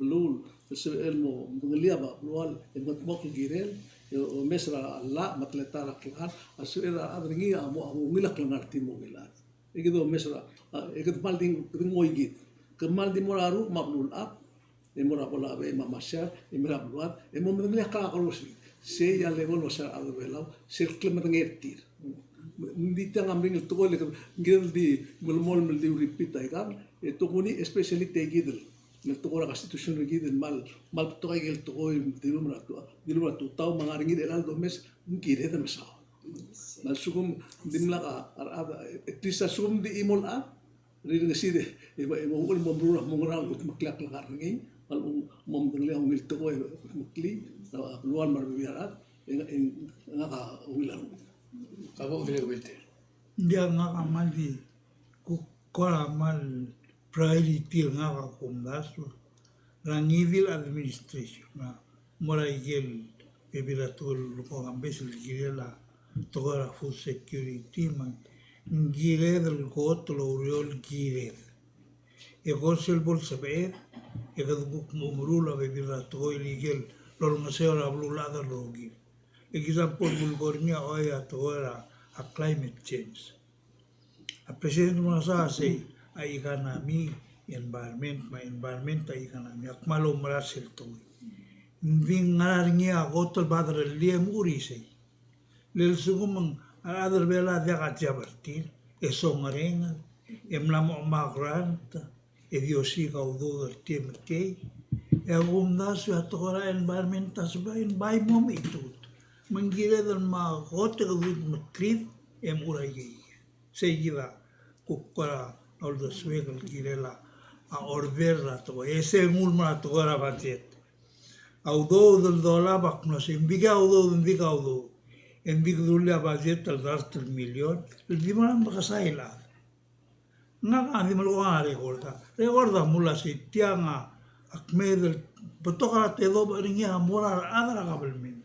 beluu el sebechel el mo medengelii a belual, e mengetmokl el kirel, e omes er a llach me a teletael er a klengar, a sebechel a rechad er ngii a mo, a mo ungil a klengar er tir me a ungil a chad. E kede omes er a, a, e kede kmal di, kede ngoikid. Kede kmal di mo er a Rubak me a Beluulechad, e mo er a Ponape me a Marshall, e mo er a beluad, e mo medengelii a klou a kerous er kid. Sei a level el uasei a rechad er a Belau, sel klemedengei er tir. Ng di tiang a meringel tekoi el, ng kired el di melemolem el di repeat aikang, e tokuni especially tia kid el, el tekoi er a constitution er kid el kmal, kmal betok a ikel tekoi el dilu er a tu, dilu er a tutau me a ngar er ngii er chelecha el domes, ng kired el mesaod. Me a lsekum ng dimlak a rechad, at least a lsekum ng di chimo el chad, rirengesii e, e, e mo uchul el mo meruul a mo ngera el kudmeklii a klengar er ngii, me a lechub e ng mo medengelii a ungil tekoi el kudmeklii, a belual me a rebebil er a rechad, e, e ngak a ungil a renguk. Ka bo dirrek el Ng diak, ngak a kmal di kuk kora kmal priority er ngak a kumdasu er a ngii di el administration, me a mo er a ikel bebil er a tekoi el ko kambes el kirel a tekoi er a food security, me ng kired el kot el oureor el kired. E ko er sel bo lsebeched, e kede kuk mo meruul a bebil er a tekoi el ikel lolengeseu er a beluulechad el rokir. Example el ko er ngii a, oi, a tekoi er a, a climate change. A President Murasa a sei a economy, environment, me a environment a economy. Ak kmal oumera sel tekoi. Ng di ngar er ngii a kot el bad er a llach e mo er isei. Le lsekum a rechad er a Belau a diak a job er tir, e songerenger, e mla mo ngmai a grant, e di osiik a udoud er tir me kei. E a kumdasu e a tekoi er a environment a sebechel bai mo mechitechut. Me ng kired el mo kot e kede kudmeklii e mo er a ikei. Sei kid a kuk kora uldesuek el kirel a order er a tekoi. E se nguu el mo er a tekoi er a budget. A udoud el dolab a kmo sei, ng di kau a udoud, ng di kau a udoud. E ng di kede rullii a budget el dart el million el di mo er a mekesai el chad. Ngak a di melekoi a record, a record a mla sei tiang a kmeed el betok a tedobech er ngii a mo er a rechad er a kabelment.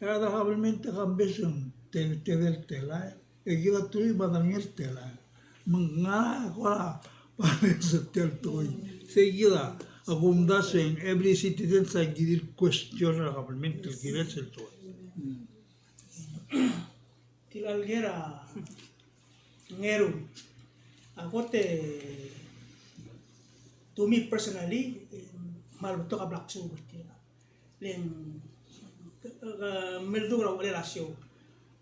E a rechad er a kabelment e kambes e ng te-, tedei el telael, e kid a teruich me a tang el telael. Me ng ngar er a kora balance er tia el tekoi. Sei kid a kumdasu e ng every citizen a kirir el question er a kabelment el kirel sel tekoi. Tia el ker a Ngeru. A kot e, to me personally, e, kmal betok a blak suub er tia. Le ng, e, e, meldung er a uchelel a show.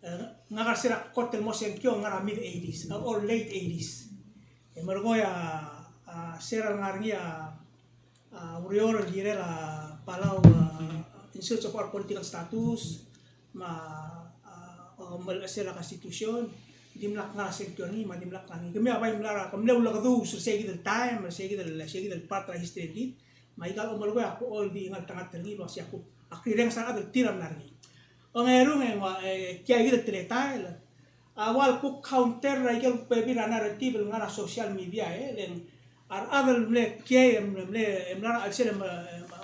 E, ngak a se er a kot el mo sengkio, ngar er a mid eighties, e, or late eighties. E, melekoi a, a, se er a ngar er ngii a, a, ureor el kirel a Palau, a, in search of our political status, me a, a, omelechesel a constitution, dimlak ngar er a sengkio er ngii, me a dimlak ngar er ngii. Kemiu a bai mla er a, ke mle ulekeduu er sei kid el taem, er sei kid el, sei kid el part er a history er kid, me aika el omelekoi a kuk di ngeltengat er ngii el uasei a kuk, ak rirenges a rechad el tir a mla er ngii. Ongerung e ng ua, e, tia kid el teletael, a ua el kuk counter er a ikel bebil er a narrative el ngar er a social media, e, le ng a rechad el mle kiei, e mle, mle, e mla er a chelsel, e mla,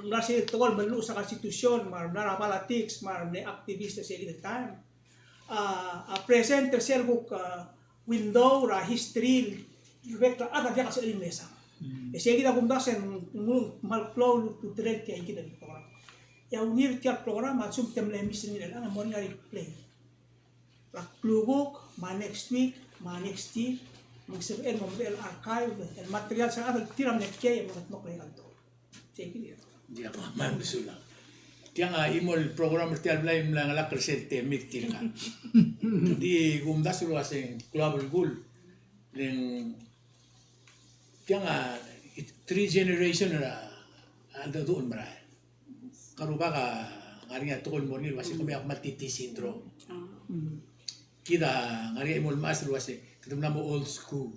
mla er sei el tekoi el meluches a constitution, me a mla er a politics, me a mle activist er sei el taem. A, a present er sel kuk, a, window er a history el bek el chad a diak a sebechir el mesa. E sei kid a kumdasu e ng, ng kmal klou el ultutelel tia kid el program. E a ungil tia el program a lsekum te mle miss er ngii er chelechang e mo er ngii a replay. Er a klukuk, me a next week, me a next year, me ng sebechel el mo medechel el archive, el material sel chad el tir a mle kiei e mengetmokl er aika el tekoi. Sei kid. Ia, kmal mesulang. Tiang a chimo el program er tia el blai, mla ngalek er sel temir tirka. Ng di kumdasu el uase ng klou a belkul. Le ng tiang a three generation er a, a cheldecheduch el merael. Ngka el rubak a ngar er ngii a tekoi el mo er ngii el uase kemiu a kmal T T syndrome. Kid a ngar er ngii a chimo el mechas el uase kede mla mo old school.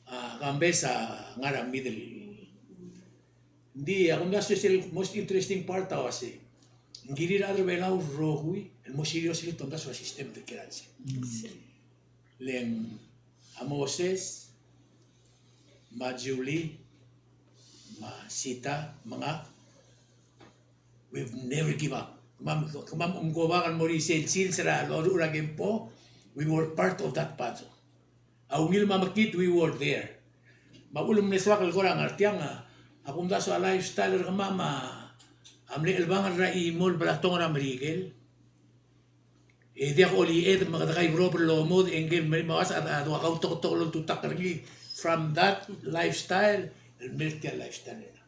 A Kambes a ngar er a middle. Ng di a kumdasu sel most interesting part a uase ng kirir a rechad er a Belau el rokui el mo seriously tomdasu a system er tirke el chelsel. Le ng a Moses, me a Julie, me a Sita, me ngak, we've never give up. Kemam, kemam a omko bak el mo er sel sils er a loruul er a kempo, we were part of that puzzle. A ungil me a mekngit, we were there. Me a uchul me ng mle soak el kora ngar tiang a, a kumdasu a lifestyle er kemam a, a mle chelebangel er a chimo el blatong er a Merikel. E diak olibed me kede kaiberob el lomod, e ngike el mei me a uasei a, a dua kautektek el oltutakl er ngii from that lifestyle el mei er tia el lifestyle er a.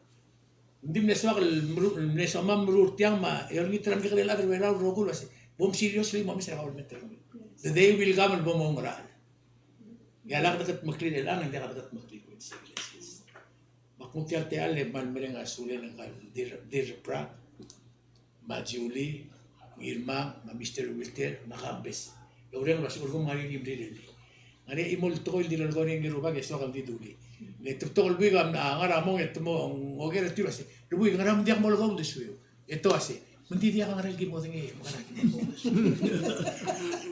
Ng di mle soak el meru-, mle soam el meruul tiang me a, e olengit er a mekekerei el chad er a Belau el rokui el uase, bom seriously mo omes er a government er kemiu. The day will come el bom oungerachel. E a lak dekedmeklii er chelechang, e ng diak dekedmeklii er a Belau. Me ak nguu tia el techall e kmal mereng a sulel ngka el Dirrabrak, me a Julie, Ngirmang, me a Mister Wilter, me a Kambes. E oureng el uase a lsekum ng ngar er ngii a rirellii. Ng ngar er ngii a chimo el tekoi el di lolekoi er ngii a rubak e soak el di dulii. Le te betok el buik a ngar er a mong e te mo ngoker er tir el uase, rebuik, ngera me ng diak molekoi a uldesuiu? E te uase, me ng di diak a ngera el ki modengei, me ngera ki modengei.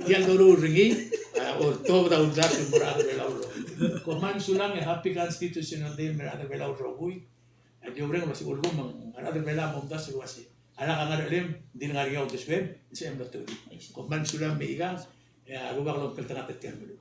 Tia el doruul er ngii a oltobed a uldasu el mo er a rechad er a Belau el rokui. Kom kmal mesulang e happy Constitutional Day el mo er a rechad er a Belau el rokui. Ak di oureng el uase a lsekum ng ngar er a rechad er a Belau a mo omdasu el uase a lak a ngerechelem, ng di ngar er ngii a uldesuem, ng sebechem el otobedii. Kom kmal mesulang me ikang, e a rubak a lomekngeltengat er tia el beluu.